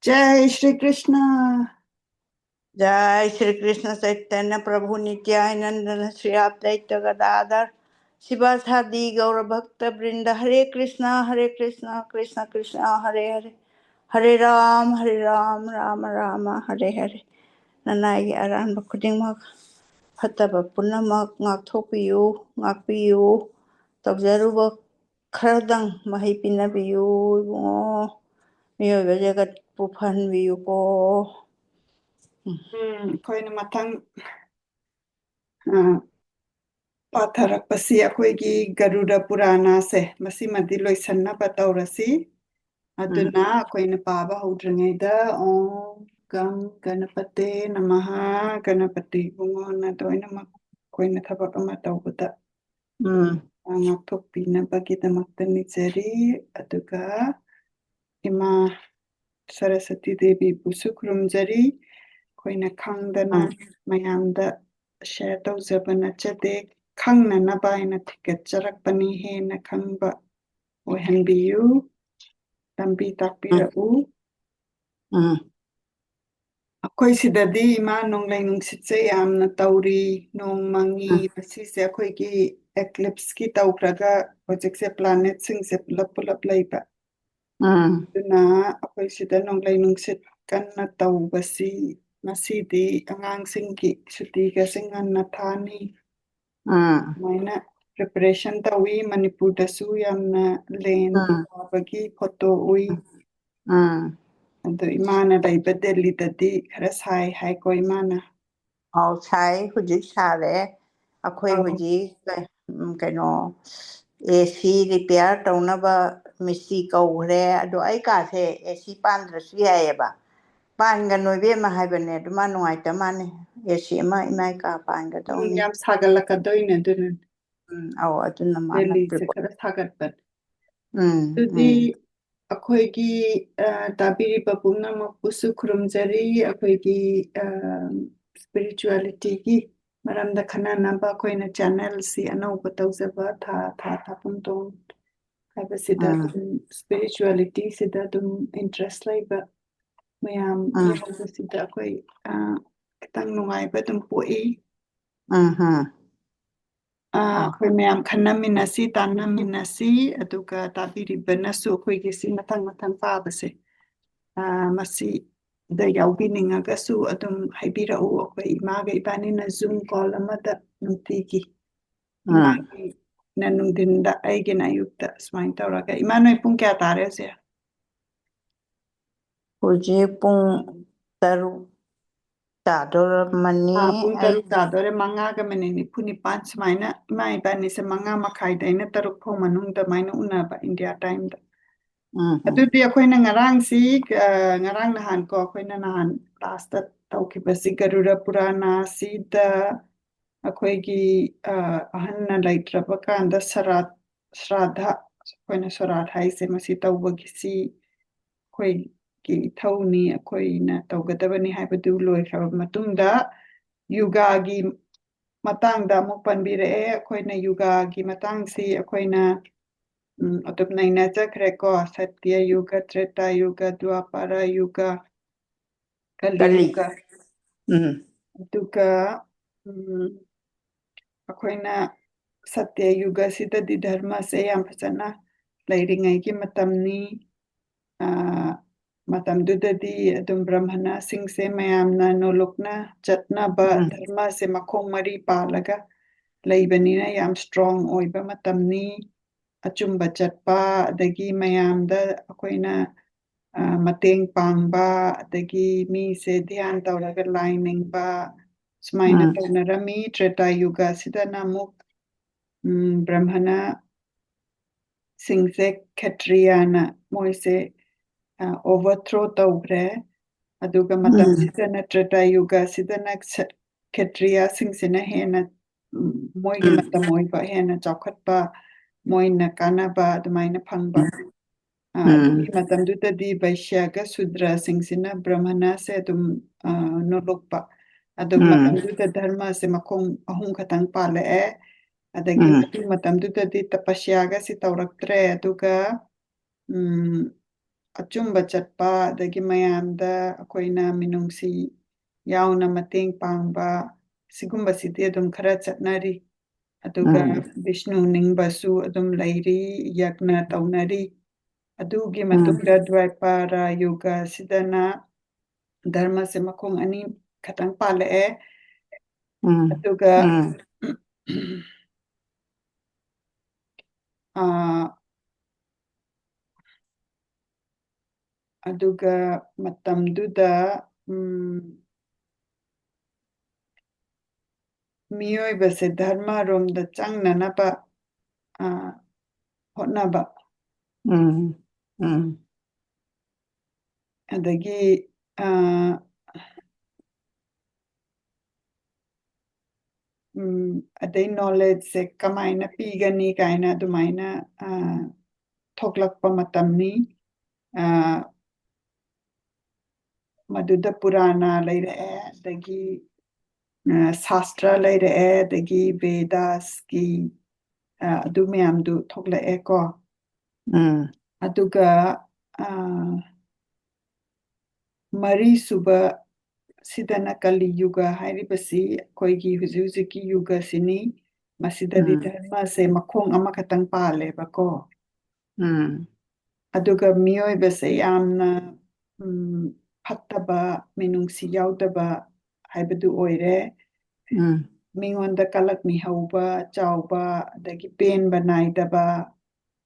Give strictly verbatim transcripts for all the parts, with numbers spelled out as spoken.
जय श्री कृष्ण। जय श्री कृष्ण चैतन्य प्रभु नित्यानंद श्री अद्वैत गदाधर शिवासादि गौर भक्त वृंद। हरे कृष्णा हरे कृष्णा कृष्णा कृष्णा हरे हरे, हरे राम हरे राम राम राम हरे हरे. ꯅꯅꯥꯏꯒꯤ ꯑꯔꯥꯟꯕ ꯈꯨꯗꯤꯡꯃꯛ, ꯐꯠꯇꯕ ꯄꯨꯝꯅꯃꯛ ꯉꯥꯛꯊꯣꯛꯄꯤꯌꯨ, ꯉꯥꯛꯄꯤꯌꯨ. ꯇꯧꯖꯔꯨꯕ ꯈꯔꯗꯪ ꯃꯍꯩ ꯄꯤꯅꯕꯤꯌꯨ ꯏꯕꯨꯡꯉꯣ. ꯃꯤꯑꯣꯏꯕ ꯖꯒꯠꯄꯨ ꯐꯍꯟꯕꯤꯌꯨꯀꯣ. ꯎꯝ, ꯑꯩꯈꯣꯏꯅ ꯃꯊꯪ ꯑ, ꯄꯥꯊꯔꯛꯄꯁꯤ ꯑꯩꯈꯣꯏꯒꯤ ꯒꯔꯨꯗ ꯄꯨꯔꯥꯅꯥꯁꯦ ꯃꯁꯤꯃꯗꯤ ꯂꯣꯏꯁꯟꯅꯕ ꯇꯧꯔꯁꯤ꯫ ꯑꯗꯨꯅ ꯑꯩꯈꯣꯏꯅ ꯄꯥꯕ ꯍꯧꯗ꯭ꯔꯤꯉꯩꯗ "ꯑꯣꯝ ꯒꯝ ꯒꯅꯄꯇꯦ ꯅꯃꯍ", ꯒꯅꯄꯇꯤ ꯏꯕꯨꯡꯉꯣꯅ ꯂꯣꯏꯅꯃꯛ ꯑꯩꯈꯣꯏꯅ ꯊꯕꯛ ꯑꯃ ꯇꯧꯕꯗ ꯎꯝ. ꯉꯥꯛꯊꯣꯛꯄꯤꯅꯕꯒꯤꯗꯃꯛꯇ ꯅꯤꯖꯔꯤ꯫ ꯑꯗꯨꯒ ꯏꯃꯥ ꯁꯔꯁꯇꯤ ꯗꯦꯕꯤꯕꯨꯁꯨ ꯈꯨꯔꯨꯝꯖꯔꯤ꯫ ꯑꯩꯈꯣꯏꯅ ꯈꯪꯗꯅ ꯎꯝ. ꯃꯌꯥꯝꯗ ꯁꯦꯌꯔ ꯇꯧꯖꯕ ꯅꯠꯆꯗꯦ, ꯈꯪꯅꯅꯕ ꯍꯥꯏꯅ ꯊꯤꯒꯠꯆꯔꯛꯄꯅꯤ꯫ ꯍꯦꯟꯅ ꯈꯪꯕ ꯑꯣꯏꯍꯟꯕꯤꯌꯨ, ꯂꯝꯕꯤ ꯇꯥꯛꯄꯤꯔꯛꯎ꯫ ꯎꯝ. ꯑꯩꯈꯣꯏ ꯁꯤꯗꯗꯤ ꯏꯃꯥ ꯅꯣꯡꯂꯩ ꯅꯨꯡꯁꯤꯠꯁꯦ ꯌꯥꯝꯅ ꯇꯧꯔꯤ, ꯅꯣꯡ ꯃꯪꯉꯤ꯫ ꯎꯝ. ꯉꯁꯤꯁꯦ ꯑꯩꯈꯣꯏꯒꯤ ꯑꯦꯀ꯭ꯂꯤꯞꯁꯀꯤ ꯇꯧꯈ꯭ꯔꯒ ꯍꯧꯖꯤꯛꯁꯦ ꯄ꯭ꯂꯥꯅꯦꯠꯁꯤꯡꯁꯦ ꯄꯨꯂꯞ ꯄꯨꯂꯞ ꯂꯩꯕ꯫ ꯎꯝ. ꯑꯗꯨꯅ ꯑꯩꯈꯣꯏ ꯁꯤꯗ ꯅꯣꯡꯂꯩ ꯅꯨꯡꯁꯤꯠ ꯀꯟꯅ ꯇꯧꯕꯁꯤ ꯉꯁꯤꯗꯤ ꯑꯉꯥꯡꯁꯤꯡꯒꯤ ꯁꯨꯇꯤꯒꯁꯦ ꯉꯟꯅ ꯊꯥꯅꯤ꯫ ꯎꯝ. ꯑꯗꯨꯃꯥꯏꯅ ꯄ꯭ꯔꯤꯄꯦꯔꯦꯁꯟ ꯇꯧꯏ꯫ ꯃꯅꯤꯄꯨꯔꯗꯁꯨ ꯌꯥꯝꯅ ꯂꯦꯟ ꯎꯝ. ꯇꯥꯕꯒꯤ ꯐꯣꯇꯣ ꯎꯏ꯫ ꯎꯝ. ꯑꯗꯣ ꯏꯃꯥꯅ ꯂꯩꯕ ꯗꯦꯜꯂꯤꯗꯗꯤ ꯈꯔ ꯁꯥꯏ ꯍꯥꯏꯀꯣ ꯏꯃꯥꯅ꯫ ꯑꯧ, ꯁꯥꯏ, ꯍꯧꯖꯤꯛ ꯁꯥꯔꯦ꯫ ꯑꯩꯈꯣꯏ ꯑꯧ꯫ ꯍꯧꯖꯤꯛ ꯀ-, ꯎꯝ, ꯀꯩꯅꯣ, ꯑꯦ ꯁꯤ ꯔꯤꯄꯤꯌꯥꯔ ꯇꯧꯅꯕ ꯃꯤꯁꯇ꯭ꯔꯤ ꯀꯧꯈ꯭ꯔꯦ꯫ ꯑꯗꯣ ꯑꯩ ꯀꯥꯁꯦ ꯑꯦ ꯁꯤ ꯄꯥꯟꯗ꯭ꯔꯁꯨ ꯌꯥꯏꯌꯦꯕ꯫ ꯄꯥꯟꯒꯅꯨ ꯏꯕꯦꯝꯃ ꯍꯥꯏꯕꯅꯦ, ꯑꯗꯨ ꯃꯥ ꯅꯨꯡꯉꯥꯏꯇ ꯃꯥꯅꯦ꯫ ꯑꯦ ꯁꯤ ꯑꯃ ꯏꯃꯥ ꯏꯀꯥ ꯄꯥꯟꯒꯗꯧꯅꯤ꯫ ꯎꯝ, ꯌꯥꯝ ꯁꯥꯒꯠꯂꯛꯀꯗꯣꯏꯅꯦ ꯑꯗꯨꯅ꯫ ꯎꯝ, ꯑꯧ, ꯑꯗꯨꯅ ꯃꯥꯅ ꯗꯦꯜꯂꯤꯁꯦ ꯄ꯭ꯔꯤꯄꯣ-, ꯈꯔ ꯁꯥꯒꯠꯄꯅꯦ꯫ ꯎꯝ, ꯑꯗꯨꯗꯤ ꯎꯝ. ꯑꯩꯈꯣꯏꯒꯤ, ꯑ, ꯇꯥꯕꯤꯔꯤꯕ ꯄꯨꯝꯅꯃꯛꯄꯨꯁꯨ ꯈꯨꯔꯨꯝꯖꯔꯤ꯫ ꯑꯩꯈꯣꯏꯒꯤ, ꯑ, ꯏꯁꯄꯤꯔꯤꯆꯨꯋꯦꯂꯤꯇꯤꯒꯤ ꯃꯔꯝꯗ ꯈꯟꯅꯅꯕ ꯑꯩꯈꯣꯏꯅ ꯆꯦꯅꯦꯜꯁꯤ ꯑꯅꯧꯕ ꯇꯧꯖꯕ ꯊꯥ, ꯊꯥ ꯊꯥ ꯄꯨꯡꯇꯣꯡ ꯍꯥꯏꯕꯁꯤꯗ ꯎꯝ. ꯑꯗꯨꯝ ꯏꯁꯄꯤꯔꯤꯆꯨꯋꯦꯂꯤꯇꯤꯁꯤꯗ ꯑꯗꯨꯝ ꯏꯟꯇꯔꯦꯁ ꯂꯩꯕ ꯃꯌꯥꯝ ꯎꯝ꯫ ꯌꯥꯎꯕꯁꯤꯗ ꯑꯩꯈꯣꯏ, ꯑ, ꯈꯤꯇꯪ ꯅꯨꯡꯉꯥꯏꯕ ꯑꯗꯨꯝ ꯄꯣꯛꯏ꯫ ꯎꯝ, ꯎꯝ꯫ ꯑ, ꯑꯩꯈꯣꯏ ꯃꯌꯥꯝ ꯈꯟꯅꯃꯤꯟꯅꯁꯤ, ꯇꯥꯟꯅꯃꯤꯟꯅꯁꯤ, ꯑꯗꯨꯒ ꯇꯥꯕꯤꯔꯤꯕꯅꯁꯨ ꯑꯩꯈꯣꯏꯒꯤ ꯁꯤ ꯃꯊꯪ ꯃꯊꯪ ꯄꯥꯕꯁꯦ, ꯑ, ꯃꯁꯤꯗ ꯌꯥꯎꯕꯤꯅꯤꯡꯉꯒꯁꯨ ꯑꯗꯨꯝ ꯍꯥꯏꯕꯤꯔꯛꯎ꯫ ꯑꯩꯈꯣꯏ ꯏꯃꯥꯒ ꯏꯕꯥꯅꯤꯅ Zoom call ꯑꯃꯗ ꯅꯨꯡꯇꯤꯒꯤ, ꯎꯝ꯫ ꯏꯃꯥꯒꯤꯅ ꯅꯨꯡꯊꯤꯟꯗ, ꯑꯩꯒꯤꯅ ꯑꯌꯨꯛꯇ, ꯁꯨꯃꯥꯏꯅ ꯇꯧꯔꯒ꯫ ꯏꯃꯥ, ꯅꯣꯏ ꯄꯨꯡ ꯀꯌꯥ ꯇꯥꯔꯦ ꯍꯧꯖꯤꯛ? ꯍꯧꯖꯤꯛ ꯄꯨꯡ ꯇꯔꯨꯛ ꯇꯥꯗꯣꯔꯝꯃꯅꯤ꯫ ꯑꯥ, ꯄꯨꯡ ꯑꯩ ꯇꯔꯨꯛ ꯇꯥꯗꯣꯔꯦ, ꯃꯉꯥꯒ ꯃꯤꯅꯤꯠ ꯅꯤꯐꯨ ꯅꯤꯄꯥꯟ ꯁꯨꯃꯥꯏꯅ꯫ ꯏꯃꯥ ꯏꯕꯥꯅꯤꯁꯦ ꯃꯉꯥ ꯃꯈꯥꯏꯗꯩꯅ ꯇꯔꯨꯛ ꯐꯥꯎ ꯃꯅꯨꯡꯗ ꯑꯗꯨꯃꯥꯏꯅ ꯎꯅꯕ, ꯏꯟꯗꯤꯌꯥ ꯇꯥꯏꯝꯗ꯫ ꯎꯝ, ꯎꯝ꯫ ꯑꯗꯨꯗꯤ ꯑꯩꯈꯣꯏꯅ ꯉꯔꯥꯡꯁꯤ, ꯑ, ꯉꯔꯥꯡ ꯅꯍꯥꯟ ꯀꯣ, ꯑꯩꯈꯣꯏꯅ ꯅꯍꯥꯟ ꯂꯥꯁꯇ ꯇꯧꯈꯤꯕꯁꯤ ꯒꯔꯨꯔ ꯄꯨꯔꯥꯅꯥꯁꯤꯗ ꯑꯩꯈꯣꯏꯒꯤ, ꯑ, ꯑꯍꯟꯅ ꯂꯩꯇ꯭ꯔꯕ ꯀꯥꯟꯗ ꯁꯔꯥꯠ, ꯁ꯭ꯔꯥꯗ, ꯑꯩꯈꯣꯏꯅ ꯁꯣꯔꯥꯠ ꯍꯥꯏꯁꯦ, ꯃꯁꯤ ꯇꯧꯕꯒꯤꯁꯤ ꯑꯩꯈꯣꯏꯒꯤ ꯏꯊꯧꯅꯤ, ꯑꯩꯈꯣꯏꯅ ꯇꯧꯒꯗꯕꯅꯤ ꯍꯥꯏꯕꯗꯨ ꯂꯣꯏꯈ꯭ꯔꯕ ꯃꯇꯨꯡꯗ, ꯌꯨꯒꯥꯒꯤ ꯃꯇꯥꯡꯗ ꯑꯃꯨꯛ ꯄꯟꯕꯤꯔꯛꯑꯦ꯫ ꯑꯩꯈꯣꯏꯅ ꯌꯨꯒꯥꯒꯤ ꯃꯇꯥꯡꯁꯤ ꯑꯩꯈꯣꯏꯅ, ꯎꯝ, ꯑꯗꯨꯝ ꯅꯩꯅꯖꯈ꯭ꯔꯦꯀꯣ꯫ ꯁꯇ꯭ꯌ ꯌꯨꯒ, ꯇ꯭ꯔꯦꯇꯥ ꯌꯨꯒ, ꯗ꯭ꯋꯥꯄꯥꯔ ꯌꯨꯒ, ꯀꯂꯤ ꯀꯂꯤ꯫ ꯌꯨꯒ꯫ ꯎꯝ꯫ ꯑꯗꯨꯒ, ꯎꯝ, ꯑꯩꯈꯣꯏꯅ ꯁꯇ꯭ꯌ ꯌꯨꯒꯁꯤꯗꯗꯤ ꯙꯔꯃꯁꯦ ꯌꯥꯝ ꯐꯖꯅ ꯂꯩꯔꯤꯉꯩꯒꯤ ꯃꯇꯝꯅꯤ꯫ ꯑ, ꯃꯇꯝꯗꯨꯗꯗꯤ ꯑꯗꯨꯝ ꯕ꯭ꯔꯥꯍꯃꯅꯁꯤꯡꯁꯦ ꯃꯌꯥꯝꯅ ꯅꯣꯂꯨꯛꯅ ꯆꯠꯅꯕ, ꯎꯝ꯫ ꯙꯔꯃꯁꯦ ꯃꯈꯣꯡ ꯃꯔꯤ ꯄꯥꯜꯂꯒ ꯂꯩꯕꯅꯤꯅ ꯌꯥꯝ strong ꯑꯣꯏꯕ ꯃꯇꯝꯅꯤ꯫ ꯑꯆꯨꯝꯕ ꯆꯠꯄ, ꯑꯗꯒꯤ ꯃꯌꯥꯝꯗ ꯑꯩꯈꯣꯏꯅ, ꯑ, ꯃꯇꯦꯡ ꯄꯥꯡꯕ, ꯑꯗꯒꯤ ꯃꯤꯁꯦ ꯙ꯭ꯌꯥꯟ ꯇꯧꯔꯒ ꯂꯥꯏ ꯅꯤꯡꯕ, ꯁꯨꯃꯥꯏꯅ ꯎꯝ꯫ ꯇꯧꯅꯔꯝꯃꯤ꯫ ꯇ꯭ꯔꯦꯇꯥ ꯌꯨꯒ ꯑꯁꯤꯗꯅ ꯑꯃꯨꯛ, ꯎꯝ, ꯕ꯭ꯔꯥꯍꯃꯅ ꯁꯤꯡꯁꯦ, ꯈꯇ꯭ꯔꯤꯌꯥꯅ ꯃꯣꯏꯁꯦ, ꯑ, overthrow ꯇꯧꯈ꯭ꯔꯦ꯫ ꯑꯗꯨꯒ ꯎꯝ꯫ ꯃꯇꯝꯁꯤꯗꯅ, ꯇ꯭ꯔꯦꯇꯥ ꯌꯨꯒꯁꯤꯗꯅ ꯁ-, ꯈꯇ꯭ꯔꯤꯌꯥꯁꯤꯡꯁꯤꯅ ꯍꯦꯟꯅ, ꯎꯝ, ꯃꯣꯏꯒꯤ ꯎꯝ꯫ ꯃꯇꯝ ꯑꯣꯏꯕ, ꯍꯦꯟꯅ ꯆꯥꯎꯈꯠꯄ, ꯃꯣꯏꯅ ꯀꯥꯟꯅꯕ ꯑꯗꯨꯃꯥꯏꯅ ꯐꯪꯕ꯫ ꯎꯝ꯫ ꯑ, ꯎꯝ꯫ ꯑꯗꯨꯒꯤ ꯃꯇꯝꯗꯨꯗꯗꯤ ꯕꯩꯁ꯭ꯌꯒ ꯁꯨꯗ꯭ꯔꯁꯤꯡꯁꯤꯅ ꯕ꯭ꯔꯥꯍꯃꯅꯁꯦ ꯑꯗꯨꯝ, ꯑ, ꯅꯣꯂꯨꯛꯄ꯫ ꯑꯗꯨ ꯎꯝ꯫ ꯃꯇꯝꯗꯨꯗ ꯙꯔꯃꯁꯦ ꯃꯈꯣꯡ ꯑꯍꯨꯝ ꯈꯛꯇꯪ ꯄꯥꯜꯂꯛꯑꯦ꯫ ꯑꯗꯒꯤ ꯎꯝ꯫ ꯃꯇꯨꯡ ꯃꯇꯝꯗꯨꯗꯗꯤ ꯇꯄꯁ꯭ꯌꯥꯒꯁꯤ ꯇꯧꯔꯛꯇ꯭ꯔꯦ꯫ ꯑꯗꯨꯒ, ꯎꯝ, ꯑꯆꯨꯝꯕ ꯆꯠꯄ, ꯑꯗꯒꯤ ꯃꯌꯥꯝꯗ ꯑꯩꯈꯣꯏꯅ ꯃꯤꯅꯨꯡꯁꯤ ꯌꯥꯎꯅ ꯃꯇꯦꯡ ꯄꯥꯡꯕ, ꯁꯤꯒꯨꯝꯕꯁꯤꯗꯤ ꯑꯗꯨꯝ ꯈꯔ ꯆꯠꯅꯔꯤ꯫ ꯑꯗꯨꯒ ꯎꯝ ꯕꯤꯁꯅꯨ ꯅꯤꯡꯕꯁꯨ ꯑꯗꯨꯝ ꯂꯩꯔꯤ, ꯌꯛꯅ ꯇꯧꯅꯔꯤ꯫ ꯑꯗꯨꯒꯤ ꯎꯝ ꯃꯇꯨꯡꯗ ꯗ꯭ꯋꯥꯏꯄꯥꯔꯥ ꯌꯨꯒꯁꯤꯗꯅ ꯙꯔꯃꯁꯦ ꯃꯈꯣꯡ ꯑꯅꯤ ꯈꯛꯇꯪ ꯄꯥꯜꯂꯛꯑꯦ꯫ ꯎꯝ ꯑꯗꯨꯒ ꯎꯝ ꯑꯥ, ꯑꯗꯨꯒ ꯃꯇꯝꯗꯨꯗ ꯎꯝ, ꯃꯤꯑꯣꯏꯕꯁꯦ ꯙꯔꯃꯔꯣꯝꯗ ꯆꯪꯅꯅꯕ ꯑꯥ, ꯍꯣꯠꯅꯕ꯫ ꯎꯝ ꯎꯝ ꯑꯗꯒꯤ ꯑꯥ, ꯎꯝ, ꯑꯗꯩ ꯅꯣꯂꯦꯖꯁꯦ ꯀꯃꯥꯏꯅ ꯄꯤꯒꯅꯤ ꯀꯥꯏꯅ ꯑꯗꯨꯃꯥꯏꯅ ꯑꯥ, ꯊꯣꯛꯂꯛꯄ ꯃꯇꯝꯅꯤ꯫ ꯑꯥ, ꯃꯗꯨꯗ ꯄꯨꯔꯥꯅ ꯂꯩꯔꯛꯑꯦ, ꯑꯗꯒꯤ ꯑꯥ, ꯁꯥꯁꯇ꯭ꯔ ꯂꯩꯔꯛꯑꯦ, ꯑꯗꯒꯤ ꯕꯦꯗꯥꯁꯀꯤ ꯑꯥ, ꯑꯗꯨ ꯃꯌꯥꯝꯗꯨ ꯊꯣꯛꯂꯛꯑꯦꯀꯣ꯫ ꯎꯝ ꯑꯗꯨꯒ ꯑꯥ, ꯃꯔꯤꯁꯨꯕ ꯁꯤꯗꯅ ꯀꯂꯤ ꯌꯨꯒ ꯍꯥꯏꯔꯤꯕꯁꯤ ꯑꯩꯈꯣꯏꯒꯤ ꯍꯧꯖꯤꯛ ꯍꯧꯖꯤꯛꯀꯤ ꯌꯨꯒꯁꯤꯅꯤ꯫ ꯃꯁꯤꯗꯗꯤ ꯎꯝ ꯙꯔꯃꯁꯦ ꯃꯈꯣꯡ ꯑꯃꯈꯛꯇꯪ ꯄꯥꯜꯂꯦꯕꯀꯣ꯫ ꯎꯝ ꯑꯗꯨꯒ ꯃꯤꯑꯣꯏꯕꯁꯦ ꯌꯥꯝꯅ ꯎꯝ, ꯐꯠꯇꯕ, ꯃꯤꯅꯨꯡꯁꯤ ꯌꯥꯎꯗꯕ ꯍꯥꯏꯕꯗꯨ ꯑꯣꯏꯔꯦ꯫ ꯎꯝ ꯃꯤꯉꯣꯟꯗ ꯀꯂꯛ ꯃꯤꯍꯧꯕ ꯆꯥꯎꯕ, ꯑꯗꯒꯤ ꯄꯦꯟꯕ ꯅꯥꯏꯗꯕ,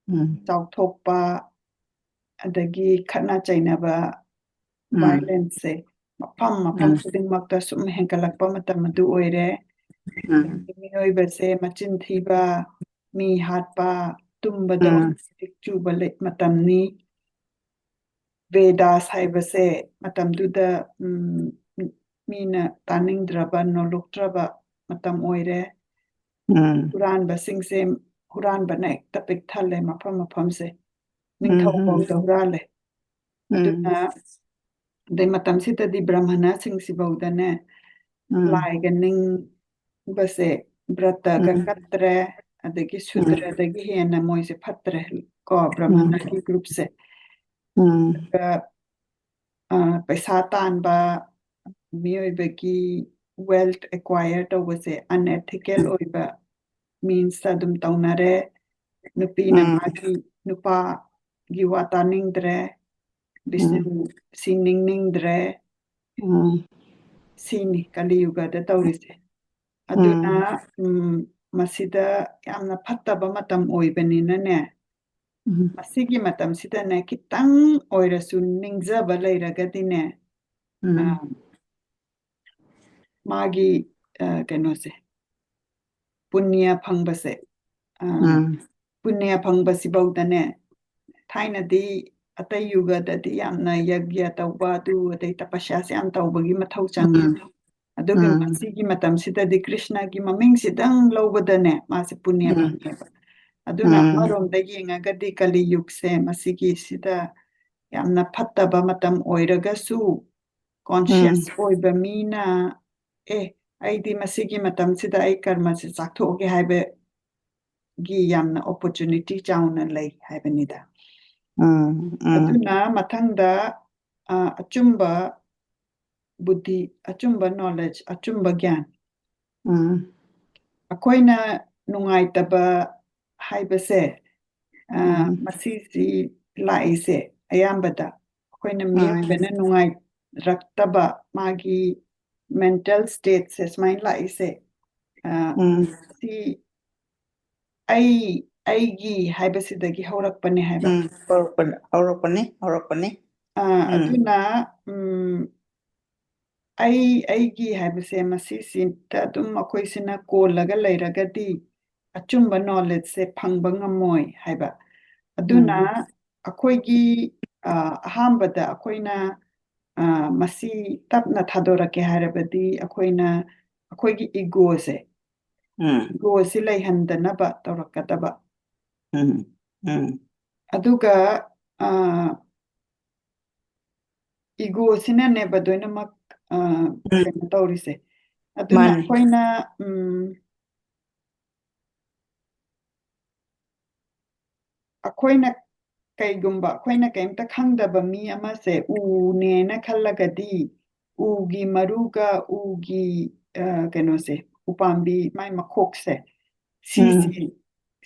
ꯎꯝ ꯆꯥꯎꯊꯣꯛꯄ, ꯑꯗꯒꯤ ꯈꯠꯅ ꯆꯩꯅꯕ, ꯎꯝ ꯚꯥꯏꯂꯦꯟꯁꯁꯦ ꯃꯐꯝ ꯃꯐꯝ ꯎꯝ ꯈꯨꯗꯤꯡꯃꯛꯇ ꯁꯨꯝ ꯍꯦꯟꯒꯠꯂꯛꯄ ꯃꯇꯝ ꯑꯗꯨ ꯑꯣꯏꯔꯦ꯫ ꯎꯝ ꯑꯗꯒꯤ ꯃꯤꯑꯣꯏꯕꯁꯦ ꯃꯆꯤꯟ ꯊꯤꯕ, ꯃꯤ ꯍꯥꯠꯄ, ꯇꯨꯝꯕꯗ ꯎꯝ ꯑꯣꯏꯅ ꯆꯤꯛ ꯆꯨꯕ ꯂꯩ-, ꯃꯇꯝꯅꯤ꯫ ꯕꯦꯗꯥꯁ ꯍꯥꯏꯕꯁꯦ ꯃꯇꯝꯗꯨꯗ ꯎꯝ, ꯃꯤꯅ ꯇꯥꯅꯤꯡꯗ꯭ꯔꯕ, ꯅꯣꯂꯨꯛꯇ꯭ꯔꯕ ꯃꯇꯝ ꯑꯣꯏꯔꯦ꯫ ꯎꯝ ꯍꯨꯔꯥꯟꯕꯁꯤꯡꯁꯦ, ꯍꯨꯔꯥꯟꯕꯅ ꯍꯦꯛꯇ ꯄꯤꯛ ꯊꯜꯂꯦ ꯃꯐꯝ ꯃꯐꯝꯁꯦ꯫ ꯎꯝ ꯅꯤꯡꯊꯧ ꯎꯝ ꯐꯥꯎꯗ ꯍꯨꯔꯥꯜꯂꯦ꯫ ꯎꯝ ꯑꯗꯨꯅ ꯑꯗꯩ ꯃꯇꯝꯁꯤꯗꯗꯤ ꯕ꯭ꯔꯥꯍꯃꯅꯁꯤꯡꯁꯤꯐꯧꯗꯅꯦ ꯎꯝ ꯂꯥꯏꯒ ꯅꯤꯡꯕꯁꯦ, ꯕ꯭ꯔꯇꯒ ꯎꯝ ꯀꯠꯇ꯭ꯔꯦ, ꯑꯗꯒꯤ ꯎꯝ ꯁꯨꯗ꯭ꯔꯗꯒꯤ ꯍꯦꯟꯅ ꯃꯣꯏꯁꯦ ꯐꯠꯇ꯭ꯔꯦ ꯀꯣ, ꯎꯝ ꯕ꯭ꯔꯥꯍꯃꯅꯒꯤ ꯒ꯭ꯔꯨꯞꯁꯦ꯫ ꯎꯝ꯫ ꯑ, ꯄꯩꯁꯥ ꯇꯥꯟꯕ, ꯃꯤꯑꯣꯏꯕꯒꯤ wealth acquire ꯇꯧꯕꯁꯦ unethical ꯑꯣꯏꯕ means ꯑꯗꯨꯝ ꯇꯧꯅꯔꯦ꯫ ꯅꯨꯄꯤꯅ ꯎꯝ꯫ ꯃꯥꯒꯤ ꯅꯨꯄꯥꯒꯤ ꯋꯥ ꯇꯥꯅꯤꯡꯗ꯭ꯔꯦ, ꯕꯤꯁꯅꯨ ꯁꯤ ꯅꯤꯡꯅꯤꯡꯗ꯭ꯔꯦ꯫ ꯎꯝ꯫ ꯁꯤꯅꯤ ꯀꯂꯤꯌꯨꯒꯗ ꯇꯧꯔꯤꯁꯦ꯫ ꯑꯗꯨꯅ, ꯎꯝ꯫ ꯎꯝ, ꯃꯁꯤꯗ ꯌꯥꯝꯅ ꯐꯠꯇꯕ ꯃꯇꯝ ꯑꯣꯏꯕꯅꯤꯅꯅꯦ, ꯎꯝ꯫ ꯃꯁꯤꯒꯤ ꯃꯇꯝꯁꯤꯗꯅꯦ ꯈꯤꯇꯪ ꯑꯣꯏꯔꯁꯨ ꯅꯤꯡꯖꯕ ꯂꯩꯔꯒꯗꯤꯅꯦ, ꯎꯝ꯫ ꯑ, ꯃꯥꯒꯤ, ꯑ, ꯀꯩꯅꯣꯁꯦ, ꯄꯨꯅ꯭ꯌ ꯐꯪꯕꯁꯦ, ꯑ, ꯎꯝ꯫ ꯄꯨꯅ꯭ꯌ ꯐꯪꯕꯁꯤꯐꯧꯗꯅꯦ, ꯊꯥꯏꯅꯗꯤ ꯑꯇꯩ ꯌꯨꯒꯗꯗꯤ ꯌꯥꯝꯅ ꯌꯒ꯭ꯌ ꯇꯧꯕ, ꯑꯗꯨ ꯑꯗꯩ ꯇꯄꯁ꯭ꯌꯥꯁꯦ ꯌꯥꯝ ꯇꯧꯕꯒꯤ ꯃꯊꯧ ꯆꯪꯉꯤ꯫ ꯎꯝ꯫ ꯑꯗꯨꯒ ꯎꯝ꯫ ꯃꯁꯤꯒꯤ ꯃꯇꯝꯁꯤꯗꯗꯤ ꯀ꯭ꯔꯤꯁꯅꯒꯤ ꯃꯃꯤꯡꯁꯤꯗꯪ ꯂꯧꯕꯗꯅꯦ, ꯃꯥꯁꯦ ꯄꯨꯅ꯭ꯌ ꯎꯝ꯫ ꯐꯪꯉꯦꯕ꯫ ꯑꯗꯨꯅ ꯎꯝ꯫ ꯑꯃꯔꯣꯝꯗ ꯌꯦꯡꯉꯒꯗꯤ ꯀꯂꯤ ꯌꯨꯒꯁꯦ ꯃꯁꯤꯒꯤꯁꯤꯗ ꯌꯥꯝꯅ ꯐꯠꯇꯕ ꯃꯇꯝ ꯑꯣꯏꯔꯒꯁꯨ, conscious ꯎꯝ꯫ ꯑꯣꯏꯕ ꯃꯤꯅ, "ꯑꯦ, ꯑꯩꯗꯤ ꯃꯁꯤꯒꯤ ꯃꯇꯝꯁꯤꯗ ꯑꯩ ꯀꯔꯃꯁꯦ ꯆꯥꯛꯊꯣꯛꯑꯒꯦ" ꯍꯥꯏꯕꯒꯤ ꯌꯥꯝꯅ opportunity ꯆꯥꯎꯅ ꯂꯩ ꯍꯥꯏꯕꯅꯤꯗ꯫ ꯎꯝ, ꯎꯝ꯫ ꯑꯗꯨꯅ ꯃꯊꯪꯗ, ꯑ, ꯑꯆꯨꯝꯕ ꯕꯨꯙꯤ, ꯑꯆꯨꯝꯕ knowledge, ꯑꯆꯨꯝꯕ ꯒ꯭ꯌꯥꯟ꯫ ꯎꯝ꯫ ꯑꯩꯈꯣꯏꯅ ꯅꯨꯡꯉꯥꯏꯇꯕ ꯍꯥꯏꯕꯁꯦ, ꯑ, ꯎꯝ꯫ ꯃꯁꯤꯁꯤ ꯂꯥꯛꯏꯁꯦ ꯑꯌꯥꯝꯕꯗ ꯑꯩꯈꯣꯏꯅ ꯎꯝ꯫ ꯃꯤꯑꯣꯏꯕꯅ ꯅꯨꯡꯉꯥꯏꯔꯛꯇꯕ, ꯃꯥꯒꯤ mental stateꯁꯦ ꯁꯨꯃꯥꯏꯅ ꯂꯥꯛꯏꯁꯦ, ꯑ, ꯎꯝ꯫ ꯁꯤ ꯑꯩ, ꯑꯩꯒꯤ ꯍꯥꯏꯕꯁꯤꯗꯒꯤ ꯍꯧꯔꯛꯄꯅꯦ ꯍꯥꯏꯕ꯫ ꯎꯝ, ꯍꯧꯔꯛꯄꯅꯤ, ꯍꯧꯔꯛꯄꯅꯤ, ꯍꯧꯔꯛꯄꯅꯤ꯫ ꯑ, ꯎꯝ꯫ ꯑꯗꯨꯅ, ꯎꯝ, ꯑꯩ, ꯑꯩꯒꯤ ꯍꯥꯏꯕꯁꯦ ꯃꯁꯤꯁꯤꯗ ꯑꯗꯨꯝ ꯑꯩꯈꯣꯏꯁꯤꯅ ꯀꯣꯜꯂꯒ ꯂꯩꯔꯒꯗꯤ ꯑꯆꯨꯝꯕ knowledgeꯁꯦ ꯐꯪꯕ ꯉꯝꯃꯣꯏ ꯍꯥꯏꯕ꯫ ꯑꯗꯨꯅ ꯎꯝ꯫ ꯑꯩꯈꯣꯏꯒꯤ, ꯑ, ꯑꯍꯥꯟꯕꯗ ꯑꯩꯈꯣꯏꯅ, ꯑ, ꯃꯁꯤ ꯇꯞꯅ ꯊꯥꯗꯣꯔꯛꯀꯦ ꯍꯥꯏꯔꯕꯗꯤ ꯑꯩꯈꯣꯏꯅ ꯑꯩꯈꯣꯏꯒꯤ egoꯁꯦ, ꯎꯝ꯫ egoꯁꯤ ꯂꯩꯍꯟꯗꯅꯕ ꯇꯧꯔꯛꯀꯗꯕ꯫ ꯎꯝ꯫ ꯎꯝ꯫ ꯑꯗꯨꯒ, ꯑ, egoꯁꯤꯅꯅꯦꯕ ꯂꯣꯏꯅꯃꯛ, ꯑ, ꯎꯝ꯫ ꯀꯩꯅꯣ ꯇꯧꯔꯤꯁꯦ꯫ ꯑꯗꯨꯅ ꯃꯥꯅꯤ꯫ ꯑꯩꯈꯣꯏꯅ, ꯎꯝ, ꯑꯩꯈꯣꯏꯅ ꯀꯩꯒꯨꯝꯕ ꯑꯩꯈꯣꯏꯅ ꯀꯩꯝꯇ ꯈꯪꯗꯕ ꯃꯤ ꯑꯃꯁꯦ ꯎꯅꯦꯅ ꯈꯜꯂꯒꯗꯤ, ꯎꯒꯤ ꯃꯔꯨꯒ ꯎꯒꯤ, ꯑ, ꯀꯩꯅꯣꯁꯦ, ꯎꯄꯥꯝꯕꯤ, ꯃꯥꯏ ꯃꯈꯣꯛꯁꯦ, ꯁꯤꯁꯦ, ꯎꯝ꯫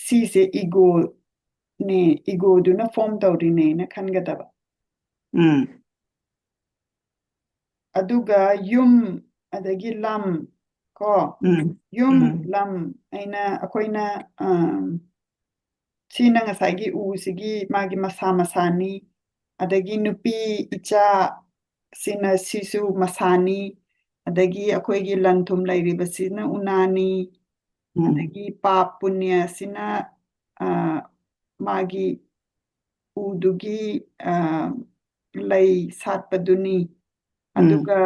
ꯁꯤꯁꯦ ꯏꯒꯣꯅꯦ, ꯏꯒꯣꯗꯨꯅ ꯐꯣꯔꯝ ꯇꯧꯔꯤꯅꯦꯅ ꯈꯟꯒꯗꯕ꯫ ꯎꯝ꯫ ꯑꯗꯨꯒ ꯌꯨꯝ, ꯑꯗꯒꯤ ꯂꯝ, ꯀꯣ? ꯎꯝ꯫ ꯌꯨꯝ, ꯎꯝ꯫ ꯂꯝ, ꯑꯩꯅ, ꯑꯩꯈꯣꯏꯅ, ꯑꯝ, ꯁꯤꯅ ꯉꯁꯥꯏꯒꯤ ꯎꯁꯤꯒꯤ ꯃꯥꯒꯤ ꯃꯁꯥ ꯃꯁꯥꯅꯤ꯫ ꯑꯗꯒꯤ ꯅꯨꯄꯤ ꯏꯆꯥ ꯁꯤꯅ ꯁꯤꯁꯨ ꯃꯁꯥꯅꯤ꯫ ꯑꯗꯒꯤ ꯑꯩꯈꯣꯏꯒꯤ ꯂꯟ ꯊꯨꯝ ꯂꯩꯔꯤꯕꯁꯤꯅ ꯎꯅꯥꯅꯤ꯫ ꯎꯝ꯫ ꯑꯗꯒꯤ ꯄꯥꯞ ꯄꯨꯅ꯭ꯌ ꯑꯁꯤꯅ, ꯑ, ꯃꯥꯒꯤ ꯎꯗꯨꯒꯤ, ꯑ, ꯂꯩ ꯁꯥꯠꯄꯗꯨꯅꯤ꯫ ꯎꯝ꯫ ꯑꯗꯨꯒ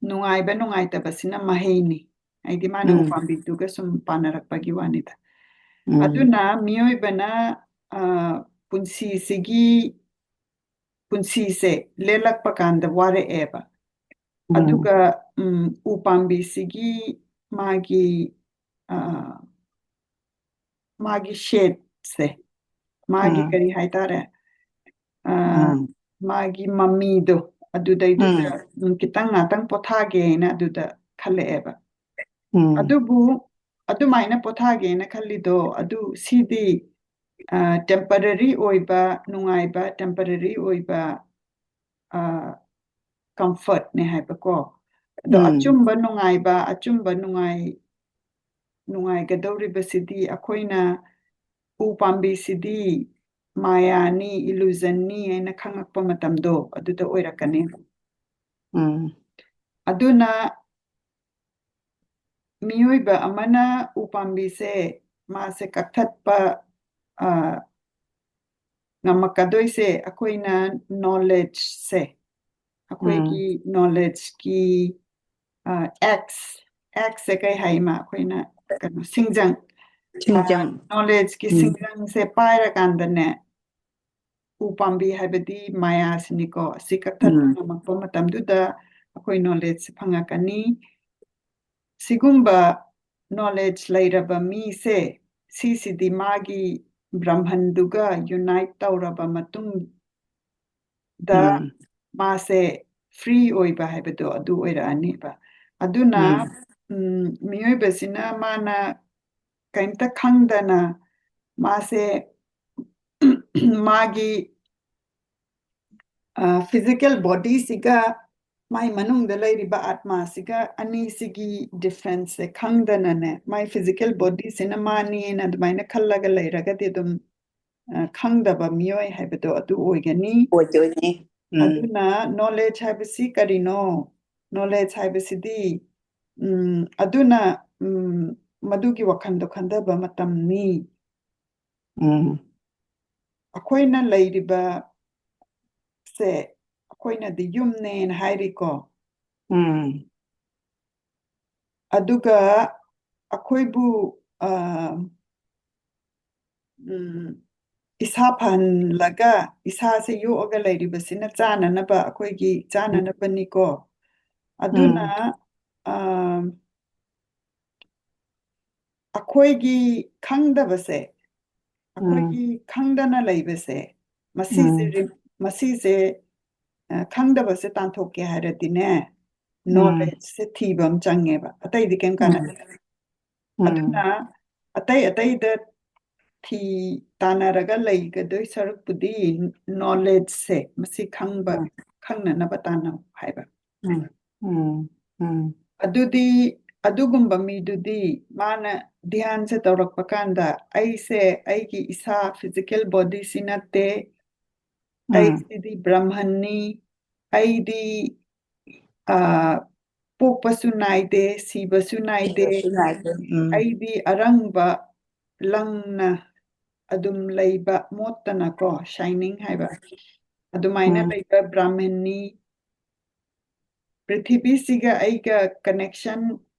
ꯅꯨꯡꯉꯥꯏꯕ ꯅꯨꯡꯉꯥꯏꯇꯕꯁꯤꯅ ꯃꯍꯩꯅꯤ꯫ ꯍꯥꯏꯗꯤ ꯃꯥꯅ ꯎꯝ꯫ ꯎꯄꯥꯝꯕꯤꯗꯨꯒ ꯁꯨꯝ ꯄꯥꯟꯅꯔꯛꯄꯒꯤ ꯋꯥꯅꯤꯗ꯫ ꯎꯝ꯫ ꯑꯗꯨꯅ ꯃꯤꯑꯣꯏꯕꯅ, ꯑ, ꯄꯨꯟꯁꯤꯁꯤꯒꯤ, ꯄꯨꯟꯁꯤꯁꯦ ꯂꯦꯜꯂꯛꯄ ꯀꯥꯟꯗ ꯋꯥꯔꯛꯑꯦꯕ꯫ ꯎꯝ꯫ ꯑꯗꯨꯒ, ꯎꯝ, ꯎꯄꯥꯝꯕꯤꯁꯤꯒꯤ ꯃꯥꯒꯤ, ꯑ, ꯃꯥꯒꯤ ꯁꯦꯠꯁꯦ, ꯃꯥꯒꯤ ꯎꯝ꯫ ꯀꯔꯤ ꯍꯥꯏꯇꯥꯔꯦ? ꯑ, ꯎꯝ꯫ ꯃꯥꯒꯤ ꯃꯃꯤꯗꯣ, ꯑꯗꯨꯗꯩꯗꯨꯗ, ꯎꯝ꯫ ꯎꯝ, ꯈꯤꯇꯪ ꯉꯥꯛꯇꯪ ꯄꯣꯊꯥꯒꯦꯅ ꯑꯗꯨꯗ ꯈꯜꯂꯛꯑꯦꯕ꯫ ꯎꯝ꯫ ꯑꯗꯨꯕꯨ ꯑꯗꯨꯃꯥꯏꯅ ꯄꯣꯊꯥꯒꯦꯅ ꯈꯜꯂꯤꯗꯣ, ꯑꯗꯨ ꯁꯤꯗꯤ, ꯑ, temporary ꯑꯣꯏꯕ, ꯅꯨꯡꯉꯥꯏꯕ, temporary ꯑꯣꯏꯕ, ꯑ, comfortꯅꯦ ꯍꯥꯏꯕꯀꯣ꯫ ꯑꯗꯣ ꯎꯝ꯫ ꯑꯆꯨꯝꯕ ꯅꯨꯡꯉꯥꯏꯕ, ꯑꯆꯨꯝꯕ ꯅꯨꯡꯉꯥꯏ-, ꯅꯨꯡꯉꯥꯏꯒꯗꯧꯔꯤꯕꯁꯤꯗꯤ ꯑꯩꯈꯣꯏꯅ ꯎ ꯄꯥꯝꯕꯤꯁꯤꯗꯤ ꯃꯥꯌꯥꯅꯤ, illusionꯅꯤ ꯍꯥꯏꯅ ꯈꯪꯉꯛꯄ ꯃꯇꯝꯗꯣ ꯑꯗꯨꯗ ꯑꯣꯏꯔꯛꯀꯅꯦꯕ꯫ ꯎꯝ꯫ ꯑꯗꯨꯅ ꯃꯤꯑꯣꯏꯕ ꯑꯃꯅ ꯎ ꯄꯥꯝꯕꯤꯁꯦ ꯃꯥꯁꯦ ꯀꯛꯊꯠꯄ, ꯑ, ꯉꯝꯃꯛꯀꯗꯣꯏꯁꯦ ꯑꯩꯈꯣꯏꯅ knowledgeꯁꯦ, ꯑꯩꯈꯣꯏꯒꯤ ꯎꯝ꯫ knowledgeꯀꯤ, ꯑ, X, Xꯁꯦ ꯀꯩ ꯍꯥꯏ ꯏꯃꯥ? ꯑꯩꯈꯣꯏꯅ ꯀꯩꯅꯣ, ꯁꯤꯡꯖꯪ꯫ ꯁꯤꯡꯖꯪ꯫ ꯑ, knowledgeꯀꯤ ꯎꯝ꯫ ꯁꯤꯡꯖꯪꯁꯦ ꯄꯥꯏꯔꯀꯥꯟꯗꯅꯦ, ꯎ ꯄꯥꯝꯕꯤ ꯍꯥꯏꯕꯗꯤ ꯃꯥꯌꯥꯁꯤꯅꯤꯀꯣ, ꯑꯁꯤ ꯀꯛꯊꯠꯄ ꯎꯝ꯫ ꯉꯝꯃꯛꯄ ꯃꯇꯝꯗꯨꯗ ꯑꯩꯈꯣꯏ knowledgeꯁꯦ ꯐꯪꯉꯛꯀꯅꯤ꯫ ꯁꯤꯒꯨꯝꯕ knowledge ꯂꯩꯔꯕ ꯃꯤꯁꯦ, ꯁꯤꯁꯤꯗꯤ ꯃꯥꯒꯤ ꯕ꯭ꯔꯥꯍꯃꯟꯗꯨꯒ unite ꯇꯧꯔꯕ ꯃꯇꯨꯡꯗ ꯎꯝ ꯃꯥꯁꯦ free ꯑꯣꯏꯕ ꯍꯥꯏꯕꯗꯣ ꯑꯗꯨ ꯑꯣꯏꯔꯛꯑꯅꯤꯕ꯫ ꯑꯗꯨꯅ ꯎꯝ ꯎꯝ, ꯃꯤꯑꯣꯏꯕꯁꯤꯅ ꯃꯥꯅ ꯀꯔꯤꯝꯇ ꯈꯪꯗꯅ ꯃꯥꯁꯦ ꯃꯥꯒꯤ ꯐꯤꯖꯤꯀꯦꯜ ꯕꯣꯗꯤꯁꯤꯒ ꯃꯥꯏ ꯃꯅꯨꯡꯗ ꯂꯩꯔꯤꯕ ꯑꯥꯠꯃꯥꯁꯤꯒ ꯑꯅꯤꯁꯤꯒꯤ ꯗꯤꯐ꯭ꯔꯦꯟꯁꯁꯦ ꯈꯪꯗꯅꯅꯦ, ꯃꯥꯏ ꯐꯤꯖꯤꯀꯦꯜ ꯕꯣꯗꯤꯁꯤꯅ ꯃꯥꯅꯦꯅ ꯑꯗꯨꯃꯥꯏꯅ ꯈꯜꯂꯒ ꯂꯩꯔꯒꯗꯤ ꯑꯗꯨꯝ ꯑ, ꯈꯪꯗꯕ ꯃꯤꯑꯣꯏ ꯍꯥꯏꯕꯗꯣ ꯑꯗꯨ ꯑꯣꯏꯒꯅꯤ꯫ ꯑꯣꯏꯗꯣꯏꯅꯤ꯫ ꯎꯝ ꯑꯗꯨꯅ ꯅꯣꯂꯦꯖ ꯍꯥꯏꯕꯁꯤ ꯀꯔꯤꯅꯣ? ꯅꯣꯂꯦꯖ ꯍꯥꯏꯕꯁꯤꯗꯤ ꯎꯝ, ꯑꯗꯨꯅ ꯎꯝ, ꯃꯗꯨꯒꯤ ꯋꯥꯈꯜꯗꯣ ꯈꯟꯊꯕ ꯃꯇꯝꯅꯤ꯫ ꯎꯝ ꯑꯩꯈꯣꯏꯅ ꯂꯩꯔꯤꯕ ꯁꯦ ꯑꯩꯈꯣꯏꯅꯗꯤ ꯌꯨꯝꯅꯦꯅ ꯍꯥꯏꯔꯤꯀꯣ꯫ ꯎꯝ ꯑꯗꯨꯒ ꯑꯩꯈꯣꯏꯕꯨ ꯑ, ꯎꯝ, ꯏꯁꯥ ꯐꯍꯜꯂꯒ ꯏꯁꯥꯁꯦ ꯌꯣꯛꯑꯒ ꯂꯩꯔꯤꯕꯁꯤꯅ ꯆꯥꯅꯅꯕ, ꯑꯩꯈꯣꯏꯒꯤ ꯆꯥꯅꯅꯕꯅꯤꯀꯣ꯫ ꯑꯗꯨꯅ ꯎꯝ ꯑ, ꯑꯩꯈꯣꯏꯒꯤ ꯈꯪꯗꯕꯁꯦ, ꯎꯝ ꯑꯩꯈꯣꯏꯒꯤ ꯈꯪꯗꯅ ꯂꯩꯕꯁꯦ, ꯃꯁꯤꯁꯦ ꯎꯝ ꯔꯤ- ꯃꯁꯤꯁꯦ ꯑ, ꯈꯪꯗꯕꯁꯦ ꯇꯥꯟꯊꯣꯛꯀꯦ ꯍꯥꯏꯔꯗꯤꯅꯦ, ꯎꯝ ꯅꯣꯂꯦꯖꯁꯦ ꯊꯤꯕ ꯑꯃ ꯆꯪꯉꯦꯕ, ꯑꯇꯩꯗꯤ ꯀꯩꯝ ꯎꯝ ꯀꯥꯟꯅꯗꯦ꯫ ꯑꯗꯨꯅ ꯎꯝ ꯑꯇꯩ ꯑꯇꯩꯗ ꯊꯤ ꯇꯥꯟꯅꯔꯒ ꯂꯩꯒꯗꯣꯏ ꯁꯔꯨꯛꯄꯨꯗꯤ ꯅꯣꯂꯦꯖꯁꯦ ꯃꯁꯤ ꯈꯪꯕ, ꯎꯝ ꯈꯪꯅꯅꯕ ꯇꯥꯟꯅꯧ ꯍꯥꯏꯕ꯫ ꯎꯝ ꯎꯝ ꯎꯝ ꯑꯗꯨꯗꯤ ꯑꯗꯨꯒꯨꯝꯕ ꯃꯤꯗꯨꯗꯤ ꯃꯥꯅ ꯙ꯭ꯌꯥꯟꯁꯦ ꯇꯧꯔꯛꯄ ꯀꯥꯟꯗ, "ꯑꯩꯁꯦ ꯑꯩꯒꯤ ꯏꯁꯥ ꯐꯤꯖꯤꯀꯦꯜ ꯕꯣꯗꯤꯁꯤ ꯅꯠꯇꯦ, ꯎꯝ ꯑꯩꯁꯤꯗꯤ ꯕ꯭ꯔꯥꯍꯃꯟꯅꯤ, ꯑꯩꯗꯤ ꯑ, ꯄꯣꯛꯄꯁꯨ ꯅꯥꯏꯗꯦ, ꯁꯤꯕꯁꯨ ꯅꯥꯏꯗꯦ, ꯁꯤꯕꯁꯨ ꯅꯥꯏꯗꯦ꯫ ꯎꯝ ꯑꯩꯗꯤ ꯑꯔꯪꯕ ꯂꯪꯅ ꯑꯗꯨꯝ ꯂꯩꯕ, ꯃꯣꯠꯇꯅꯀꯣ, ꯁꯥꯏꯅꯤꯡ ꯍꯥꯏꯕ, ꯑꯗꯨꯃꯥꯏꯅ ꯎꯝ ꯂꯩꯕ ꯕ꯭ꯔꯥꯍꯃꯟꯅꯤ꯫ ꯄ꯭ꯔꯤꯊꯤꯕꯤꯁꯤꯒ ꯑꯩꯒ ꯀꯅꯦꯛꯁꯟ,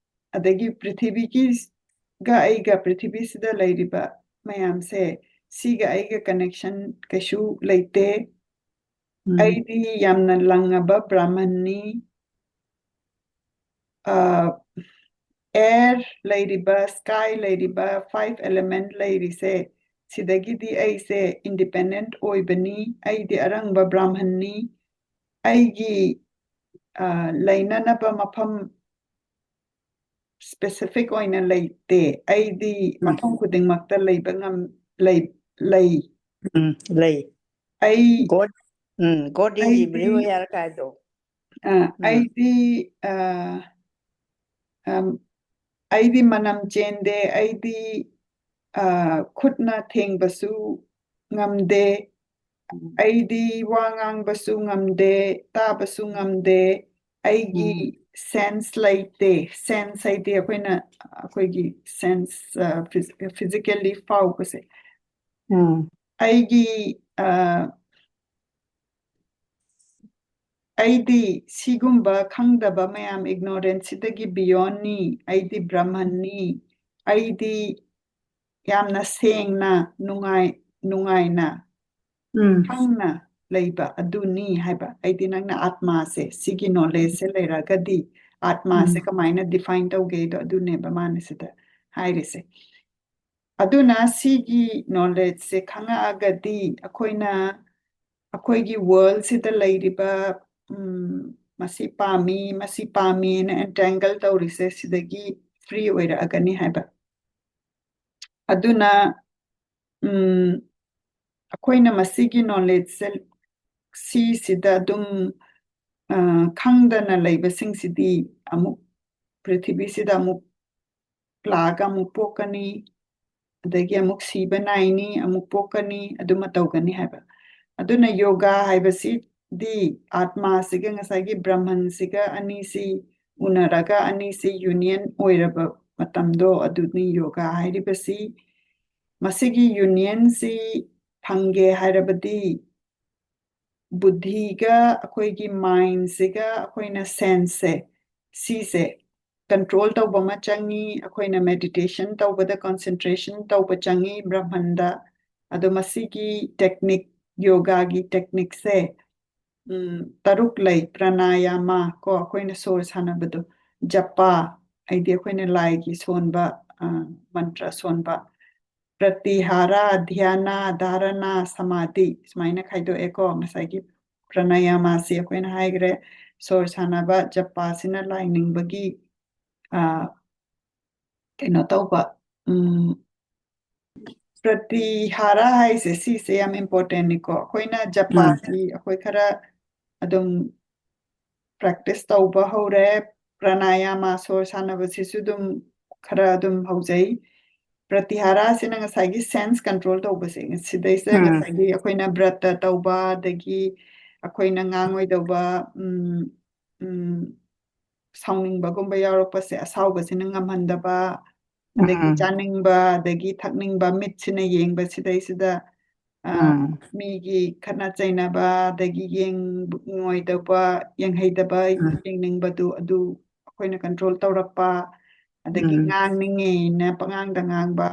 ꯑꯗꯒꯤ ꯄ꯭ꯔꯤꯊꯤꯕꯤꯒꯤꯒ ꯑꯩꯒ, ꯄ꯭ꯔꯤꯊꯤꯕꯤꯁꯤꯗ ꯂꯩꯔꯤꯕ ꯃꯌꯥꯝꯁꯦ, ꯁꯤꯒ ꯑꯩꯒ ꯀꯅꯦꯛꯁꯟ ꯀꯩꯁꯨ ꯂꯩꯇꯦ꯫ ꯎꯝ ꯑꯩꯗꯤ ꯌꯥꯝꯅ ꯂꯪꯉꯕ ꯕ꯭ꯔꯥꯍꯃꯟꯅꯤ꯫ ꯑ, ꯑꯦꯌꯔ ꯂꯩꯔꯤꯕ, ꯁ꯭ꯀꯥꯏ ꯂꯩꯔꯤꯕ, ꯐꯥꯏꯚ ꯑꯦꯂꯦꯃꯦꯟꯠ ꯂꯩꯔꯤꯁꯦ, ꯁꯤꯗꯒꯤꯗꯤ ꯑꯩꯁꯦ ꯏꯟꯗꯤꯄꯦꯟꯗꯦꯟꯠ ꯑꯣꯏꯕꯅꯤ, ꯑꯩꯗꯤ ꯑꯔꯪꯕ ꯕ꯭ꯔꯥꯍꯃꯟꯅꯤ, ꯑꯩꯒꯤ ꯑ, ꯂꯩꯅꯅꯕ ꯃꯐꯝ ꯁ꯭ꯄꯦꯁꯤꯐꯤꯛ ꯑꯣꯏꯅ ꯂꯩꯇꯦ꯫ ꯑꯩꯗꯤ ꯎꯝ꯫ ꯃꯐꯝ ꯈꯨꯗꯤꯡꯃꯛꯇ ꯂꯩꯕ ꯉꯝ ꯂꯩ ꯂꯩ꯫ ꯎꯝ, ꯂꯩ꯫ ꯑꯩ God, ꯎꯝ, God is ꯑꯩꯗꯤ everywhere ꯀꯥꯏꯗꯣ꯫ ꯑ, ꯎꯝ꯫ ꯑꯩꯗꯤ ꯑ, ꯑꯝ, ꯑꯩꯗꯤ ꯃꯅꯝ ꯆꯦꯟꯗꯦ, ꯑꯩꯗꯤ ꯑ, ꯈꯨꯠꯅ ꯊꯦꯡꯕꯁꯨ ꯉꯝꯗꯦ, ꯎꯝ꯫ ꯑꯩꯗꯤ ꯋꯥ ꯉꯥꯡꯕꯁꯨ ꯉꯝꯗꯦ, ꯇꯥꯕꯁꯨ ꯉꯝꯗꯦ, ꯑꯩꯒꯤ ꯎꯝ꯫ ꯁꯦꯟꯁ ꯂꯩꯇꯦ꯫ ꯁꯦꯟꯁ ꯍꯥꯏꯗꯤ ꯑꯩꯈꯣꯏꯅ, ꯑꯩꯈꯣꯏꯒꯤ ꯁꯦꯟꯁ, ꯑ, ꯐꯤꯖꯤ-, ꯐꯤꯖꯤꯀꯦꯜꯂꯤ ꯐꯥꯎꯕꯁꯦ꯫ ꯎꯝ꯫ ꯑꯩꯒꯤ, ꯑ, ꯑꯩꯗꯤ ꯁꯤꯒꯨꯝꯕ ꯈꯪꯗꯕ ꯃꯌꯥꯝ, ꯏꯒꯅꯣꯔꯦꯟꯁꯁꯤꯗꯒꯤ ꯕꯤꯌꯣꯟꯅꯤ, ꯑꯩꯗꯤ ꯕ꯭ꯔꯍꯃꯟꯅꯤ, ꯑꯩꯗꯤ ꯌꯥꯝꯅ ꯁꯦꯡꯅ, ꯅꯨꯡꯉꯥꯏ-, ꯅꯨꯡꯉꯥꯏꯅ, ꯎꯝ꯫ ꯈꯪꯅ ꯂꯩꯕ ꯑꯗꯨꯅꯤ ꯍꯥꯏꯕ꯫ ꯑꯩꯗꯤ ꯅꯪꯅ ꯑꯥꯠꯃꯥꯁꯦ, ꯁꯤꯒꯤ ꯅꯣꯂꯦꯖꯁꯦ ꯂꯩꯔꯒꯗꯤ, ꯑꯥꯠꯃꯥꯁꯦ ꯎꯝ꯫ ꯀꯃꯥꯏꯅ ꯗꯤꯐꯥꯏꯟ ꯇꯧꯒꯦꯗꯣ, ꯑꯗꯨꯅꯦꯕ ꯃꯥꯅ ꯁꯤꯗ ꯍꯥꯏꯔꯤꯁꯦ꯫ ꯑꯗꯨꯅ ꯁꯤꯒꯤ ꯅꯣꯂꯦꯖꯁꯦ ꯈꯪꯉꯛꯑꯒꯗꯤ, ꯑꯩꯈꯣꯏꯅ, ꯑꯩꯈꯣꯏꯒꯤ ꯋꯥꯔꯜꯁꯤꯗ ꯂꯩꯔꯤꯕ, ꯎꯝ, ꯃꯁꯤ ꯄꯥꯝꯃꯤ, ꯃꯁꯤ ꯄꯥꯝꯃꯤꯅ ꯑꯦꯟꯇꯦꯡꯒꯜ ꯇꯧꯔꯤꯁꯦ, ꯁꯤꯗꯒꯤ ꯐ꯭ꯔꯤ ꯑꯣꯏꯔꯛꯑꯒꯅꯤ ꯍꯥꯏꯕ꯫ ꯑꯗꯨꯅ, ꯎꯝ, ꯑꯩꯈꯣꯏꯅ ꯃꯁꯤꯒꯤ ꯅꯣꯂꯦꯖꯁꯦ, ꯁꯤꯁꯤꯗ ꯑꯗꯨꯝ, ꯑ, ꯈꯪꯗꯅ ꯂꯩꯕꯁꯤꯡꯁꯤꯗꯤ ꯑꯃꯨꯛ ꯄ꯭ꯔꯤꯊꯤꯕꯤꯁꯤꯗ ꯑꯃꯨꯛ ꯂꯥꯛꯑꯒ ꯑꯃꯨꯛ ꯄꯣꯛꯀꯅꯤ, ꯑꯗꯒꯤ ꯑꯃꯨꯛ ꯁꯤꯕ ꯅꯥꯏꯅꯤ, ꯑꯃꯨꯛ ꯄꯣꯛꯀꯅꯤ, ꯑꯗꯨꯃ ꯇꯧꯒꯅꯤ ꯍꯥꯏꯕ꯫ ꯑꯗꯨꯅ ꯌꯣꯒꯥ ꯍꯥꯏꯕꯁꯤꯗꯤ ꯑꯥꯠꯃꯥꯁꯤꯒ ꯉꯁꯥꯏꯒꯤ ꯕ꯭ꯔꯍꯃꯟꯁꯤꯒ ꯑꯅꯤꯁꯤ ꯎꯅꯔꯒ ꯑꯅꯤꯁꯤ ꯌꯨꯅꯤꯌꯟ ꯑꯣꯏꯔꯕ ꯃꯇꯝꯗꯣ ꯑꯗꯨꯅꯤ ꯌꯣꯒꯥ ꯍꯥꯏꯔꯤꯕꯁꯤ꯫ ꯃꯁꯤꯒꯤ ꯌꯨꯅꯤꯌꯟꯁꯤ ꯐꯪꯒꯦ ꯍꯥꯏꯔꯕꯗꯤ ꯕꯨꯙꯤꯒ ꯑꯩꯈꯣꯏꯒꯤ ꯃꯥꯏꯟꯁꯤꯒ ꯑꯩꯈꯣꯏꯅ ꯁꯦꯟꯁꯁꯦ, ꯁꯤꯁꯦ ꯀꯟꯇ꯭ꯔꯣꯜ ꯇꯧꯕ ꯑꯃ ꯆꯪꯉꯤ꯫ ꯑꯩꯈꯣꯏꯅ ꯃꯦꯗꯤꯇꯦꯁꯟ ꯇꯧꯕꯗ ꯀꯟꯁꯦꯟꯇ꯭ꯔꯦꯁꯟ ꯇꯧꯕ ꯆꯪꯉꯤ ꯕ꯭ꯔꯍꯃꯟꯗ꯫ ꯑꯗꯣ ꯃꯁꯤꯒꯤ ꯇꯦꯛꯅꯤꯛ, ꯌꯣꯒꯥꯒꯤ ꯇꯦꯛꯅꯤꯛꯁꯦ, ꯎꯝ, ꯇꯔꯨꯛ ꯂꯩ꯫ ꯄ꯭ꯔꯅꯥꯌꯥꯃꯥ ꯀꯣ, ꯑꯩꯈꯣꯏꯅ ꯁꯣꯔ ꯁꯥꯟꯅꯕꯗꯣ, ꯖꯄꯥ, ꯍꯥꯏꯗꯤ ꯑꯩꯈꯣꯏꯅ ꯂꯥꯏꯒꯤ ꯁꯣꯟꯕ, ꯑ, ꯃꯟꯇ꯭ꯔ ꯁꯣꯟꯕ, ꯄ꯭ꯔꯇꯤꯍꯥꯔꯥ, ꯙ꯭ꯌꯥꯅꯥ, ꯙꯥꯔꯥꯅꯥ, ꯁꯃꯥꯙꯤ ꯁꯨꯃꯥꯏꯅ ꯈꯥꯏꯗꯣꯛꯑꯦꯀꯣ꯫ ꯉꯁꯥꯏꯒꯤ ꯄ꯭ꯔꯥꯅꯥꯌꯥꯃꯥꯁꯤ ꯑꯩꯈꯣꯏꯅ ꯍꯥꯏꯈ꯭ꯔꯦ, ꯁꯣꯔ ꯁꯥꯟꯅꯕ, ꯖꯄꯥꯁꯤꯅ ꯂꯥꯏ ꯅꯤꯡꯕꯒꯤ, ꯑ, ꯀꯩꯅꯣ ꯇꯧꯕ, ꯎꯝ, ꯄ꯭ꯔꯇꯤꯍꯥꯔꯥ ꯍꯥꯏꯁꯦ ꯁꯤꯁꯦ ꯌꯥꯝ important ꯅꯤꯀꯣ꯫ ꯑꯩꯈꯣꯏꯅ ꯖꯄꯥꯁꯤ ꯑꯩꯈꯣꯏ ꯈꯔ ꯑꯗꯨꯝ practice ꯇꯧꯕ ꯍꯧꯔꯦ꯫ ꯄ꯭ꯔꯥꯅꯥꯌꯥꯃꯥ, ꯁꯣꯔ ꯁꯥꯟꯅꯕꯁꯤꯁꯨ ꯑꯗꯨꯝ ꯈꯔ ꯑꯗꯨꯝ ꯍꯧꯖꯩ꯫ ꯄ꯭ꯔꯇꯤꯍꯥꯔꯥꯁꯤꯅ ꯉꯁꯥꯏꯒꯤ sense control ꯇꯧꯕꯁꯦ, ꯁꯤꯗꯩꯁꯤꯗ ꯎꯝ꯫ ꯉꯁꯥꯏꯒꯤ ꯑꯩꯈꯣꯏꯅ ꯕ꯭ꯔꯠꯇ ꯇꯧꯕ, ꯑꯗꯒꯤ ꯑꯩꯈꯣꯏꯅ ꯉꯥꯡꯉꯣꯏꯗꯧꯕ, ꯎꯝ, ꯎꯝ, ꯁꯥꯎꯅꯤꯡꯕꯒꯨꯝꯕ ꯌꯥꯎꯔꯛꯄꯁꯦ, ꯑꯁꯥꯎꯕꯁꯤꯅ ꯉꯝꯍꯟꯗꯕ, ꯑꯗꯒꯤ ꯎꯝ꯫ ꯆꯥꯅꯤꯡꯕ, ꯑꯗꯒꯤ ꯊꯛꯅꯤꯡꯕ, ꯃꯤꯠꯁꯤꯅ ꯌꯦꯡꯕ, ꯁꯤꯗꯩꯁꯤꯗ, ꯑ, ꯎꯝ꯫ ꯃꯤꯒꯤ ꯈꯠꯅ ꯆꯩꯅꯕ, ꯑꯗꯒꯤ ꯌꯦꯡꯉꯣꯏꯗꯕ, ꯌꯦꯡꯍꯩꯗꯕ, ꯎꯝ꯫ ꯌꯦꯡꯅꯤꯡꯕꯗꯨ, ꯑꯗꯨ ꯑꯩꯈꯣꯏꯅ control ꯇꯧꯔꯛꯄ, ꯑꯗꯒꯤ ꯎꯝ꯫ ꯉꯥꯡꯅꯤꯡꯉꯦꯅ ꯄꯉꯥꯡꯗ ꯉꯥꯡꯕ,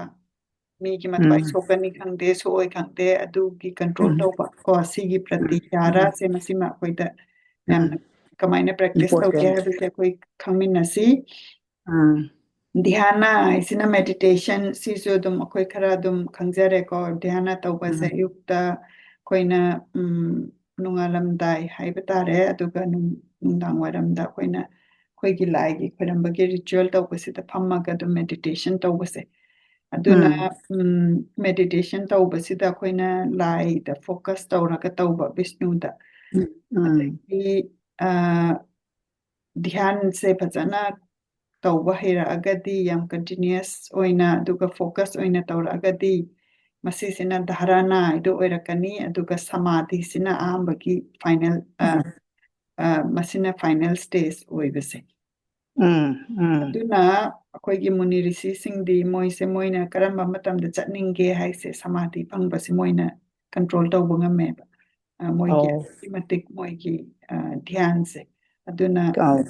ꯃꯤꯒꯤ ꯃꯊ꯭ꯋꯥꯏ ꯎꯝ꯫ ꯁꯣꯛꯀꯅꯤ ꯈꯪꯗꯦ, ꯁꯣꯛꯑꯣꯏ ꯈꯪꯗꯦ, ꯑꯗꯨꯒꯤ control ꯎꯝ꯫ ꯇꯧꯕ ꯀꯣ, ꯁꯤꯒꯤ ꯎꯝ꯫ ꯄ꯭ꯔꯇꯤꯍꯥꯔꯥꯁꯦ ꯃꯁꯤꯃ ꯑꯩꯈꯣꯏꯗ ꯎꯝ꯫ ꯌꯥꯝꯅ ꯀꯃꯥꯏꯅ practice ꯇꯧꯒꯦ important꯫ ꯍꯥꯏꯕꯁꯦ ꯑꯩꯈꯣꯏ ꯈꯪꯃꯤꯟꯅꯁꯤ꯫ ꯎꯝ꯫ ꯙ꯭ꯌꯥꯅ ꯍꯥꯏꯁꯤꯅ meditation, ꯁꯤꯁꯨ ꯑꯗꯨꯝ ꯑꯩꯈꯣꯏ ꯈꯔ ꯑꯗꯨꯝ ꯈꯪꯖꯔꯦꯀꯣ꯫ ꯙ꯭ꯌꯥꯅ ꯇꯧꯕꯁꯦ ꯎꯝ꯫ ꯑꯌꯨꯛꯇ ꯑꯩꯈꯣꯏꯅ, ꯎꯝ, ꯅꯣꯡꯉꯥꯜꯂꯝꯗꯥꯏ ꯍꯥꯏꯕ ꯇꯥꯔꯦ, ꯑꯗꯨꯒ ꯅꯨꯡ-, ꯅꯨꯡꯗꯥꯡ ꯋꯥꯏꯔꯝꯗ ꯑꯩꯈꯣꯏꯅ ꯑꯩꯈꯣꯏꯒꯤ ꯂꯥꯏꯒꯤ ꯈꯣꯏꯔꯝꯕꯒꯤ ritual ꯇꯧꯕꯁꯤꯗ ꯐꯝꯃꯒ ꯑꯗꯨꯝ meditation ꯇꯧꯕꯁꯦ꯫ ꯑꯗꯨꯅ, ꯎꯝ꯫ ꯎꯝ, meditation ꯇꯧꯕꯁꯤꯗ ꯑꯩꯈꯣꯏꯅ ꯂꯥꯏꯗ focus ꯇꯧꯔꯒ ꯇꯧꯕ, ꯕꯤꯁꯅꯨꯗ꯫ ꯎꯝ, ꯎꯝ꯫ ꯑꯗꯒꯤ, ꯑ, ꯙ꯭ꯌꯥꯟꯁꯦ ꯐꯖꯅ ꯇꯧꯕ ꯍꯩꯔꯛꯑꯒꯗꯤ, ꯌꯥꯝ continuous ꯑꯣꯏꯅ, ꯑꯗꯨꯒ focus ꯑꯣꯏꯅ ꯇꯧꯔꯛꯑꯒꯗꯤ, ꯃꯁꯤꯁꯤꯅ ꯙꯥꯔꯥꯅꯥ ꯍꯥꯏꯗꯣ ꯑꯣꯏꯔꯛꯀꯅꯤ꯫ ꯑꯗꯨꯒ ꯁꯃꯥꯙꯤꯁꯤꯅ ꯑꯍꯥꯟꯕꯒꯤ final, ꯑ, ꯎꯝ꯫ ꯑ, ꯃꯁꯤꯅ final stage ꯑꯣꯏꯕꯁꯦ꯫ ꯎꯝ, ꯎꯝ꯫ ꯑꯗꯨꯅ ꯑꯩꯈꯣꯏꯒꯤ ꯃꯨꯅꯤ ꯔꯤꯁꯤꯁꯤꯡꯗꯤ ꯃꯣꯏꯁꯦ, ꯃꯣꯏꯅ ꯀꯔꯝꯕ ꯃꯇꯝꯗ ꯆꯠꯅꯤꯡꯒꯦ ꯍꯥꯏꯁꯦ, ꯁꯃꯥꯙꯤ ꯐꯪꯕꯁꯦ ꯃꯣꯏꯅ control ꯇꯧꯕ ꯉꯝꯃꯦꯕ꯫ ꯑ, ꯃꯣꯏꯒꯤ ꯑꯧ꯫ ꯑꯗꯨꯛꯀꯤ ꯃꯇꯤꯛ ꯃꯣꯏꯒꯤ, ꯑ, ꯙ꯭ꯌꯥꯟꯁꯦ꯫ ꯑꯗꯨꯅ ꯑꯧ꯫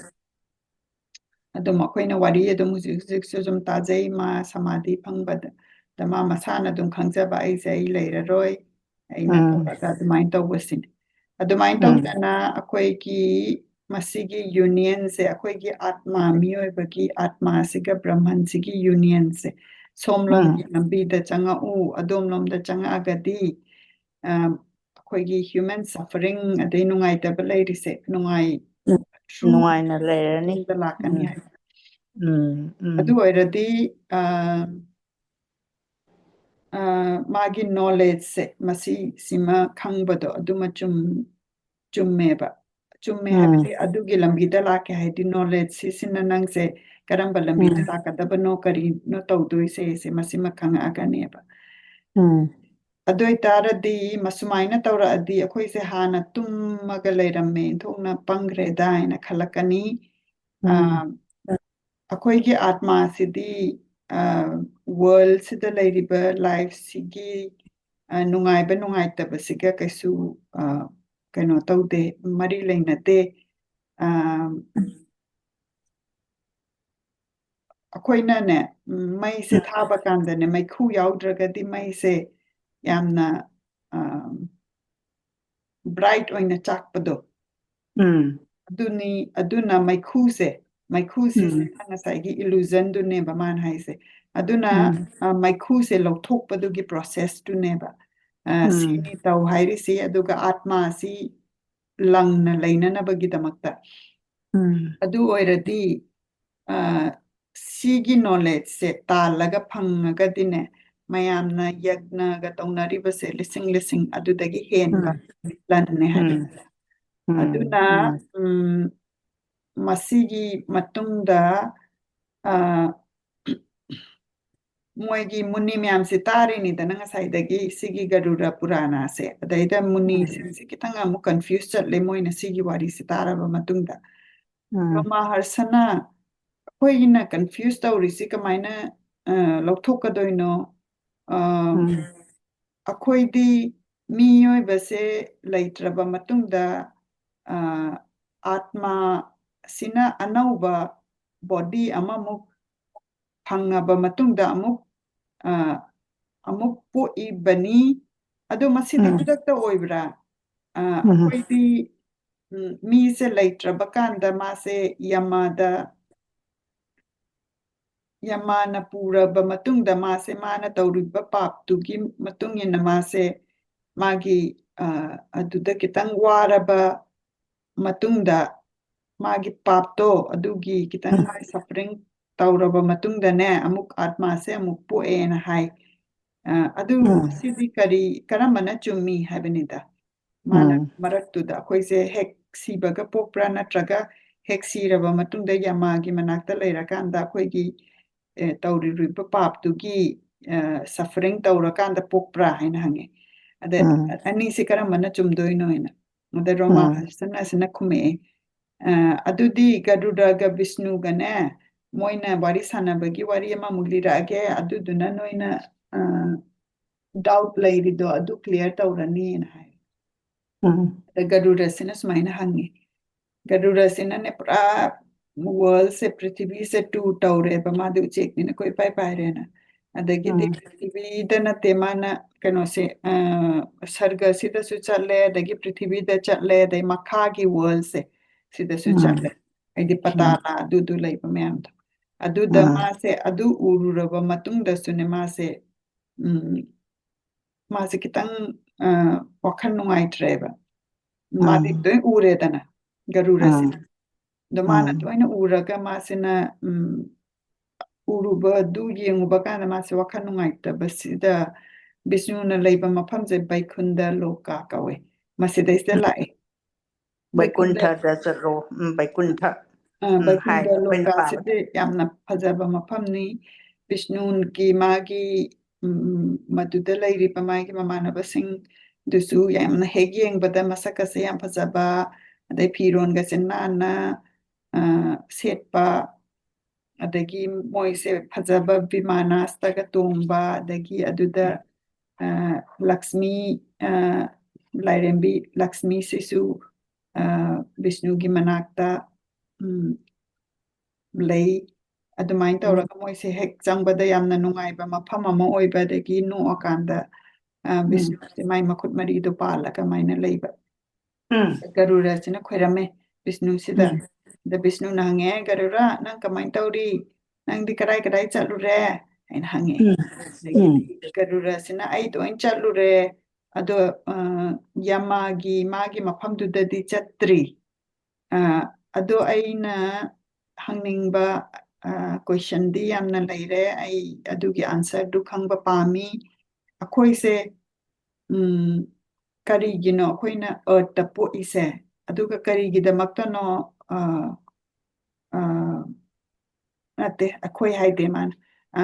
ꯑꯗꯨꯝ ꯑꯩꯈꯣꯏꯅ ꯋꯥꯔꯤ ꯑꯗꯨꯝ ꯍꯧꯖꯤꯛ ꯍꯧꯖꯤꯛꯁꯨ ꯑꯗꯨꯝ ꯇꯥꯖꯩ, ꯃꯥ ꯁꯃꯥꯙꯤ ꯐꯪꯕꯗ, ꯗ ꯃꯥ ꯃꯁꯥꯅ ꯑꯗꯨꯝ ꯈꯪꯖꯕ, "ꯑꯩꯁꯦ ꯑꯩ ꯂꯩꯔꯔꯣꯏ, ꯑꯩꯅ ꯎꯝ꯫ ꯇꯧꯔꯒ" ꯑꯗꯨꯃꯥꯏꯅ ꯇꯧꯕꯁꯤꯅꯤ꯫ ꯑꯗꯨꯃꯥꯏꯅ ꯎꯝ꯫ ꯇꯧꯗꯅ ꯑꯩꯈꯣꯏꯒꯤ ꯃꯁꯤꯒꯤ unionꯁꯦ, ꯑꯩꯈꯣꯏꯒꯤ ꯑꯥꯠꯃꯥ, ꯃꯤꯑꯣꯏꯕꯒꯤ ꯑꯥꯠꯃꯥꯁꯤꯒ ꯕ꯭ꯔꯍꯃꯟꯁꯤꯒꯤ unionꯁꯦ, ꯁꯣꯝꯂꯣꯝꯒꯤ ꯂꯝꯕꯤꯗ ꯆꯪꯉꯛꯎ, ꯑꯗꯣꯝꯂꯣꯝꯗ ꯆꯪꯉꯛꯑꯒꯗꯤ, ꯑ, ꯑꯩꯈꯣꯏꯒꯤ human suffering ꯑꯗꯩ ꯅꯨꯡꯉꯥꯏꯇꯕ ꯂꯩꯔꯤꯁꯦ ꯅꯨꯡꯉꯥꯏ-, ꯎꯝ꯫ true ꯅꯨꯡꯉꯥꯏꯅ ꯂꯩꯔꯅꯤ꯫ ꯃꯇꯨꯡꯗ ꯂꯥꯛꯀꯅꯤ ꯎꯝ꯫ ꯍꯥꯏꯕ꯫ ꯎꯝ, ꯎꯝ꯫ ꯑꯗꯨ ꯑꯣꯏꯔꯗꯤ, ꯑ, ꯑ, ꯃꯥꯒꯤ knowledgeꯁꯦ, ꯃꯁꯤ, ꯁꯤꯃ ꯈꯪꯕꯗꯣ ꯑꯗꯨꯃ ꯆꯨꯝ-, ꯆꯨꯝꯃꯦꯕ꯫ ꯆꯨꯝꯃꯦ ꯎꯝ꯫ ꯍꯥꯏꯕꯗꯤ ꯑꯗꯨꯒꯤ ꯂꯝꯕꯤꯗ ꯂꯥꯛꯀꯦ ꯍꯥꯏꯗꯤ knowledge ꯁꯤꯁꯤꯅ ꯅꯪꯁꯦ ꯀꯔꯝꯕ ꯂꯝꯕꯤꯗ ꯎꯝ꯫ ꯂꯥꯛꯀꯗꯕꯅꯣ, ꯀꯔꯤꯅꯣ ꯇꯧꯗꯣꯏꯁꯦ, ꯁꯦ ꯃꯁꯤꯃ ꯈꯪꯉꯛꯑꯒꯅꯦꯕ꯫ ꯎꯝ꯫ ꯑꯗꯨ ꯑꯣꯏꯇꯥꯔꯗꯤ ꯃꯁꯨꯃꯥꯏꯅ ꯇꯧꯔꯛꯑꯗꯤ ꯑꯩꯈꯣꯏꯁꯦ ꯍꯥꯟꯅ ꯇꯨꯝꯃꯒ ꯂꯩꯔꯝꯃꯦ, ꯏꯟꯊꯣꯛꯅ ꯄꯪꯈ꯭ꯔꯦꯗ ꯍꯥꯏꯅ ꯈꯜꯂꯛꯀꯅꯤ꯫ ꯑ, ꯎꯝ꯫ ꯑꯩꯈꯣꯏꯒꯤ ꯑꯥꯠꯃꯥꯁꯤꯗꯤ, ꯑ, worldꯁꯤꯗ ꯂꯩꯔꯤꯕ lifeꯁꯤꯒꯤ, ꯑ, ꯅꯨꯡꯉꯥꯏꯕ ꯅꯨꯡꯉꯥꯏꯇꯕꯁꯤꯒ ꯀꯩꯁꯨ, ꯑ, ꯀꯩꯅꯣ ꯇꯧꯗꯦ, ꯃꯔꯤ ꯂꯩꯅꯗꯦ꯫ ꯑ, ꯑꯩꯈꯣꯏꯅꯅꯦ, ꯎꯝ, ꯃꯩꯁꯦ ꯎꯝ꯫ ꯊꯥꯕ ꯀꯥꯟꯗꯅꯦ, ꯃꯩꯈꯨ ꯌꯥꯎꯗ꯭ꯔꯒꯗꯤ ꯃꯩꯁꯦ ꯌꯥꯝꯅ, ꯑ, bright ꯑꯣꯏꯅ ꯆꯥꯛꯄꯗꯣ꯫ ꯎꯝ꯫ ꯑꯗꯨꯅꯤ, ꯑꯗꯨꯅ ꯃꯩꯈꯨꯁꯦ, ꯃꯩꯈꯨꯁꯤꯁꯦ ꯎꯝ꯫ ꯉꯁꯥꯏꯒꯤ illusionꯗꯨꯅꯦꯕ ꯃꯥꯅ ꯍꯥꯏꯁꯦ꯫ ꯑꯗꯨꯅ, ꯎꯝ꯫ ꯑ, ꯃꯩꯈꯨꯁꯦ ꯂꯧꯊꯣꯛꯄꯗꯨꯒꯤ processꯇꯨꯅꯦꯕ꯫ ꯑ, ꯎꯝ꯫ ꯁꯤꯅꯤ ꯇꯧ ꯍꯥꯏꯔꯤꯁꯤ, ꯑꯗꯨꯒ ꯑꯥꯠꯃꯥꯁꯤ ꯂꯪꯅ ꯂꯩꯅꯅꯕꯒꯤꯗꯃꯛꯇ꯫ ꯎꯝ꯫ ꯑꯗꯨ ꯑꯣꯏꯔꯗꯤ, ꯑ, ꯁꯤꯒꯤ knowledgeꯁꯦ ꯇꯥꯜꯂꯒ ꯐꯪꯉꯒꯗꯤꯅꯦ, ꯃꯌꯥꯝꯅ ꯌꯒ꯭ꯅꯒ ꯇꯧꯅꯔꯤꯕꯁꯦ ꯂꯤꯁꯤꯡ ꯂꯤꯁꯤꯡ ꯑꯗꯨꯗꯒꯤ ꯍꯦꯟꯕ ꯎꯝ꯫ ꯂꯟꯅꯦ ꯍꯥꯏꯕ꯫ ꯎꯝ꯫ ꯎꯝ꯫ ꯑꯗꯨꯅ, ꯎꯝ꯫ ꯎꯝ, ꯃꯁꯤꯒꯤ ꯃꯇꯨꯡꯗ, ꯑ, ꯃꯣꯏꯒꯤ ꯃꯨꯅꯤ ꯃꯌꯥꯝꯁꯦ ꯇꯥꯔꯤꯅꯤꯗꯅ ꯉꯁꯥꯏꯗꯒꯤ ꯁꯤꯒꯤ ꯒꯔꯨꯔ ꯄꯨꯔꯥꯅꯥꯁꯦ꯫ ꯑꯗꯩꯗ ꯎꯝ꯫ ꯃꯨꯅꯤꯁꯤꯡꯁꯦ ꯈꯤꯇꯪ ꯑꯃꯨꯛ confuse ꯆꯠꯂꯦ ꯃꯣꯏꯅ ꯁꯤꯒꯤ ꯋꯥꯔꯤꯁꯦ ꯇꯥꯔꯕ ꯃꯇꯨꯡꯗ꯫ ꯎꯝ꯫ ꯕ꯭ꯔꯍꯃꯥꯍꯔꯁꯅ ꯑꯩꯈꯣꯏꯒꯤꯅ confuse ꯇꯧꯔꯤꯁꯤ ꯀꯃꯥꯏꯅ, ꯑ, ꯂꯧꯊꯣꯛꯀꯗꯣꯏꯅꯣ? ꯑ, ꯎꯝ꯫ ꯑꯩꯈꯣꯏꯗꯤ ꯃꯤꯑꯣꯏꯕꯁꯦ ꯂꯩꯇ꯭ꯔꯕ ꯃꯇꯨꯡꯗ, ꯑ, ꯑꯥꯠꯃꯥꯁꯤꯅ ꯑꯅꯧꯕ body ꯑꯃꯃꯨꯛ ꯐꯪꯉꯕ ꯃꯇꯨꯡꯗ ꯑꯃꯨꯛ, ꯑ, ꯑꯃꯨꯛ ꯄꯣꯛꯏꯕꯅꯤ꯫ ꯑꯗꯣ ꯃꯁꯤꯗꯤ ꯎꯝ꯫ ꯈꯨꯗꯛꯇ ꯑꯣꯏꯕ꯭ꯔꯥ? ꯑ, ꯎꯝ꯫ ꯑꯩꯈꯣꯏꯗꯤ, ꯎꯝ, ꯃꯤꯁꯦ ꯂꯩꯇ꯭ꯔꯕ ꯀꯥꯟꯗ ꯃꯥꯁꯦ ꯌꯃꯗ ꯌꯥꯝ ꯃꯥꯅ ꯄꯨꯔꯕ ꯃꯇꯨꯡꯗ ꯃꯥꯁꯦ, ꯃꯥꯅ ꯇꯧꯔꯤꯕ ꯄꯥꯞꯇꯨꯒꯤ ꯃꯇꯨꯡ ꯏꯟꯅ ꯃꯥꯁꯦ, ꯃꯥꯒꯤ, ꯑ, ꯑꯗꯨꯗ ꯈꯤꯇꯪ ꯋꯥꯔꯕ ꯃꯇꯨꯡꯗ, ꯃꯥꯒꯤ ꯄꯥꯞꯇꯣ ꯑꯗꯨꯒꯤ ꯈꯤꯇꯪ ꯎꯝ꯫ ꯃꯥꯒꯤ suffering ꯇꯧꯔꯕ ꯃꯇꯨꯡꯗꯅꯦ, ꯑꯃꯨꯛ ꯑꯥꯠꯃꯥꯁꯦ ꯑꯃꯨꯛ ꯄꯣꯛꯑꯦꯅ ꯍꯥꯏ꯫ ꯑ, ꯑꯗꯨ ꯎꯝ꯫ ꯁꯤꯗꯤ ꯀꯔꯤ, ꯀꯔꯝꯕꯅ ꯆꯨꯝꯃꯤ ꯍꯥꯏꯕꯅꯤꯗ꯫ ꯃꯥꯅ ꯎꯝ꯫ ꯃꯔꯛꯇꯨꯗ ꯑꯩꯈꯣꯏꯁꯦ ꯍꯦꯛ ꯁꯤꯕꯒ ꯄꯣꯛꯄ꯭ꯔꯥ, ꯅꯠꯇ꯭ꯔꯒ ꯍꯦꯛ ꯁꯤꯔꯕ ꯃꯇꯨꯡꯗ ꯌꯥꯃꯥꯒꯤ ꯃꯅꯥꯛꯇ ꯂꯩꯔꯀꯥꯟꯗ ꯑꯩꯈꯣꯏꯒꯤ, ꯑꯦ, ꯇꯧꯔꯤꯕ ꯄꯥꯞꯇꯨꯒꯤ, ꯑ, suffering ꯇꯧꯔꯀꯥꯟꯗ ꯄꯣꯛꯄ꯭ꯔꯥ ꯍꯥꯏꯅ ꯍꯪꯉꯦ꯫ ꯑꯗ ꯎꯝ꯫ ꯑꯅꯤꯁꯦ ꯀꯔꯝꯕꯅ ꯆꯨꯝꯗꯣꯏꯅꯣ ꯍꯥꯏꯅ꯫ ꯑꯗ ꯔꯣꯃꯥ ꯎꯝ꯫ ꯑꯁꯤꯅ, ꯑꯁꯤꯅ ꯈꯨꯝꯃꯛꯑꯦ, ꯑ, "ꯑꯗꯨꯗꯤ ꯒꯔꯨꯗꯒ ꯕꯤꯁꯅꯨꯒꯅꯦ, ꯃꯣꯏꯅ ꯋꯥꯔꯤ ꯁꯥꯟꯅꯕꯒꯤ ꯋꯥꯔꯤ ꯑꯃꯃꯨꯛ ꯂꯤꯔꯛꯑꯒꯦ, ꯑꯗꯨꯗꯨꯅ ꯅꯣꯏꯅ, ꯑ, doubt ꯂꯩꯔꯤꯗꯣ ꯑꯗꯨ clear ꯇꯧꯔꯅꯤꯅ" ꯍꯥꯏ꯫ ꯎꯝ꯫ ꯑꯗ ꯒꯔꯨꯗꯁꯤꯅ ꯁꯨꯃꯥꯏꯅ ꯍꯪꯉꯤ, ꯒꯔꯨꯗꯁꯤꯅꯅꯦ ꯄꯨꯔꯥ worldꯁꯦ, ꯄ꯭ꯔꯤꯊꯤꯕꯤꯁꯦ tour ꯇꯧꯔꯦꯕ, ꯃꯥꯗꯤ ꯎꯆꯦꯛꯅꯤꯅ ꯀꯣꯏꯄꯥꯏ ꯄꯥꯏꯔꯦꯅ꯫ ꯑꯗꯒꯤꯗꯤ ꯎꯝ꯫ ꯄ꯭ꯔꯤꯊꯤꯕꯤꯗ ꯅꯠꯇꯦ, ꯃꯥꯅ ꯀꯩꯅꯣꯁꯦ, ꯑ, ꯁꯔꯒꯁꯤꯗꯁꯨ ꯆꯠꯂꯦ, ꯑꯗꯒꯤ ꯄ꯭ꯔꯤꯊꯤꯕꯤꯗ ꯆꯠꯂꯦ, ꯑꯗꯩ ꯃꯈꯥꯒꯤ worldꯁꯦ ꯁꯤꯗꯁꯨ ꯎꯝ꯫ ꯆꯠꯂꯦ꯫ ꯍꯥꯏꯗꯤ ꯎꯝ꯫ ꯄꯇꯥꯂꯥ ꯑꯗꯨꯗꯨ ꯂꯩꯕ ꯃꯌꯥꯝꯗꯣ꯫ ꯑꯗꯨꯗ ꯎꯝ꯫ ꯃꯥꯁꯦ ꯑꯗꯨ ꯎꯔꯨꯔꯕ ꯃꯇꯨꯡꯗꯁꯨꯅꯦ ꯃꯥꯁꯦ, ꯎꯝ, ꯃꯥꯁꯦ ꯈꯤꯇꯪ, ꯑ, ꯋꯥꯈꯜ ꯅꯨꯡꯉꯥꯏꯇ꯭ꯔꯦꯕ꯫ ꯃꯥꯗꯤ ꯎꯝ꯫ ꯂꯣꯏ ꯎꯔꯦꯗꯅ, ꯒꯔꯨꯗꯁꯦ꯫ ꯎꯝ꯫ ꯑꯗꯣ ꯃꯥꯅ ꯎꯝ꯫ ꯂꯣꯏꯅ ꯎꯔꯒ ꯃꯥꯁꯤꯅ, ꯎꯝ, ꯎꯔꯨꯕꯗꯨ ꯌꯦꯡꯉꯨꯕ ꯀꯥꯟꯗ ꯃꯥꯁꯦ ꯋꯥꯈꯜ ꯅꯨꯡꯉꯥꯏꯇꯕꯁꯤꯗ ꯕꯤꯁꯅꯨꯅ ꯂꯩꯕ ꯃꯐꯝꯁꯦ ꯕꯩꯀꯨꯟꯗ ꯂꯣꯀꯥ ꯀꯧꯋꯦ꯫ ꯃꯁꯤꯗꯩꯁꯤꯗ ꯎꯝ꯫ ꯂꯥꯛꯑꯦ꯫ ꯕꯩꯀꯨꯟꯗ ꯕꯩꯀꯨꯟꯊꯗ ꯆꯠꯂꯣ꯫ ꯎꯝ, ꯕꯩꯀꯨꯟꯊ꯫ ꯑ, ꯎꯝ, ꯍꯥꯏ, ꯕꯩꯀꯨꯟꯊ ꯑꯩꯈꯣꯏꯅ ꯄꯥꯕꯗ꯫ ꯂꯣꯀꯥꯁꯤꯗꯤ ꯌꯥꯝꯅ ꯐꯖꯕ ꯃꯐꯝꯅꯤ꯫ ꯕꯤꯁꯅꯨꯒꯤ ꯃꯥꯒꯤ, ꯎꯝ, ꯃꯗꯨꯗ ꯂꯩꯔꯤꯕ ꯃꯥꯒꯤ ꯃꯃꯥꯟꯅꯕꯁꯤꯡꯗꯨꯁꯨ ꯌꯥꯝꯅ ꯍꯦꯛ ꯌꯦꯡꯕꯗ ꯃꯁꯛꯀꯁꯦ ꯌꯥꯝ ꯐꯖꯕ, ꯑꯗꯩ ꯐꯤꯔꯣꯟꯒꯁꯦ ꯅꯥꯟꯅ, ꯑ, ꯁꯦꯠꯄ, ꯑꯗꯒꯤ ꯃꯣꯏꯁꯦ ꯐꯖꯕ ꯕꯤꯃꯥꯅꯥꯁꯇꯒ ꯇꯣꯡꯕ, ꯑꯗꯒꯤ ꯑꯗꯨꯗ, ꯑ, ꯂꯛꯁꯃꯤ, ꯑ, ꯂꯥꯏꯔꯦꯝꯕꯤ ꯂꯛꯁꯃꯤꯁꯤꯁꯨ, ꯑ, ꯕꯤꯁꯅꯨꯒꯤ ꯃꯅꯥꯛꯇ, ꯎꯝ, ꯂꯩ꯫ ꯑꯗꯨꯃꯥꯏꯅ ꯎꯝ꯫ ꯇꯧꯔꯒ ꯃꯣꯏꯁꯦ ꯍꯦꯛ ꯆꯪꯕꯗ ꯌꯥꯝꯅ ꯅꯨꯡꯉꯥꯏꯕ ꯃꯐꯝ ꯑꯃ ꯑꯣꯏꯕ, ꯑꯗꯒꯤ ꯅꯣꯛꯑꯀꯥꯟꯗ, ꯑ, ꯎꯝ꯫ ꯕꯤꯁꯅꯨꯁꯦ ꯃꯥꯏ ꯃꯈꯨꯠ ꯃꯔꯤꯗꯣ ꯄꯥꯜꯂꯒ ꯑꯗꯨꯃꯥꯏꯅ ꯂꯩꯕ꯫ ꯎꯝ꯫ ꯒꯔꯨꯗꯁꯤꯅ ꯈꯣꯏꯔꯝꯃꯦ ꯕꯤꯁꯅꯨꯁꯤꯗ꯫ ꯎꯝ꯫ ꯑꯗ ꯕꯤꯁꯅꯨꯅ ꯍꯪꯉꯦ, "ꯒꯔꯨꯗ, ꯅꯪ ꯀꯃꯥꯏꯅ ꯇꯧꯔꯤ? "ꯅꯪꯗꯤ ꯀꯗꯥꯏ ꯀꯗꯥꯏ ꯆꯠꯂꯨꯔꯦ?" ꯍꯥꯏꯅ ꯍꯪꯉꯦ꯫ ꯎꯝ, ꯑꯗꯒꯤꯗꯤ ꯒꯔꯨꯔꯁꯤꯅ, "ꯑꯩ ꯂꯣꯏ ꯆꯠꯂꯨꯔꯦ, ꯑꯗꯣ, ꯑ, ꯌꯃꯥꯒꯤ ꯃꯥꯒꯤ ꯃꯐꯝꯗꯨꯗꯗꯤ ꯆꯠꯇ꯭ꯔꯤ꯫ ꯑ, ꯑꯗꯣ ꯑꯩꯅ ꯍꯪꯅꯤꯡꯕ, ꯑ, questionꯗꯤ ꯌꯥꯝꯅ ꯂꯩꯔꯦ꯫ ꯑꯩ ꯑꯗꯨꯒꯤ answerꯗꯨ ꯈꯪꯕ ꯄꯥꯝꯃꯤ꯫ ꯑꯩꯈꯣꯏꯁꯦ, ꯎꯝ, ꯀꯔꯤꯒꯤꯅꯣ ꯑꯩꯈꯣꯏꯅ earthꯇ ꯄꯣꯛꯏꯁꯦ? ꯑꯗꯨꯒ ꯀꯔꯤꯒꯤꯗꯃꯛꯇꯅꯣ, ꯑ, ꯑ, ꯅꯠꯇꯦ, ꯑꯩꯈꯣꯏ ꯍꯥꯏꯗꯦ ꯃꯥꯅ꯫ ꯑ,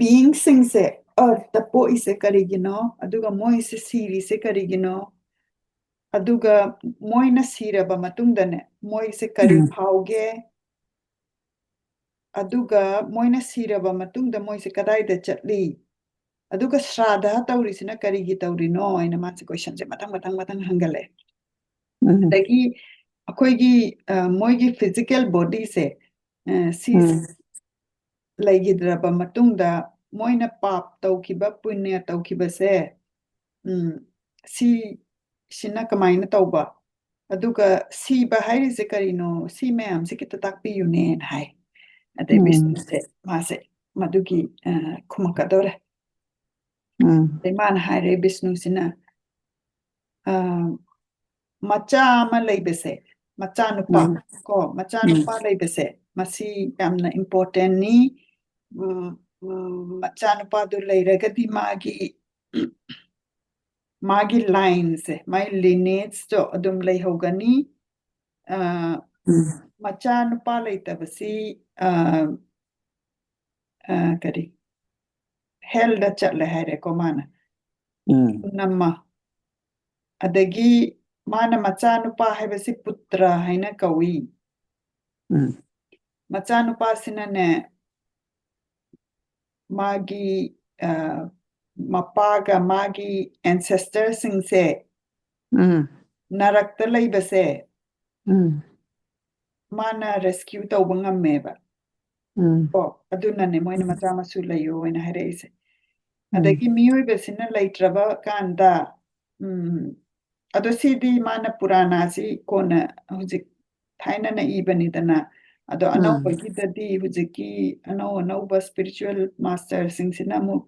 beingꯁꯤꯡꯁꯦ earthꯇ ꯄꯣꯛꯏꯁꯦ ꯀꯔꯤꯒꯤꯅꯣ? ꯑꯗꯨꯒ ꯃꯣꯏꯁꯦ ꯁꯤꯔꯤꯁꯦ ꯀꯔꯤꯒꯤꯅꯣ? ꯑꯗꯨꯒ ꯃꯣꯏꯅ ꯁꯤꯔꯕ ꯃꯇꯨꯡꯗꯅꯦ, ꯃꯣꯏꯁꯦ ꯀꯔꯤ ꯎꯝ꯫ ꯐꯥꯎꯒꯦ? ꯑꯗꯨꯒ ꯃꯣꯏꯅ ꯁꯤꯔꯕ ꯃꯇꯨꯡꯗ ꯃꯣꯏꯁꯦ ꯀꯗꯥꯏꯗ ꯆꯠꯂꯤ? ꯑꯗꯨꯒ ꯁ꯭ꯔꯥꯗ ꯇꯧꯔꯤꯁꯤꯅ ꯀꯔꯤꯒꯤ ꯇꯧꯔꯤꯅꯣ?" ꯍꯥꯏꯅ ꯃꯥꯁꯦ questionꯁꯦ ꯃꯊꯪ, ꯃꯊꯪ, ꯃꯊꯪ ꯍꯪꯒꯠꯂꯛꯑꯦ꯫ ꯎꯝ꯫ ꯑꯗꯒꯤ ꯑꯩꯈꯣꯏꯒꯤ, ꯑ, ꯃꯣꯏꯒꯤ physical bodyꯁꯦ, ꯑ, ꯁꯤ ꯎꯝ꯫ ꯂꯩꯈꯤꯗ꯭ꯔꯕ ꯃꯇꯨꯡꯗ ꯃꯣꯏꯅ ꯄꯥꯞ ꯇꯧꯈꯤꯕ, ꯄꯨꯅ꯭ꯌ ꯇꯧꯈꯤꯕꯁꯦ, ꯎꯝ, ꯁꯤ, ꯁꯤꯅ ꯀꯃꯥꯏꯅ ꯇꯧꯕ? ꯑꯗꯨꯒ ꯁꯤꯕ ꯍꯥꯏꯔꯤꯁꯦ ꯀꯔꯤꯅꯣ? ꯁꯤ ꯃꯌꯥꯝꯁꯦ ꯈꯤꯇ ꯇꯥꯛꯄꯤꯌꯨꯅꯦꯅ ꯍꯥꯏ꯫ ꯑꯗꯩ ꯎꯝ꯫ ꯕꯤꯁꯅꯨꯁꯦ ꯃꯥꯁꯦ ꯃꯗꯨꯒꯤ, ꯑ, ꯈꯨꯝꯃꯛꯀꯗꯧꯔꯦ꯫ ꯎꯝ꯫ ꯑꯗꯩ ꯃꯥꯅ ꯍꯥꯏꯔꯦ, ꯕꯤꯁꯅꯨꯁꯤꯅ, ꯑ, ꯃꯆꯥ ꯑꯃ ꯂꯩꯕꯁꯦ, ꯃꯆꯥꯅꯨꯄꯥ, ꯎꯝ꯫ ꯀꯣ, ꯃꯆꯥꯅꯨꯄꯥ ꯂꯩꯕꯁꯦ, ꯃꯁꯤ ꯌꯥꯝꯅ importantꯅꯤ꯫ ꯎꯝ, ꯎꯝ, ꯃꯆꯥꯅꯨꯄꯥꯗꯨ ꯂꯩꯔꯒꯗꯤ ꯃꯥꯒꯤ, ꯃꯥꯒꯤ lineꯁꯦ, ꯃꯥꯒꯤ lineageꯇꯣ ꯑꯗꯨꯝ ꯂꯩꯍꯧꯒꯅꯤ꯫ ꯑ, ꯎꯝ꯫ ꯃꯆꯥꯅꯨꯄꯥ ꯂꯩꯇꯕꯁꯤ, ꯑ, ꯑ, ꯀꯔꯤ, hellꯗ ꯆꯠꯂꯦ ꯍꯥꯏꯔꯦꯀꯣ ꯃꯥꯅ꯫ ꯎꯝ꯫ ꯄꯨꯅꯃ꯫ ꯑꯗꯒꯤ ꯃꯥꯅ ꯃꯆꯥꯅꯨꯄꯥ ꯍꯥꯏꯕꯁꯤ ꯄꯨꯇ꯭ꯔ ꯍꯥꯏꯅ ꯀꯧꯏ꯫ ꯎꯝ꯫ ꯃꯆꯥꯅꯨꯄꯥꯁꯤꯅꯅꯦ, ꯃꯥꯒꯤ, ꯑ, ꯃꯄꯥꯒ ꯃꯥꯒꯤ ancestorꯁꯤꯡꯁꯦ ꯎꯝ꯫ ꯅꯔꯛꯇ ꯂꯩꯕꯁꯦ ꯎꯝ꯫ ꯃꯥꯅ rescue ꯇꯧꯕ ꯉꯝꯃꯦꯕ꯫ ꯎꯝ꯫ ꯀꯣ, ꯑꯗꯨꯅꯅꯦ ꯃꯣꯏꯅ ꯃꯆꯥ ꯃꯁꯨ ꯂꯩꯌꯣ ꯍꯥꯏꯅ ꯍꯥꯏꯔꯛꯏꯁꯦ꯫ ꯎꯝ꯫ ꯑꯗꯒꯤ ꯃꯤꯑꯣꯏꯕꯁꯤꯅ ꯂꯩꯇ꯭ꯔꯕ ꯀꯥꯟꯗ, ꯎꯝ, ꯑꯗꯣ ꯁꯤꯗꯤ ꯃꯥꯅ ꯄꯨꯔꯥꯅꯥꯁꯤ ꯀꯣꯟꯅ ꯍꯧꯖꯤꯛ ꯊꯥꯏꯅꯅ ꯏꯕꯅꯤꯗꯅ, ꯑꯗꯣ ꯎꯝ꯫ ꯑꯅꯧꯕꯒꯤꯗꯗꯤ ꯍꯧꯖꯤꯛꯀꯤ ꯑꯅꯧ ꯑꯅꯧꯕ spiritual masterꯁꯤꯡꯁꯤꯅ ꯑꯃꯨꯛ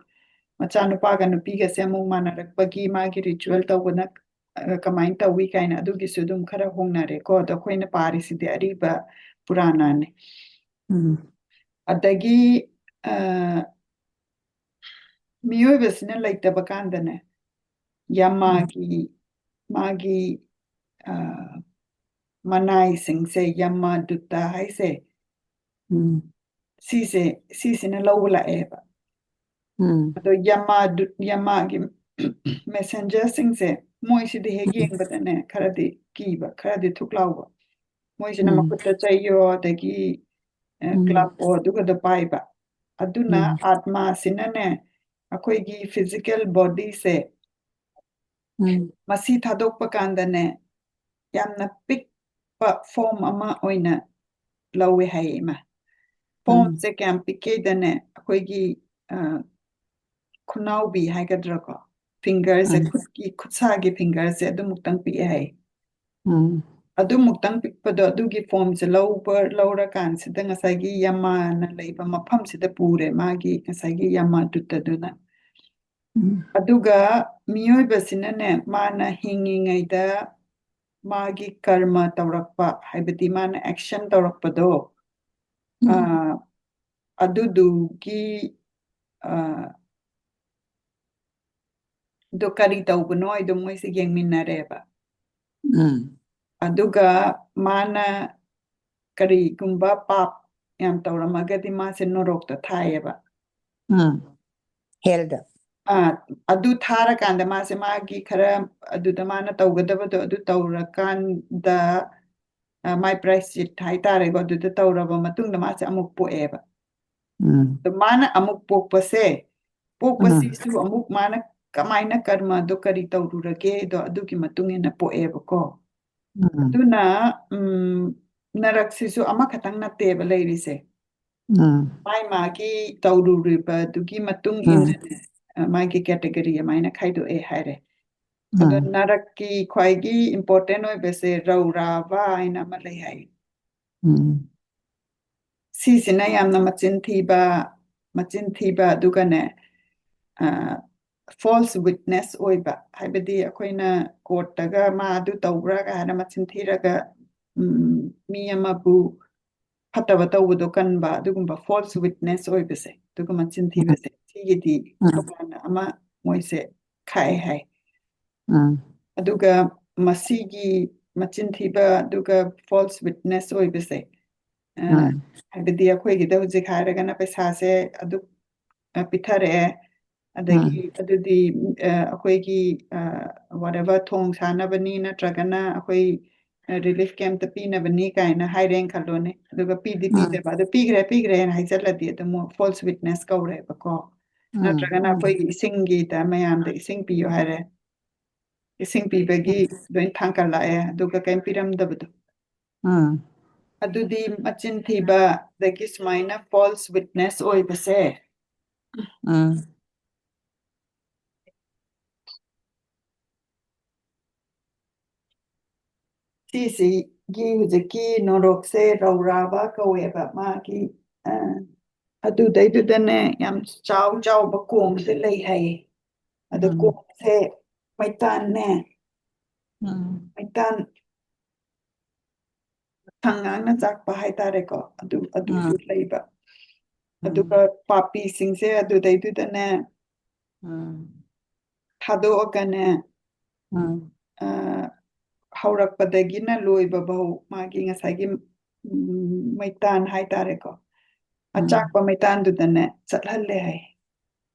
ꯃꯆꯥꯅꯨꯄꯥꯒ ꯅꯨꯄꯤꯒꯁꯦ ꯑꯃꯨꯛ ꯃꯥꯟꯅꯔꯛꯄꯒꯤ ꯃꯥꯒꯤ ritual ꯇꯧꯕꯅ, ꯑ, ꯀꯃꯥꯏꯅ ꯇꯧꯏ ꯀꯥꯏꯅ ꯑꯗꯨꯒꯤꯁꯨ ꯑꯗꯨꯝ ꯈꯔ ꯍꯣꯡꯅꯔꯦꯀꯣ꯫ ꯑꯗꯣ ꯑꯩꯈꯣꯏꯅ ꯄꯥꯔꯤꯁꯤꯗꯤ ꯑꯔꯤꯕ ꯄꯨꯔꯥꯅꯥꯅꯦ꯫ ꯎꯝ꯫ ꯑꯗꯒꯤ, ꯑ, ꯃꯤꯑꯣꯏꯕꯁꯤꯅ ꯂꯩꯇꯕ ꯀꯥꯟꯗꯅꯦ, ꯎꯝ꯫ ꯌꯃꯥꯒꯤ, ꯃꯥꯒꯤ, ꯑ, ꯃꯅꯥꯏꯁꯤꯡꯁꯦ, ꯌꯃ ꯗꯨꯇ ꯍꯥꯏꯁꯦ, ꯎꯝ꯫ ꯁꯤꯁꯦ, ꯁꯤꯁꯤꯅ ꯂꯧꯕ ꯂꯥꯛꯑꯦꯕ꯫ ꯎꯝ꯫ ꯑꯗꯣ ꯌꯃ ꯗꯨ-, ꯌꯃꯒꯤ messengerꯁꯤꯡꯁꯦ, ꯃꯣꯏꯁꯤꯗꯤ ꯍꯦꯛ ꯎꯝ꯫ ꯌꯦꯡꯕꯗꯅꯦ, ꯈꯔꯗꯤ ꯀꯤꯕ, ꯈꯔꯗꯤ ꯊꯨꯛ ꯂꯥꯎꯕ꯫ ꯃꯣꯏꯁꯤꯅ ꯎꯝ꯫ ꯃꯈꯨꯠꯇ ꯆꯩꯌꯣ, ꯑꯗꯒꯤ, ꯑ, ꯎꯝ꯫ clubꯑꯣ, ꯑꯗꯨꯒꯗꯣ ꯄꯥꯏꯕ꯫ ꯑꯗꯨꯅ ꯎꯝ꯫ ꯑꯥꯠꯃꯥꯁꯤꯅꯅꯦ, ꯑꯩꯈꯣꯏꯒꯤ physical bodyꯁꯦ, ꯎꯝ꯫ ꯃꯁꯤ ꯊꯥꯗꯣꯛꯄ ꯀꯥꯟꯗꯅꯦ, ꯌꯥꯝꯅ ꯄꯤꯛꯄ form ꯑꯃ ꯑꯣꯏꯅ ꯂꯧꯋꯦ ꯍꯥꯏꯌꯦ, ꯏꯃꯥ꯫ ꯎꯝ꯫ Formꯁꯦ ꯀꯌꯥꯝ ꯄꯤꯛꯀꯦꯗꯅꯦ, ꯑꯩꯈꯣꯏꯒꯤ, ꯑ, ꯈꯨꯅꯥꯎꯕꯤ ꯍꯥꯏꯒꯗ꯭ꯔꯥꯀꯣ, fingerꯁꯦ, ꯎꯝ꯫ ꯈꯨꯠꯀꯤ, ꯈꯨꯠꯁꯥꯒꯤ fingerꯁꯦ ꯑꯗꯨꯃꯨꯛꯇꯪ ꯄꯤꯛꯑꯦ ꯍꯥꯏꯌꯦ꯫ ꯎꯝ꯫ ꯑꯗꯨꯃꯨꯛꯇꯪ ꯄꯤꯛꯄꯗꯣ, ꯑꯗꯨꯒꯤ formꯁꯦ ꯂꯧꯕ, ꯂꯧꯔꯀꯥꯟꯁꯤꯗ ꯉꯁꯥꯏꯒꯤ ꯌꯃꯥꯅ ꯂꯩꯕ ꯃꯐꯝꯁꯤꯗ ꯄꯨꯔꯦ, ꯃꯥꯒꯤ ꯉꯁꯥꯏꯒꯤ ꯌꯃ ꯗꯨꯇꯗꯨꯅ꯫ ꯎꯝ꯫ ꯑꯗꯨꯒ ꯃꯤꯑꯣꯏꯕꯁꯤꯅꯅꯦ, ꯃꯥꯅ ꯍꯤꯡꯉꯤꯉꯩꯗ ꯃꯥꯒꯤ ꯀꯔꯃ ꯇꯧꯔꯛꯄ, ꯍꯥꯏꯕꯗꯤ ꯃꯥꯅ action ꯇꯧꯔꯛꯄꯗꯣ, ꯎꯝ꯫ ꯑ, ꯑꯗꯨꯗꯨꯒꯤ, ꯑ, ꯑꯗꯣ ꯀꯔꯤ ꯇꯧꯕꯅꯣ ꯍꯥꯏꯗꯣ ꯃꯣꯏꯁꯦ ꯌꯦꯡꯃꯤꯟꯅꯔꯦꯕ꯫ ꯎꯝ꯫ ꯑꯗꯨꯒ ꯃꯥꯅ ꯀꯔꯤꯒꯨꯝꯕ ꯄꯥꯞ ꯌꯥꯝ ꯇꯧꯔꯝꯃꯒꯗꯤ ꯃꯥꯁꯦ ꯅꯣꯔꯣꯛꯇ ꯊꯥꯏꯌꯦꯕ꯫ ꯎꯝ꯫ Hellꯗ꯫ ꯑꯥ, ꯑꯗꯨ ꯊꯥꯔꯀꯥꯟꯗ ꯃꯥꯁꯦ ꯃꯥꯒꯤ ꯈꯔ ꯑꯗꯨꯗ ꯃꯥꯅ ꯇꯧꯒꯗꯕꯗꯣ ꯑꯗꯨ ꯇꯧꯔꯀꯥꯟꯗ, ꯑ, ꯃꯥꯏ ꯄ꯭ꯔꯥꯏꯁꯆꯤꯠ ꯍꯥꯏꯇꯥꯔꯦꯀꯣ, ꯑꯗꯨꯗ ꯇꯧꯔꯕ ꯃꯇꯨꯡꯗ ꯃꯥꯁꯦ ꯑꯃꯨꯛ ꯄꯣꯛꯑꯦꯕ꯫ ꯎꯝ꯫ ꯑꯗꯣ ꯃꯥꯅ ꯑꯃꯨꯛ ꯄꯣꯛꯄꯁꯦ, ꯎꯝ꯫ ꯄꯣꯛꯄꯁꯤꯁꯨ ꯑꯃꯨꯛ ꯃꯥꯅ ꯀꯃꯥꯏꯅ ꯀꯔꯃꯗꯣ ꯀꯔꯤ ꯇꯧꯔꯨꯔꯒꯦꯗꯣ ꯑꯗꯨꯒꯤ ꯃꯇꯨꯡ ꯏꯟꯅ ꯄꯣꯛꯑꯦꯕꯀꯣ꯫ ꯎꯝ꯫ ꯑꯗꯨꯅ, ꯎꯝ, ꯅꯔꯛꯁꯤꯁꯨ ꯑꯃꯈꯛꯇꯪ ꯅꯠꯇꯦꯕ ꯂꯩꯔꯤꯁꯦ꯫ ꯎꯝ꯫ ꯃꯥꯏ ꯃꯥꯒꯤ ꯇꯧꯔꯨꯔꯤꯕꯗꯨꯒꯤ ꯃꯇꯨꯡ ꯎꯝ꯫ ꯏꯟꯅꯅꯦ, ꯑ, ꯃꯥꯒꯤ category ꯑꯃꯥꯏꯅ ꯈꯥꯏꯗꯣꯛꯑꯦ ꯍꯥꯏꯔꯦ꯫ ꯑꯗꯣ ꯎꯝ꯫ ꯅꯔꯛꯀꯤ ꯈ꯭ꯋꯥꯏꯒꯤ important ꯑꯣꯏꯕꯁꯦ ꯔꯧꯔꯥꯕ ꯍꯥꯏꯅ ꯑꯃ ꯂꯩ ꯍꯥꯏ꯫ ꯎꯝ꯫ ꯁꯤꯁꯤꯅ ꯌꯥꯝꯅ ꯃꯆꯤꯟ ꯊꯤꯕ, ꯃꯆꯤꯟ ꯊꯤꯕ, ꯑꯗꯨꯒꯅꯦ, ꯑ, false witness ꯑꯣꯏꯕ, ꯍꯥꯏꯕꯗꯤ ꯑꯩꯈꯣꯏꯅ ꯀꯣꯔꯠꯇꯒ ꯃꯥ ꯑꯗꯨ ꯇꯧꯕ꯭ꯔꯥ ꯀꯥꯏꯅ ꯃꯆꯤꯟ ꯊꯤꯔꯒ, ꯎꯝ, ꯃꯤ ꯑꯃꯕꯨ ꯐꯠꯇꯕ ꯇꯧꯕꯗꯣ ꯀꯟꯕ, ꯑꯗꯨꯒꯨꯝꯕ false witness ꯑꯣꯏꯕꯁꯦ, ꯑꯗꯨꯒ ꯃꯆꯤꯟ ꯊꯤꯕꯁꯦ, ꯁꯤꯒꯤꯗꯤ ꯎꯝ꯫ ꯇꯣꯉꯥꯟꯅ ꯑꯃ ꯃꯣꯏꯁꯦ ꯈꯥꯛꯑꯦ ꯍꯥꯏ꯫ ꯎꯝ꯫ ꯑꯗꯨꯒ ꯃꯁꯤꯒꯤ ꯃꯆꯤꯟ ꯊꯤꯕ ꯑꯗꯨꯒ false witness ꯑꯣꯏꯕꯁꯦ, ꯑ, ꯎꯝ꯫ ꯍꯥꯏꯕꯗꯤ ꯑꯩꯈꯣꯏꯒꯤꯗ ꯍꯧꯖꯤꯛ ꯍꯥꯏꯔꯒꯅ ꯄꯩꯁꯥꯁꯦ ꯑꯗꯨ, ꯑ, ꯄꯤꯊꯔꯛꯑꯦ, ꯑꯗꯒꯤ ꯎꯝ꯫ ꯑꯗꯨꯗꯤ, ꯑ, ꯑꯩꯈꯣꯏꯒꯤ, ꯑ, whatever, ꯊꯣꯡ ꯁꯥꯅꯕꯅꯤ ꯅꯠꯇ꯭ꯔꯒꯅ ꯑꯩꯈꯣꯏ, ꯑ, relief campꯇ ꯄꯤꯅꯕꯅꯤ ꯀꯥꯏꯅ ꯍꯥꯏꯔꯦꯅ ꯈꯜꯂꯣꯅꯦ, ꯑꯗꯨꯒ ꯄꯤꯗꯤ ꯎꯝ꯫ ꯄꯤꯗꯕ, ꯑꯗꯨ ꯄꯤꯈ꯭ꯔꯦ ꯄꯤꯈ꯭ꯔꯦꯅ ꯍꯥꯏꯖꯜꯂꯗꯤ ꯑꯗꯨꯝ false witness ꯀꯧꯔꯦꯕꯀꯣ꯫ ꯎꯝ꯫ ꯅꯠꯇ꯭ꯔꯒꯅ ꯎꯝ꯫ ꯑꯩꯈꯣꯏꯒꯤ ꯏꯁꯤꯡꯒꯤꯗ ꯃꯌꯥꯝꯗ ꯏꯁꯤꯡ ꯄꯤꯌꯨ ꯍꯥꯏꯔꯦ, ꯏꯁꯤꯡ ꯄꯤꯕꯒꯤ ꯂꯣꯏ ꯊꯥꯡꯀꯠꯂꯛꯑꯦ, ꯑꯗꯨꯒ ꯀꯩꯝ ꯄꯤꯔꯝꯗꯕꯗꯣ, ꯎꯝ꯫ ꯑꯗꯨꯗꯤ ꯃꯆꯤꯟ ꯊꯤꯕ, ꯑꯗꯒꯤ ꯁꯨꯃꯥꯏꯅ false witness ꯑꯣꯏꯕꯁꯦ, ꯎꯝ꯫ ꯁꯤꯁꯤꯒꯤ ꯍꯧꯖꯤꯛꯀꯤ ꯅꯣꯔꯣꯛꯁꯦ ꯔꯧꯔꯥꯕ ꯀꯧꯋꯦꯕ꯫ ꯃꯥꯒꯤ, ꯑ, ꯑꯗꯨꯗꯩꯗꯨꯗꯅꯦ ꯌꯥꯝ ꯆꯥꯎ ꯆꯥꯎꯕ ꯀꯣꯝꯁꯦ ꯂꯩ ꯍꯥꯏꯌꯦ꯫ ꯑꯗꯣ ꯎꯝ꯫ ꯀꯣꯝꯁꯦ ꯃꯩꯇꯥꯟꯅꯦ, ꯎꯝ꯫ ꯃꯩꯇꯥꯟ ꯊꯪ ꯉꯥꯡꯅ ꯆꯥꯛꯄ ꯍꯥꯏꯇꯥꯔꯦꯀꯣ, ꯑꯗꯨ, ꯑꯗꯨꯁꯨ ꯎꯝ꯫ ꯂꯩꯕ꯫ ꯎꯝ꯫ ꯑꯗꯨꯒ ꯄꯥꯄꯤꯁꯤꯡꯁꯦ ꯑꯗꯨꯗꯩꯗꯨꯗꯅꯦ ꯎꯝ꯫ ꯊꯥꯗꯣꯛꯑꯒꯅꯦ, ꯎꯝ꯫ ꯑ, ꯍꯧꯔꯛꯄꯗꯒꯤꯅ ꯂꯣꯏꯕ ꯐꯥꯎ ꯃꯥꯒꯤ ꯉꯁꯥꯏꯒꯤ, ꯎꯝ, ꯃꯩꯇꯥꯟ ꯍꯥꯏꯇꯥꯔꯦꯀꯣ, ꯎꯝ꯫ ꯑꯆꯥꯛꯄ ꯃꯩꯇꯥꯟꯗꯨꯗꯅꯦ ꯆꯠꯍꯜꯂꯦ ꯍꯥꯏ꯫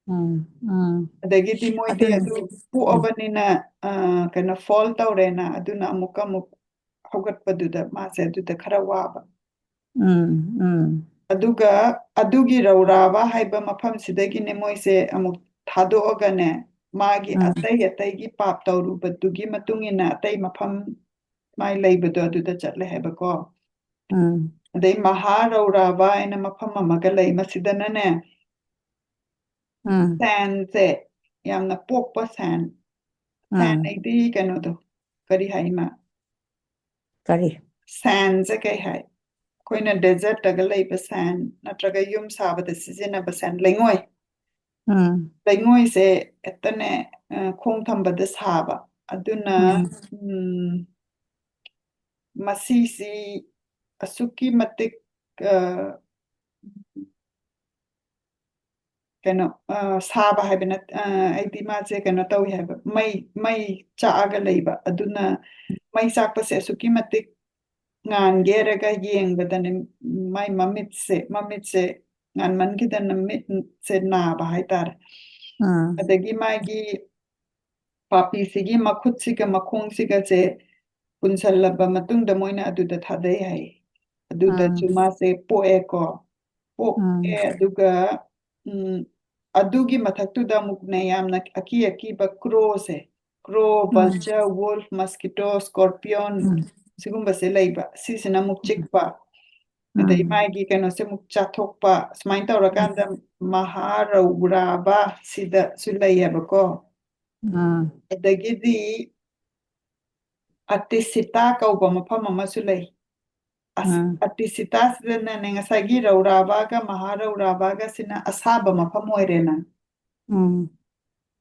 ꯎꯝ, ꯎꯝ꯫ ꯑꯗꯒꯤꯗꯤ ꯃꯣꯏꯗꯤ ꯑꯗꯨꯅ ꯑꯗꯨ ꯄꯣꯛꯑꯕꯅꯤꯅ, ꯑ, ꯀꯩꯅꯣ, fall ꯇꯧꯔꯦꯅ, ꯑꯗꯨꯅ ꯑꯃꯨꯛꯀ ꯑꯃꯨꯛ ꯍꯧꯒꯠꯄꯗꯨꯗ ꯃꯥꯁꯦ ꯑꯗꯨꯗ ꯈꯔ ꯋꯥꯕ꯫ ꯎꯝ, ꯎꯝ꯫ ꯑꯗꯨꯒ ꯑꯗꯨꯒꯤ ꯔꯧꯔꯥꯕ ꯍꯥꯏꯕ ꯃꯐꯝꯁꯤꯗꯒꯤꯅꯦ ꯃꯣꯏꯁꯦ ꯑꯃꯨꯛ ꯊꯥꯗꯣꯛꯑꯒꯅꯦ, ꯃꯥꯒꯤ ꯎꯝ꯫ ꯑꯇꯩ ꯑꯇꯩꯒꯤ ꯄꯥꯞ ꯇꯧꯔꯨꯕꯗꯨꯒꯤ ꯃꯇꯨꯡ ꯏꯟꯅ ꯑꯇꯩ ꯃꯐꯝ ꯃꯥꯏ ꯂꯩꯕꯗꯣ ꯑꯗꯨꯗ ꯆꯠꯂꯦ ꯍꯥꯏꯕꯀꯣ꯫ ꯎꯝ꯫ ꯑꯗꯩ ꯃꯍꯥ ꯔꯧꯔꯥꯕ ꯍꯥꯏꯅ ꯃꯐꯝ ꯑꯃꯒ ꯂꯩ꯫ ꯃꯁꯤꯗꯅꯅꯦ, ꯎꯝ꯫ ꯁꯦꯟꯁꯦ ꯌꯥꯝꯅ ꯄꯣꯛꯄ ꯁꯦꯟ꯫ ꯁꯦꯟ ꯎꯝ꯫ ꯍꯥꯏꯗꯤ ꯀꯩꯅꯣꯗꯣ, ꯀꯔꯤ ꯍꯥꯏ ꯏꯃꯥ? ꯀꯔꯤ? ꯁꯦꯟꯁꯦ ꯀꯩ ꯍꯥꯏ? ꯑꯩꯈꯣꯏꯅ desertꯇꯒ ꯂꯩꯕ sand ꯅꯠꯇ꯭ꯔꯒ ꯌꯨꯝ ꯁꯥꯕꯗ ꯁꯤꯖꯤꯟꯅꯕ sand, ꯂꯩꯉꯣꯏ꯫ ꯎꯝ ꯂꯩꯉꯣꯏꯁꯦ ꯍꯦꯛꯇꯅꯦ, ꯑ, ꯈꯣꯡ ꯊꯝꯕꯗ ꯁꯥꯕ꯫ ꯑꯗꯨꯅ, ꯎꯝ ꯎꯝ, ꯃꯁꯤꯁꯤ ꯑꯁꯨꯛꯀꯤ ꯃꯇꯤꯛ, ꯑ, ꯀꯩꯅꯣ, ꯑ, ꯁꯥꯕ ꯍꯥꯏꯕ ꯅꯠ-, ꯑ, ꯑꯩꯗꯤ ꯃꯥꯁꯦ ꯀꯩꯅꯣ ꯇꯧꯏ ꯍꯥꯏꯕ, ꯃꯩ, ꯃꯩ ꯆꯥꯛꯑꯒ ꯂꯩꯕ꯫ ꯑꯗꯨꯅ ꯃꯩ ꯆꯥꯛꯄꯁꯦ ꯑꯁꯨꯛꯀꯤ ꯃꯇꯤꯛ ꯉꯥꯟꯒꯦꯔꯒ ꯌꯦꯡꯕꯗꯅꯦ, ꯃꯥꯏ ꯃꯃꯤꯠꯁꯦ, ꯃꯃꯤꯠꯁꯦ ꯉꯥꯟꯃꯟꯈꯤꯗꯅ ꯃꯤꯠꯁꯦ ꯅꯥꯕ ꯍꯥꯏꯇꯥꯔꯦ꯫ ꯎꯝ ꯑꯗꯒꯤ ꯃꯥꯒꯤ ꯄꯥꯄꯤꯁꯤꯒꯤ ꯃꯈꯨꯠꯁꯤꯒ ꯃꯈꯣꯡꯁꯤꯒꯁꯦ ꯄꯨꯟꯁꯜꯂꯕ ꯃꯇꯨꯡꯗ ꯃꯣꯏꯅ ꯑꯗꯨꯗ ꯊꯥꯗꯩ ꯍꯥꯏ꯫ ꯑꯗꯨꯗꯁꯨ ꯎꯝ ꯃꯥꯁꯦ ꯄꯣꯛꯑꯦꯀꯣ꯫ ꯄꯣꯛꯑꯦ꯫ ꯎꯝ ꯑꯗꯨꯒ, ꯎꯝ, ꯑꯗꯨꯒꯤ ꯃꯊꯛꯇꯨꯗ ꯑꯃꯨꯛꯅꯦ, ꯌꯥꯝꯅ ꯑꯀꯤ ꯑꯀꯤꯕ crowꯁꯦ, crow, ꯎꯝ vulture, wolf, mosquito, scorpion, ꯎꯝ ꯁꯤꯒꯨꯝꯕꯁꯦ ꯂꯩꯕ꯫ ꯁꯤꯁꯤꯅ ꯑꯃꯨꯛ ꯆꯤꯛꯄ꯫ ꯑꯗꯩ ꯎꯝ ꯃꯥꯒꯤ ꯀꯩꯅꯣꯁꯦ ꯑꯃꯨꯛ ꯆꯥꯊꯣꯛꯄ꯫ ꯁꯨꯃꯥꯏꯅ ꯇꯧꯔꯀꯥꯟꯗ ꯃꯍꯥꯔꯧꯔꯥꯕ ꯁꯤꯗꯁꯨ ꯂꯩꯌꯦꯕꯀꯣ꯫ ꯎꯝ ꯑꯗꯒꯤꯗꯤ ꯑꯇꯤꯁꯤꯇꯥ ꯀꯧꯕ ꯃꯐꯝ ꯑꯃꯁꯨ ꯂꯩ꯫ ꯑꯁ, ꯎꯝ ꯑꯇꯤꯁꯤꯇꯥꯁꯤꯗꯅꯅꯦ, ꯉꯁꯥꯏꯒꯤ ꯔꯧꯔꯥꯕꯥꯒ ꯃꯍꯥꯔꯧꯔꯥꯕꯥꯒꯁꯤꯅ ꯑꯁꯥꯕ ꯃꯐꯝ ꯑꯣꯏꯔꯦꯅ꯫ ꯎꯝ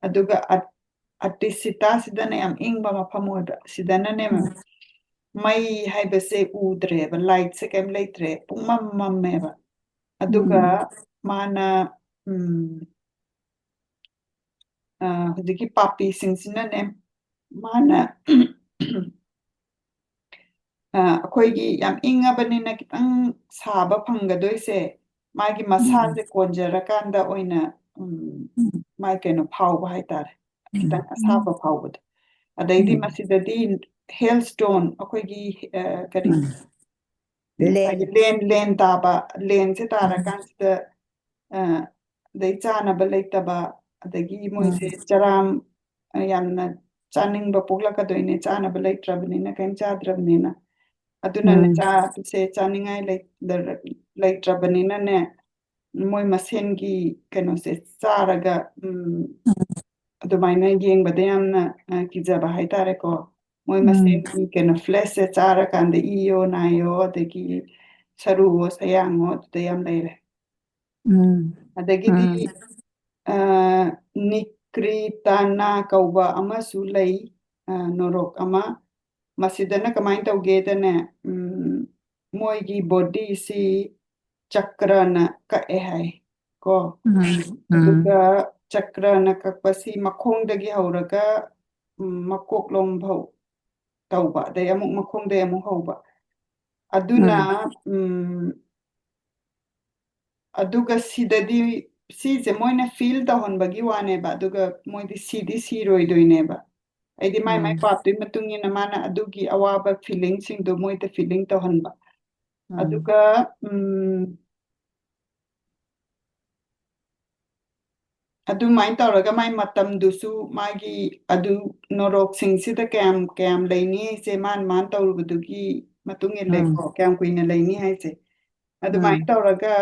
ꯑꯗꯨꯒ ꯑꯠ-, ꯑꯇꯤꯁꯤꯇꯥꯁꯤꯗꯅ ꯌꯥꯝ ꯏꯪꯕ ꯃꯐꯝ ꯑꯣꯏꯕ꯫ ꯁꯤꯗꯅꯅꯦ, ꯎꯝ ꯃꯩ ꯍꯥꯏꯕꯁꯦ ꯎꯗ꯭ꯔꯦꯕ, lightꯁꯦ ꯀꯩꯝ ꯂꯩꯇ꯭ꯔꯦ, ꯄꯨꯡꯃꯝ ꯃꯝꯃꯦꯕ꯫ ꯑꯗꯨꯒ ꯎꯝ ꯃꯥꯅ, ꯎꯝ, ꯑ, ꯍꯧꯖꯤꯛꯀꯤ ꯄꯥꯄꯤꯁꯤꯡꯁꯤꯅꯅꯦ, ꯃꯥꯅ, ꯑ, ꯑꯩꯈꯣꯏꯒꯤ ꯌꯥꯝ ꯏꯪꯉꯕꯅꯤꯅ ꯈꯤꯇꯪ ꯁꯥꯕ ꯐꯪꯒꯗꯣꯏꯁꯦ, ꯃꯥꯒꯤ ꯎꯝ ꯃꯁꯥꯁꯦ ꯀꯣꯟꯖꯔꯀꯥꯟꯗ ꯑꯣꯏꯅ, ꯎꯝ, ꯎꯝ ꯃꯥꯏ ꯀꯩꯅꯣ ꯐꯥꯎꯕ ꯍꯥꯏꯇꯥꯔꯦ, ꯎꯝ ꯈꯤꯇꯪ ꯑꯁꯥꯕ ꯐꯥꯎꯕꯗꯣ꯫ ꯑꯗꯩꯗꯤ ꯎꯝ ꯃꯁꯤꯗꯗꯤ hailstone, ꯑꯩꯈꯣꯏꯒꯤ, ꯑ, ꯀꯔꯤ, ꯎꯝ ꯎꯝ, ꯂꯦꯟ ꯍꯥꯏꯗꯤ ꯂꯦꯟ, ꯂꯦꯟ ꯇꯥꯕ, ꯂꯦꯟꯁꯦ ꯎꯝ ꯇꯥꯔꯀꯥꯟꯁꯤꯗ, ꯑ, ꯑꯗꯩ ꯆꯥꯅꯕ ꯂꯩꯇꯕ, ꯑꯗꯒꯤ ꯃꯣꯏꯁꯦ ꯎꯝ ꯆꯔꯥꯝ, ꯑ, ꯌꯥꯝꯅ ꯆꯥꯅꯤꯡꯕ ꯄꯣꯛꯂꯛꯀꯗꯣꯏꯅꯦ, ꯆꯥꯅꯕ ꯂꯩꯇ꯭ꯔꯕꯅꯤꯅ, ꯀꯔꯤꯝ ꯆꯥꯗ꯭ꯔꯕꯅꯤꯅ꯫ ꯑꯗꯨꯅꯅꯦ, ꯎꯝ ꯆꯥꯕꯁꯦ ꯆꯥꯅꯤꯡꯉꯥꯏ ꯂꯩ-, ꯂꯩꯇ꯭ꯔꯕꯅꯤꯅꯅꯦ, ꯃꯣꯏ ꯃꯁꯦꯟꯒꯤ ꯀꯩꯅꯣꯁꯦ ꯆꯥꯔꯒ, ꯎꯝ, ꯎꯝ ꯑꯗꯨꯃꯥꯏꯅ ꯌꯦꯡꯕꯗ ꯌꯥꯝꯅ, ꯑ, ꯀꯤꯖꯕ ꯍꯥꯏꯇꯥꯔꯦꯀꯣ꯫ ꯃꯣꯏ ꯎꯝ ꯃꯁꯦꯟꯒꯤ ꯀꯩꯅꯣ, fleshꯁꯦ ꯆꯥꯔꯀꯥꯟꯗ ꯏꯌꯣ ꯅꯥꯏꯌꯣ, ꯑꯗꯒꯤ ꯁꯔꯨꯋꯣ, ꯁꯌꯥꯡꯉꯣ, ꯑꯗꯨꯗ ꯌꯥꯝ ꯂꯩꯔꯦ꯫ ꯎꯝ ꯑꯗꯒꯤꯗꯤ ꯎꯝ ꯑ, ꯅꯤꯀ꯭ꯔꯤꯇꯥꯅꯥ ꯀꯧꯕ ꯑꯃꯁꯨ ꯂꯩ, ꯑ, ꯅꯣꯔꯣꯛ ꯑꯃ꯫ ꯃꯁꯤꯗꯅ ꯀꯃꯥꯏꯅ ꯇꯧꯒꯦꯗꯅꯦ, ꯎꯝ, ꯃꯣꯏꯒꯤ ꯕꯣꯗꯤꯁꯤ ꯆꯀ꯭ꯔꯅ ꯀꯛꯑꯦ ꯍꯥꯏ ꯀꯣ꯫ ꯎꯝ ꯎꯝ ꯑꯗꯨꯒ ꯆꯀ꯭ꯔꯅ ꯀꯛꯄꯁꯤ ꯃꯈꯣꯡꯗꯒꯤ ꯍꯧꯔꯒ, ꯎꯝ, ꯃꯀꯣꯛꯂꯣꯝ ꯐꯥꯎ ꯇꯧꯕ, ꯑꯗꯩ ꯑꯃꯨꯛ ꯃꯈꯣꯡꯗꯒꯤ ꯑꯃꯨꯛ ꯍꯧꯕ꯫ ꯑꯗꯨꯅ, ꯎꯝ ꯎꯝ, ꯑꯗꯨꯒ ꯁꯤꯗꯗꯤ, ꯁꯤꯁꯦ ꯃꯣꯏꯅ ꯐꯤꯜ ꯇꯧꯍꯟꯕꯒꯤ ꯋꯥꯅꯦꯕ, ꯑꯗꯨꯒ ꯃꯣꯏꯗꯤ ꯁꯤꯗꯤ ꯁꯤꯔꯣꯏꯗꯣꯏꯅꯦꯕ꯫ ꯑꯩꯗꯤ ꯃꯥꯏ ꯃꯥꯏ ꯎꯝ ꯄꯥꯞꯇꯨꯒꯤ ꯃꯇꯨꯡ ꯏꯟꯅ ꯃꯥꯅ ꯑꯗꯨꯒꯤ ꯑꯋꯥꯕ ꯐꯤꯂꯤꯡꯁꯤꯡꯗꯣ ꯃꯣꯏꯗ ꯐꯤꯂꯤꯡ ꯇꯧꯍꯟꯕ꯫ ꯎꯝ ꯑꯗꯨꯒ, ꯎꯝ, ꯑꯗꯨꯃꯥꯏꯅ ꯇꯧꯔꯒ ꯃꯥꯏ ꯃꯇꯝꯗꯨꯁꯨ ꯃꯥꯒꯤ ꯑꯗꯨ ꯅꯣꯔꯣꯛꯁꯤꯡꯁꯤꯗ ꯀꯌꯥꯝ, ꯀꯌꯥꯝ ꯂꯩꯅꯤ ꯍꯥꯏꯁꯦ ꯃꯥꯅ, ꯃꯥꯅ ꯇꯧꯔꯨꯕꯗꯨꯒꯤ ꯃꯇꯨꯡ ꯏꯜꯂꯦꯀꯣ, ꯎꯝ ꯀꯌꯥꯝ ꯀꯨꯏꯅ ꯂꯩꯅꯤ ꯍꯥꯏꯁꯦ꯫ ꯑꯗꯨꯃꯥꯏꯅ ꯎꯝ ꯇꯧꯔꯒ,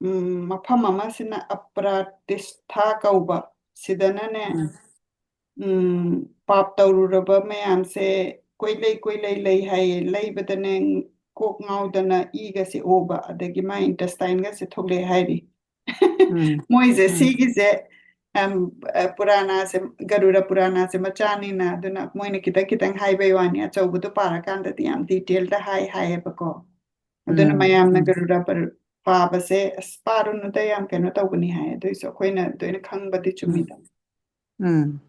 ꯎꯝ, ꯃꯐꯝ ꯑꯃꯁꯤꯅ ꯑꯄ꯭ꯔꯥꯇꯤꯁꯊꯥ ꯀꯧꯕ, ꯁꯤꯗꯅꯅꯦ, ꯎꯝ ꯎꯝ, ꯄꯥꯞ ꯇꯧꯔꯨꯔꯕ ꯃꯌꯥꯝꯁꯦ ꯀꯣꯏꯂꯩ ꯀꯣꯏꯂꯩ ꯂꯩ ꯍꯥꯏꯌꯦ꯫ ꯂꯩꯕꯗꯅꯦ ꯀꯣꯛ ꯉꯥꯎꯗꯅ ꯏꯒꯁꯦ ꯑꯣꯕ, ꯑꯗꯒꯤ ꯃꯥꯏ ꯏꯟꯇꯦꯁꯇꯥꯏꯟꯒꯁꯦ ꯊꯣꯛꯂꯛꯑꯦ ꯍꯥꯏꯔꯤ꯫ ꯎꯝ ꯃꯣꯏꯁꯦ ꯎꯝ ꯁꯤꯒꯤꯁꯦ, ꯑꯝ, ꯑ, ꯄꯨꯔꯥꯅꯥꯁꯦ, ꯒꯔꯨꯔ ꯄꯨꯔꯥꯅꯥꯁꯦ ꯃꯆꯥꯅꯤꯅ, ꯑꯗꯨꯅ ꯃꯣꯏꯅ ꯈꯤꯇꯪ ꯈꯤꯇꯪ ꯍꯥꯏꯕꯩ ꯋꯥꯅꯤ, ꯑꯆꯧꯕꯗꯣ ꯄꯥꯔꯀꯥꯟꯗꯗꯤ ꯌꯥꯝ ꯗꯤꯇꯦꯜꯗ ꯍꯥꯏ ꯍꯥꯏꯌꯦꯕꯀꯣ꯫ ꯑꯗꯨꯅ ꯎꯝ ꯃꯌꯥꯝꯅ ꯎꯝ ꯒꯔꯨꯔ ꯄꯔ-, ꯄꯥꯕꯁꯦ, "ꯑꯁ, ꯄꯥꯔꯨꯅꯨꯗ, ꯌꯥꯝ ꯀꯩꯅꯣ ꯇꯧꯕꯅꯤ" ꯍꯥꯏ꯫ ꯑꯗꯨꯏꯁꯨ ꯑꯩꯈꯣꯏꯅ ꯂꯣꯏꯅ ꯈꯪꯕꯗꯤ ꯎꯝ ꯆꯨꯝꯃꯤꯗ꯫ ꯎꯝ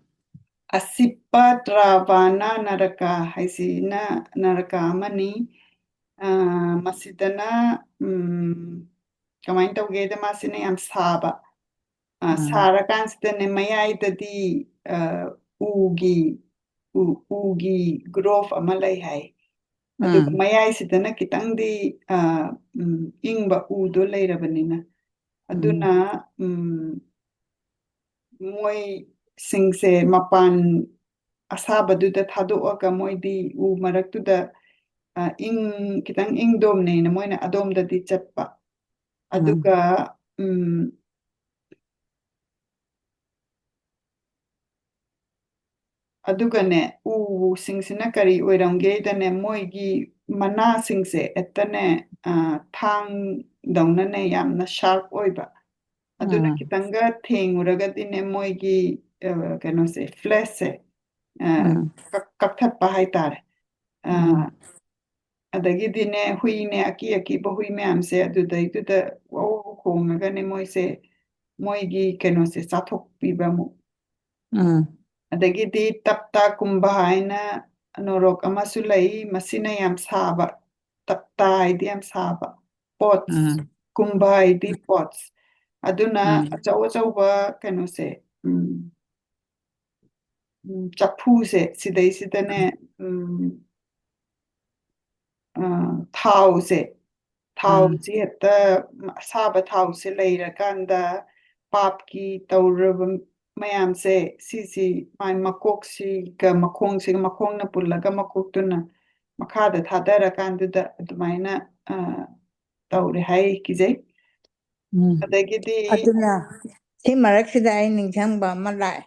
ꯑꯁꯤꯄ ꯇ꯭ꯔꯥꯕꯥꯅ ꯅꯔꯀꯥ ꯍꯥꯏꯁꯤꯅ ꯅꯔꯀꯥ ꯑꯃꯅꯤ꯫ ꯑ, ꯃꯁꯤꯗꯅ, ꯎꯝ, ꯀꯃꯥꯏꯅ ꯇꯧꯒꯦꯗ, ꯃꯥꯁꯤꯅ ꯌꯥꯝ ꯁꯥꯕ꯫ ꯑ, ꯎꯝ ꯁꯥꯔꯀꯥꯟꯁꯤꯗꯅꯦ ꯃꯌꯥꯏꯗꯗꯤ, ꯑ, ꯎꯒꯤ, ꯎ-, ꯎꯒꯤ ꯒ꯭ꯔꯣꯐ ꯑꯃ ꯂꯩ ꯍꯥꯏ꯫ ꯑꯗꯨꯒ ꯎꯝ ꯃꯌꯥꯏꯁꯤꯗꯅ ꯈꯤꯇꯪꯗꯤ, ꯑ, ꯎꯝ, ꯏꯪꯕ ꯎꯗꯣ ꯂꯩꯔꯕꯅꯤꯅ꯫ ꯑꯗꯨꯅ, ꯎꯝ ꯎꯝ, ꯃꯣꯏꯁꯤꯡꯁꯦ ꯃꯄꯥꯟ ꯑꯁꯥꯕꯗꯨꯗ ꯊꯥꯗꯣꯛꯑꯒ ꯃꯣꯏꯗꯤ ꯎ ꯃꯔꯛꯇꯨꯗ, ꯑ, ꯏꯪ, ꯈꯤꯇꯪ ꯏꯪꯗꯣꯝꯅꯦꯅ ꯃꯣꯏꯅ ꯑꯗꯣꯝꯗꯗꯤ ꯆꯠꯄ꯫ ꯎꯝ ꯑꯗꯨꯒ, ꯎꯝ, ꯑꯗꯨꯒꯅꯦ, ꯎꯁꯤꯡꯁꯤꯅ ꯀꯔꯤ ꯑꯣꯏꯔꯝꯒꯦꯗꯅꯦ, ꯃꯣꯏꯒꯤ ꯃꯅꯥꯁꯤꯡꯁꯦ ꯍꯦꯛꯇꯅꯦ, ꯑ, ꯊꯥꯡꯗꯧꯅꯅꯦ ꯌꯥꯝꯅ sharp ꯑꯣꯏꯕ꯫ ꯑꯗꯨꯅ ꯎꯝ꯫ ꯈꯤꯇꯪꯒ ꯊꯦꯡꯉꯨꯔꯒꯗꯤꯅꯦ, ꯃꯣꯏꯒꯤ, ꯑ, ꯀꯩꯅꯣꯁꯦ, fleshꯁꯦ, ꯑ, ꯎꯝ꯫ ꯀꯛ-, ꯀꯛꯊꯠꯄ ꯍꯥꯏꯇꯥꯔꯦ꯫ ꯑ, ꯎꯝ꯫ ꯑꯗꯒꯤꯗꯤꯅꯦ, ꯍꯨꯏꯅꯦ, ꯑꯀꯤ ꯑꯀꯤꯕ ꯍꯨꯏ ꯃꯌꯥꯝꯁꯦ ꯑꯗꯨꯗꯩꯗꯨꯗ ꯋꯧ ꯋꯧ ꯈꯣꯡꯉꯒꯅꯦ, ꯃꯣꯏꯁꯦ, ꯃꯣꯏꯒꯤ ꯀꯩꯅꯣꯁꯦ ꯆꯥꯊꯣꯛꯄꯤꯕ ꯑꯃꯨꯛ꯫ ꯎꯝ꯫ ꯑꯗꯒꯤꯗꯤ ꯇꯞꯇꯥ ꯀꯨꯝꯚ ꯍꯥꯏꯅ ꯅꯣꯔꯣꯛ ꯑꯃꯁꯨ ꯂꯩ, ꯃꯁꯤꯅ ꯌꯥꯝ ꯁꯥꯕ, ꯇꯞꯇꯥ ꯍꯥꯏꯗꯤ ꯌꯥꯝ ꯁꯥꯕ, pots, ꯎꯝ꯫ ꯀꯨꯝꯚ ꯍꯥꯏꯗꯤ pots꯫ ꯑꯗꯨꯅ ꯎꯝ꯫ ꯑꯆꯧ ꯑꯆꯧꯕ ꯀꯩꯅꯣꯁꯦ, ꯎꯝ, ꯎꯝ, ꯆꯐꯨꯁꯦ, ꯁꯤꯗꯩꯁꯤꯗꯅꯦ, ꯎꯝ, ꯑ, ꯊꯥꯎꯁꯦ, ꯎꯝ꯫ ꯊꯥꯎꯁꯤ ꯍꯦꯛꯇ, ꯑꯁꯥꯕ ꯊꯥꯎꯁꯦ ꯂꯩꯔꯀꯥꯟꯗ, ꯄꯥꯞꯀꯤ ꯇꯧꯔꯕ ꯃꯌꯥꯝꯁꯦ, ꯁꯤꯁꯤ ꯃꯥꯏ ꯃꯀꯣꯛꯁꯤꯒ ꯃꯈꯣꯡꯁꯤꯒ, ꯃꯈꯣꯡꯅ ꯄꯨꯜꯂꯒ ꯃꯀꯣꯛꯇꯨꯅ ꯃꯈꯥꯗ ꯊꯥꯗꯔꯀꯥꯟꯗꯨꯗ ꯑꯗꯨꯃꯥꯏꯅ, ꯑ, ꯇꯧꯔꯦ ꯍꯥꯏ, ꯀꯤꯖꯩ꯫ ꯎꯝ꯫ ꯑꯗꯒꯤꯗꯤ ꯑꯗꯨꯅ ꯁꯤ ꯃꯔꯛꯁꯤꯗ ꯑꯩ ꯅꯤꯡꯁꯤꯡꯕ ꯑꯃ ꯂꯥꯛꯑꯦ꯫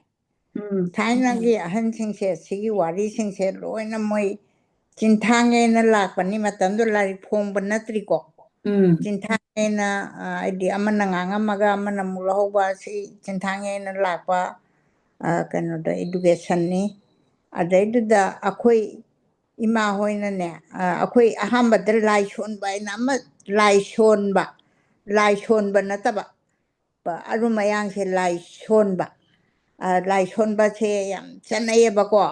ꯎꯝ꯫ ꯊꯥꯏꯅꯒꯤ ꯑꯍꯟꯁꯤꯡꯁꯦ, ꯁꯤꯒꯤ ꯋꯥꯔꯤꯁꯤꯡꯁꯦ ꯂꯣꯏꯅ ꯃꯣꯏ ꯆꯤꯟꯊꯥꯡꯉꯦꯅ ꯂꯥꯛꯄꯅꯤ꯫ ꯃꯇꯝꯗꯨ ꯂꯥꯏꯔꯤꯛ ꯐꯣꯡꯕ ꯅꯠꯇ꯭ꯔꯤꯀꯣ꯫ ꯎꯝ꯫ ꯆꯤꯟꯊꯥꯡꯉꯦꯅ, ꯑ, ꯍꯥꯏꯗꯤ ꯑꯃꯅ ꯉꯥꯡꯉꯝꯃꯒ ꯑꯃꯅ ꯑꯃꯨꯛ ꯂꯧꯍꯧꯕ, ꯁꯤ ꯆꯤꯟꯊꯥꯡꯉꯦꯅ ꯂꯥꯛꯄ, ꯑ, ꯀꯩꯅꯣꯗ, educationꯅꯤ꯫ ꯑꯗꯩꯗꯨꯗ ꯑꯩꯈꯣꯏ ꯏꯃꯥ ꯍꯣꯏꯅꯅꯦ, ꯑ, ꯑꯩꯈꯣꯏ ꯑꯍꯥꯟꯕꯗ ꯂꯥꯏ ꯁꯣꯟꯕ ꯍꯥꯏꯅ ꯑꯃ, ꯂꯥꯏ ꯁꯣꯟꯕ, ꯂꯥꯏ ꯁꯣꯟꯕ ꯅꯠꯇꯕ, ꯄ-, ꯑꯔꯨꯝ ꯑꯌꯥꯡꯁꯦ ꯂꯥꯏ ꯁꯣꯟꯕ꯫ ꯑ, ꯂꯥꯏ ꯁꯣꯟꯕꯁꯦ ꯌꯥꯝ ꯆꯠꯅꯩꯌꯦꯕꯀꯣ꯫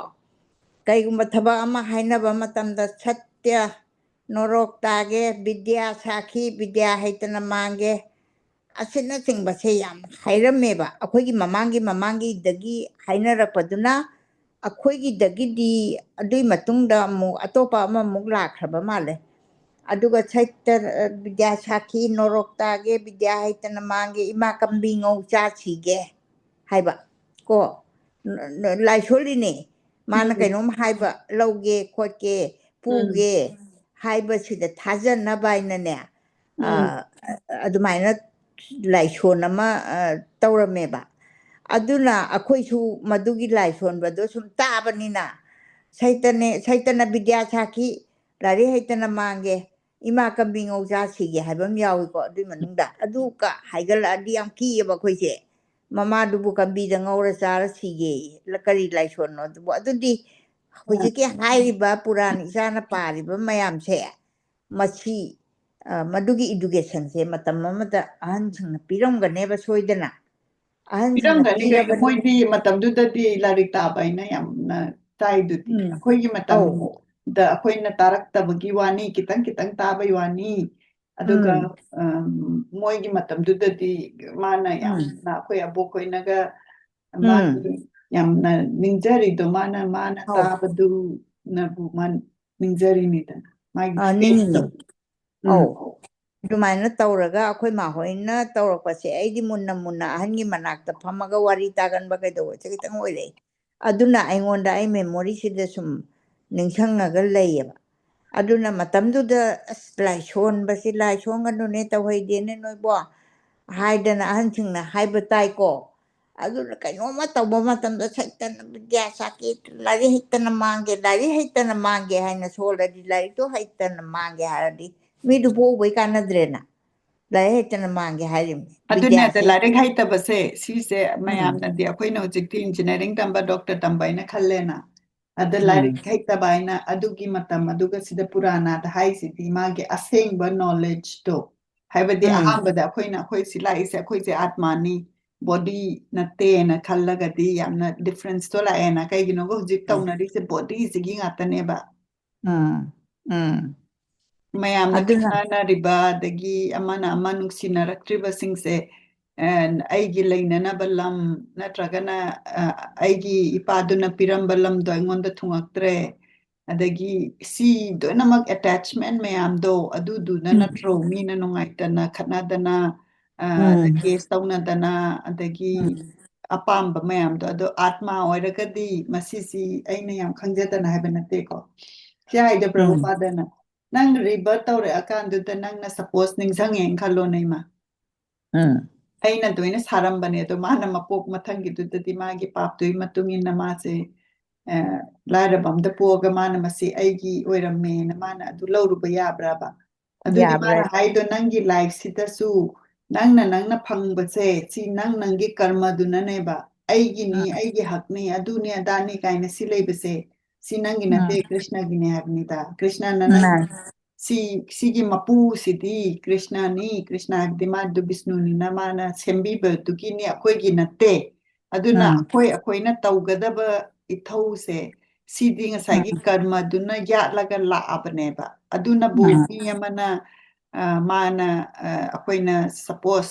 ꯀꯩꯒꯨꯝꯕ ꯊꯕꯛ ꯑꯃ ꯍꯥꯏꯅꯕ ꯃꯇꯝꯗ ꯁꯠꯇ꯭ꯌ, ꯅꯣꯔꯣꯛ ꯇꯥꯒꯦ, ꯕꯤꯗ꯭ꯌꯥ ꯁꯥꯈꯤ, ꯕꯤꯗ꯭ꯌꯥ ꯍꯩꯇꯅ ꯃꯥꯡꯒꯦ, ꯑꯁꯤꯅꯆꯤꯡꯕꯁꯦ ꯌꯥꯝ ꯍꯥꯏꯔꯝꯃꯦꯕ꯫ ꯑꯩꯈꯣꯏꯒꯤ ꯃꯃꯥꯡꯒꯤ ꯃꯃꯥꯡꯒꯤꯗꯒꯤ ꯍꯥꯏꯅꯔꯛꯄꯗꯨꯅ ꯑꯩꯈꯣꯏꯒꯤꯗꯒꯤꯗꯤ ꯑꯗꯨꯏ ꯃꯇꯨꯡꯗ ꯑꯃꯨꯛ ꯑꯇꯣꯞꯄ ꯑꯃꯃꯨꯛ ꯂꯥꯛꯈ꯭ꯔꯕ ꯃꯥꯜꯂꯦ꯫ ꯑꯗꯨꯒ ꯁꯩꯇ, ꯑ, ꯕꯤꯗ꯭ꯌꯥ ꯁꯥꯈꯤ, ꯅꯣꯔꯣꯛ ꯇꯥꯒꯦ, ꯕꯤꯗ꯭ꯌꯥ ꯍꯩꯇꯅ ꯃꯥꯡꯒꯦ, ꯏꯃꯥ ꯀꯝꯕꯤ ꯉꯧ ꯆꯥꯁꯤꯒꯦ ꯍꯥꯏꯕ ꯀꯣ꯫ ꯂꯥꯏꯁꯣꯜꯂꯤꯅꯦ꯫ ꯃꯥꯅ ꯎꯝ꯫ ꯀꯩꯅꯣꯝ ꯍꯥꯏꯕ, ꯂꯧꯒꯦ, ꯈꯣꯠꯀꯦ, ꯎꯝ꯫ ꯄꯨꯒꯦ ꯍꯥꯏꯕꯁꯤꯗ ꯊꯥꯖꯅꯕ ꯍꯥꯏꯅꯅꯦ, ꯎꯝ꯫ ꯑ, ꯑꯗꯨꯃꯥꯏꯅ ꯂꯥꯏꯁꯣꯟ ꯑꯃ, ꯑ, ꯇꯧꯔꯝꯃꯦꯕ꯫ ꯑꯗꯨꯅ ꯑꯩꯈꯣꯏꯁꯨ ꯃꯗꯨꯒꯤ ꯂꯥꯏ ꯁꯣꯟꯕꯗꯣ ꯁꯨꯝ ꯇꯥꯕꯅꯤꯅ, "ꯁꯩꯇꯅꯦ, ꯁꯩꯇꯅ ꯕꯤꯗ꯭ꯌꯥ ꯁꯥꯈꯤ, ꯂꯥꯏꯔꯤꯛ ꯍꯩꯇꯅ ꯃꯥꯡꯒꯦ, ꯏꯃꯥ ꯀꯝꯕꯤ ꯉꯧꯖꯥ ꯁꯤꯒꯦ" ꯍꯥꯏꯕ ꯑꯃ ꯌꯥꯎꯏꯀꯣ꯫ ꯑꯗꯨꯏ ꯃꯅꯨꯡꯗ ꯑꯗꯨꯒ ꯍꯥꯏꯒꯠꯂꯛꯑꯗꯤ ꯌꯥꯝ ꯀꯤꯌꯦꯕ ꯑꯩꯈꯣꯏꯁꯦ꯫ "ꯃꯃꯥꯗꯨꯕꯨ ꯀꯝꯕꯤꯗ ꯉꯧꯔ ꯆꯥꯔ ꯁꯤꯒꯦ", ꯀꯔꯤ ꯂꯥꯏꯁꯣꯟꯅꯣ ꯑꯗꯨꯕꯨ? ꯑꯗꯨꯗꯤ ꯍꯧꯖꯤꯛꯀꯤ ꯍꯥꯏꯔꯤꯕ ꯄꯨꯔꯥꯟ ꯏꯆꯥꯅ ꯄꯥꯔꯤꯕ ꯃꯌꯥꯝꯁꯦ, ꯃꯁꯤ, ꯑ, ꯃꯗꯨꯒꯤ educationꯁꯦ ꯃꯇꯝ ꯑꯃꯗ ꯑꯍꯟꯁꯤꯡꯅ ꯄꯤꯔꯝꯒꯅꯦꯕ ꯁꯣꯏꯗꯅ꯫ ꯑꯍꯟꯁꯤꯡꯅ ꯄꯤꯔꯝꯒꯅꯤ ꯀꯩꯅꯣ, ꯄꯤꯔꯕꯅꯤ꯫ ꯃꯣꯏꯗꯤ ꯃꯇꯝꯗꯨꯗꯗꯤ ꯂꯥꯏꯔꯤꯛ ꯇꯥꯕ ꯍꯥꯏꯅ ꯌꯥꯝꯅ ꯇꯥꯏꯗꯨꯗꯤ꯫ ꯎꯝ. ꯑꯩꯈꯣꯏꯒꯤ ꯑꯧ. ꯃꯇꯝꯗ ꯑꯩꯈꯣꯏꯅ ꯇꯥꯔꯛꯇꯕꯒꯤ ꯋꯥꯅꯤ, ꯈꯤꯇꯪ ꯈꯤꯇꯪ ꯇꯥꯕꯩ ꯋꯥꯅꯤ꯫ ꯑꯗꯨꯒ ꯎꯝ. ꯑꯝ, ꯃꯣꯏꯒꯤ ꯃꯇꯝꯗꯨꯗꯗꯤ ꯃꯥꯅ ꯎꯝ. ꯌꯥꯝꯅ, ꯑꯩꯈꯣꯏ ꯑꯕꯣꯛ ꯍꯣꯏꯅꯒ ꯎꯝ. ꯃꯥꯒꯤ ꯌꯥꯝꯅ ꯅꯤꯡꯖꯔꯤꯗꯣ, ꯃꯥꯅ, ꯃꯥꯅ ꯑꯧ. ꯇꯥꯕꯗꯨꯅꯕꯨ ꯃꯥ ꯅꯤꯡꯖꯔꯤꯅꯤꯗꯅ, ꯃꯥꯒꯤ ꯑ, faithꯇꯣ꯫ ꯅꯤꯡꯉꯤ. ꯎꯝ. ꯑꯧ. ꯑꯗꯨꯃꯥꯏꯅ ꯇꯧꯔꯒ ꯑꯩꯈꯣꯏ ꯃꯥꯍꯣꯏꯅ ꯇꯧꯔꯛꯄꯁꯦ, ꯑꯩꯗꯤ ꯃꯨꯟꯅ ꯃꯨꯟꯅ ꯑꯍꯟꯒꯤ ꯃꯅꯥꯛꯇ ꯐꯝꯃꯒ ꯋꯥꯔꯤ ꯇꯥꯒꯟꯕ ꯀꯩꯗꯧꯕꯁꯦ ꯈꯤꯇꯪ ꯑꯣꯏꯔꯛꯏ꯫ ꯑꯗꯨꯅ ꯑꯩꯉꯣꯟꯗ, ꯑꯩ memoryꯁꯤꯗ ꯁꯨꯝ ꯅꯤꯡꯁꯤꯡꯉꯒ ꯂꯩꯌꯦꯕ꯫ ꯑꯗꯨꯅ ꯃꯇꯝꯗꯨꯗ, "ꯑꯁ, ꯂꯥꯏ ꯁꯣꯟꯕꯁꯤ, ꯂꯥꯏ ꯁꯣꯟꯒꯅꯨꯅꯦ, ꯇꯧꯍꯩꯗꯦꯅꯦ ꯅꯣꯏꯕꯣ" ꯍꯥꯏꯗꯅ ꯑꯍꯟꯁꯤꯡꯅ ꯍꯥꯏꯕ ꯇꯥꯏꯀꯣ꯫ ꯑꯗꯨꯅ ꯀꯩꯅꯣꯝꯃ ꯇꯧꯕ ꯃꯇꯝꯗ ꯁꯩꯇꯅ ꯕꯤꯗ꯭ꯌꯥ ꯁꯥꯈꯤ, ꯂꯥꯏꯔꯤꯛ ꯍꯩꯇꯅ ꯃꯥꯡꯒꯦ, ꯂꯥꯏꯔꯤꯛ ꯍꯩꯇꯅ ꯃꯥꯡꯒꯦ ꯍꯥꯏꯅ ꯁꯣꯜꯂꯗꯤ, ꯂꯥꯏꯔꯤꯛꯇꯣ ꯍꯩꯇꯅ ꯃꯥꯡꯒꯦ ꯍꯥꯏꯔꯗꯤ, ꯃꯤꯗꯨ ꯄꯣꯛꯎꯕꯩ ꯀꯥꯟꯅꯗ꯭ꯔꯦꯅ꯫ ꯂꯥꯏꯔꯤꯛ ꯍꯩꯇꯅ ꯃꯥꯡꯒꯦ ꯍꯥꯏꯔꯤꯕꯅꯤ꯫ ꯑꯗꯨꯅꯦ, ꯑꯗ ꯕꯤꯗ꯭ꯌꯥꯁꯦ꯫ ꯂꯥꯏꯔꯤꯛ ꯍꯩꯇꯕꯁꯦ, ꯁꯤꯁꯦ ꯎꯝ. ꯃꯌꯥꯝꯅꯗꯤ, ꯑꯩꯈꯣꯏꯅ ꯍꯧꯖꯤꯛꯇꯤ engineering ꯇꯝꯕ, doctor ꯇꯝꯕ ꯍꯥꯏꯅ ꯈꯜꯂꯦꯅ꯫ ꯑꯗ ꯎꯝ. ꯂꯥꯏꯔꯤꯛ ꯍꯩꯇꯕ ꯍꯥꯏꯅ ꯑꯗꯨꯒꯤ ꯃꯇꯝ, ꯑꯗꯨꯒ ꯁꯤꯗ ꯄꯨꯔꯥꯅꯥꯗ ꯍꯥꯏꯁꯤꯗꯤ ꯃꯥꯒꯤ ꯑꯁꯦꯡꯕ knowledgeꯇꯣ, ꯍꯥꯏꯕꯗꯤ ꯎꯝ. ꯑꯍꯥꯟꯕꯗ ꯑꯩꯈꯣꯏꯅ, "ꯑꯩꯈꯣꯏ ꯁꯤ ꯂꯥꯛꯏꯁꯦ, ꯑꯩꯈꯣꯏꯁꯦ ꯑꯥꯠꯃꯥꯅꯤ, body ꯅꯠꯇꯦꯅ" ꯈꯜꯂꯒꯗꯤ ꯌꯥꯝꯅ differenceꯇꯣ ꯂꯥꯛꯑꯦꯅ꯫ ꯀꯩꯒꯤꯅꯣꯒ ꯍꯧꯖꯤꯛ ꯎꯝ. ꯇꯧꯅꯔꯤꯁꯦ bodyꯁꯤꯒꯤ ꯉꯥꯛꯇꯅꯦꯕ꯫ ꯎꯝ. ꯎꯝ. ꯃꯌꯥꯝꯅ ꯑꯗꯨꯅ ꯈꯪꯅꯔꯤꯕ, ꯑꯗꯒꯤ ꯑꯃꯅ ꯑꯃ ꯅꯨꯡꯁꯤꯅꯔꯛꯇ꯭ꯔꯤꯕꯁꯤꯡꯁꯦ, ꯑꯦ, ꯑꯩꯒꯤ ꯂꯩꯅꯅꯕ ꯂꯝ ꯅꯠꯇ꯭ꯔꯒꯅ, ꯑ, ꯑꯩꯒꯤ ꯏꯄꯥꯗꯨꯅ ꯄꯤꯔꯝꯕ ꯂꯝꯗꯣ ꯑꯩꯉꯣꯟꯗ ꯊꯨꯡꯉꯛꯇ꯭ꯔꯦ, ꯑꯗꯒꯤ ꯁꯤ ꯂꯣꯏꯅꯃꯛ attachment ꯃꯌꯥꯝꯗꯣ, ꯑꯗꯨꯗꯨꯅ ꯎꯝ. ꯅꯠꯇ꯭ꯔꯣ ꯃꯤꯅ ꯅꯨꯡꯉꯥꯏꯇꯅ ꯈꯠꯅꯗꯅ, ꯑ, ꯎꯝ. case ꯇꯧꯅꯗꯅ, ꯑꯗꯒꯤ ꯎꯝ. ꯑꯄꯥꯝꯕ ꯃꯌꯥꯝꯗꯣ? ꯑꯗꯣ ꯑꯥꯠꯃꯥ ꯑꯣꯏꯔꯒꯗꯤ, ꯃꯁꯤꯁꯤ ꯑꯩꯅ ꯌꯥꯝ ꯈꯪꯖꯗꯅ ꯍꯥꯏꯕ ꯅꯠꯇꯦꯀꯣ, ꯁꯤ ꯍꯥꯏꯗ ꯎꯝ. ꯄ꯭ꯔꯚꯨꯄꯥꯗꯅ, ꯅꯪ rebirth ꯇꯧꯔꯛꯑꯀꯥꯟꯗꯨꯗ ꯅꯪꯅ suppose ꯅꯤꯡꯁꯤꯡꯉꯦꯅ ꯈꯜꯂꯣ, ꯅꯩꯃ꯫ ꯎꯝ. ꯑꯩꯅ ꯑꯗꯨꯃꯥꯏꯅ ꯁꯥꯔꯝꯕꯅꯦ, ꯑꯗꯣ ꯃꯥꯅ ꯃꯄꯣꯛ ꯃꯊꯪꯒꯤꯗꯨꯗꯗꯤ ꯃꯥꯒꯤ ꯄꯥꯞꯇꯨꯒꯤ ꯃꯇꯨꯡ ꯏꯟꯅ ꯃꯥꯁꯦ, ꯑ, ꯂꯥꯏꯔꯕ ꯑꯝꯗ ꯄꯣꯛꯑꯒ ꯃꯥꯅ ꯃꯁꯤ ꯑꯩꯒꯤ ꯑꯣꯏꯔꯝꯃꯦꯅ ꯃꯥꯅ ꯑꯗꯨ ꯂꯧꯔꯨꯕ ꯌꯥꯕ꯭ꯔꯕ? ꯑꯗꯨꯗꯤ ꯌꯥꯕ꯭ꯔꯥ? ꯃꯥꯅ ꯍꯥꯏꯗꯣ, "ꯅꯪꯒꯤ life ꯁꯤꯗꯁꯨ ꯅꯪꯅ, ꯅꯪꯅ ꯐꯪꯕꯁꯦ ꯁꯤ ꯅꯪ, ꯅꯪꯒꯤ ꯀꯔꯃꯗꯨꯅꯅꯦꯕ, ꯑꯩꯒꯤꯅꯤ, ꯎꯝ꯫ ꯑꯩꯒꯤ ꯍꯛꯅꯤ, ꯑꯗꯨꯅꯤ ꯑꯗꯥꯅꯤ ꯀꯥꯏꯅ ꯁꯤ ꯂꯩꯕꯁꯦ, ꯁꯤ ꯅꯪꯒꯤ ꯅꯠꯇꯦ, ꯎꯝ꯫ ꯀ꯭ꯔꯤꯁꯅꯒꯤꯅꯦ" ꯍꯥꯏꯕꯅꯤꯗ꯫ ꯀ꯭ꯔꯤꯁꯅꯅ ꯅꯪ ꯃꯥꯅꯤ꯫ ꯁꯤ, ꯁꯤꯒꯤ ꯃꯄꯨꯁꯤꯗꯤ ꯀ꯭ꯔꯤꯁꯅꯅꯤ, ꯀ꯭ꯔꯤꯁꯅ ꯍꯥꯏꯕꯗꯤ ꯃꯥꯗꯨ ꯕꯤꯁꯅꯨꯅꯤꯅ ꯃꯥꯅ ꯁꯦꯝꯕꯤꯕꯗꯨꯒꯤꯅꯤ, ꯑꯩꯈꯣꯏꯒꯤ ꯅꯠꯇꯦ꯫ ꯑꯗꯨꯅ ꯎꯝ꯫ ꯑꯩꯈꯣꯏ, ꯑꯩꯈꯣꯏꯅ ꯇꯧꯒꯗꯕ ꯏꯊꯧꯁꯦ, ꯁꯤꯗꯤ ꯉꯁꯥꯏꯒꯤ ꯎꯝ꯫ ꯀꯔꯃꯗꯨꯅ ꯌꯥꯠꯂꯒ ꯂꯥꯛꯑꯕꯅꯦꯕ꯫ ꯑꯗꯨꯅꯕꯨ ꯎꯝ꯫ ꯃꯤ ꯑꯃꯅ, ꯑ, ꯃꯥꯅ, ꯑ, ꯑꯩꯈꯣꯏꯅ suppose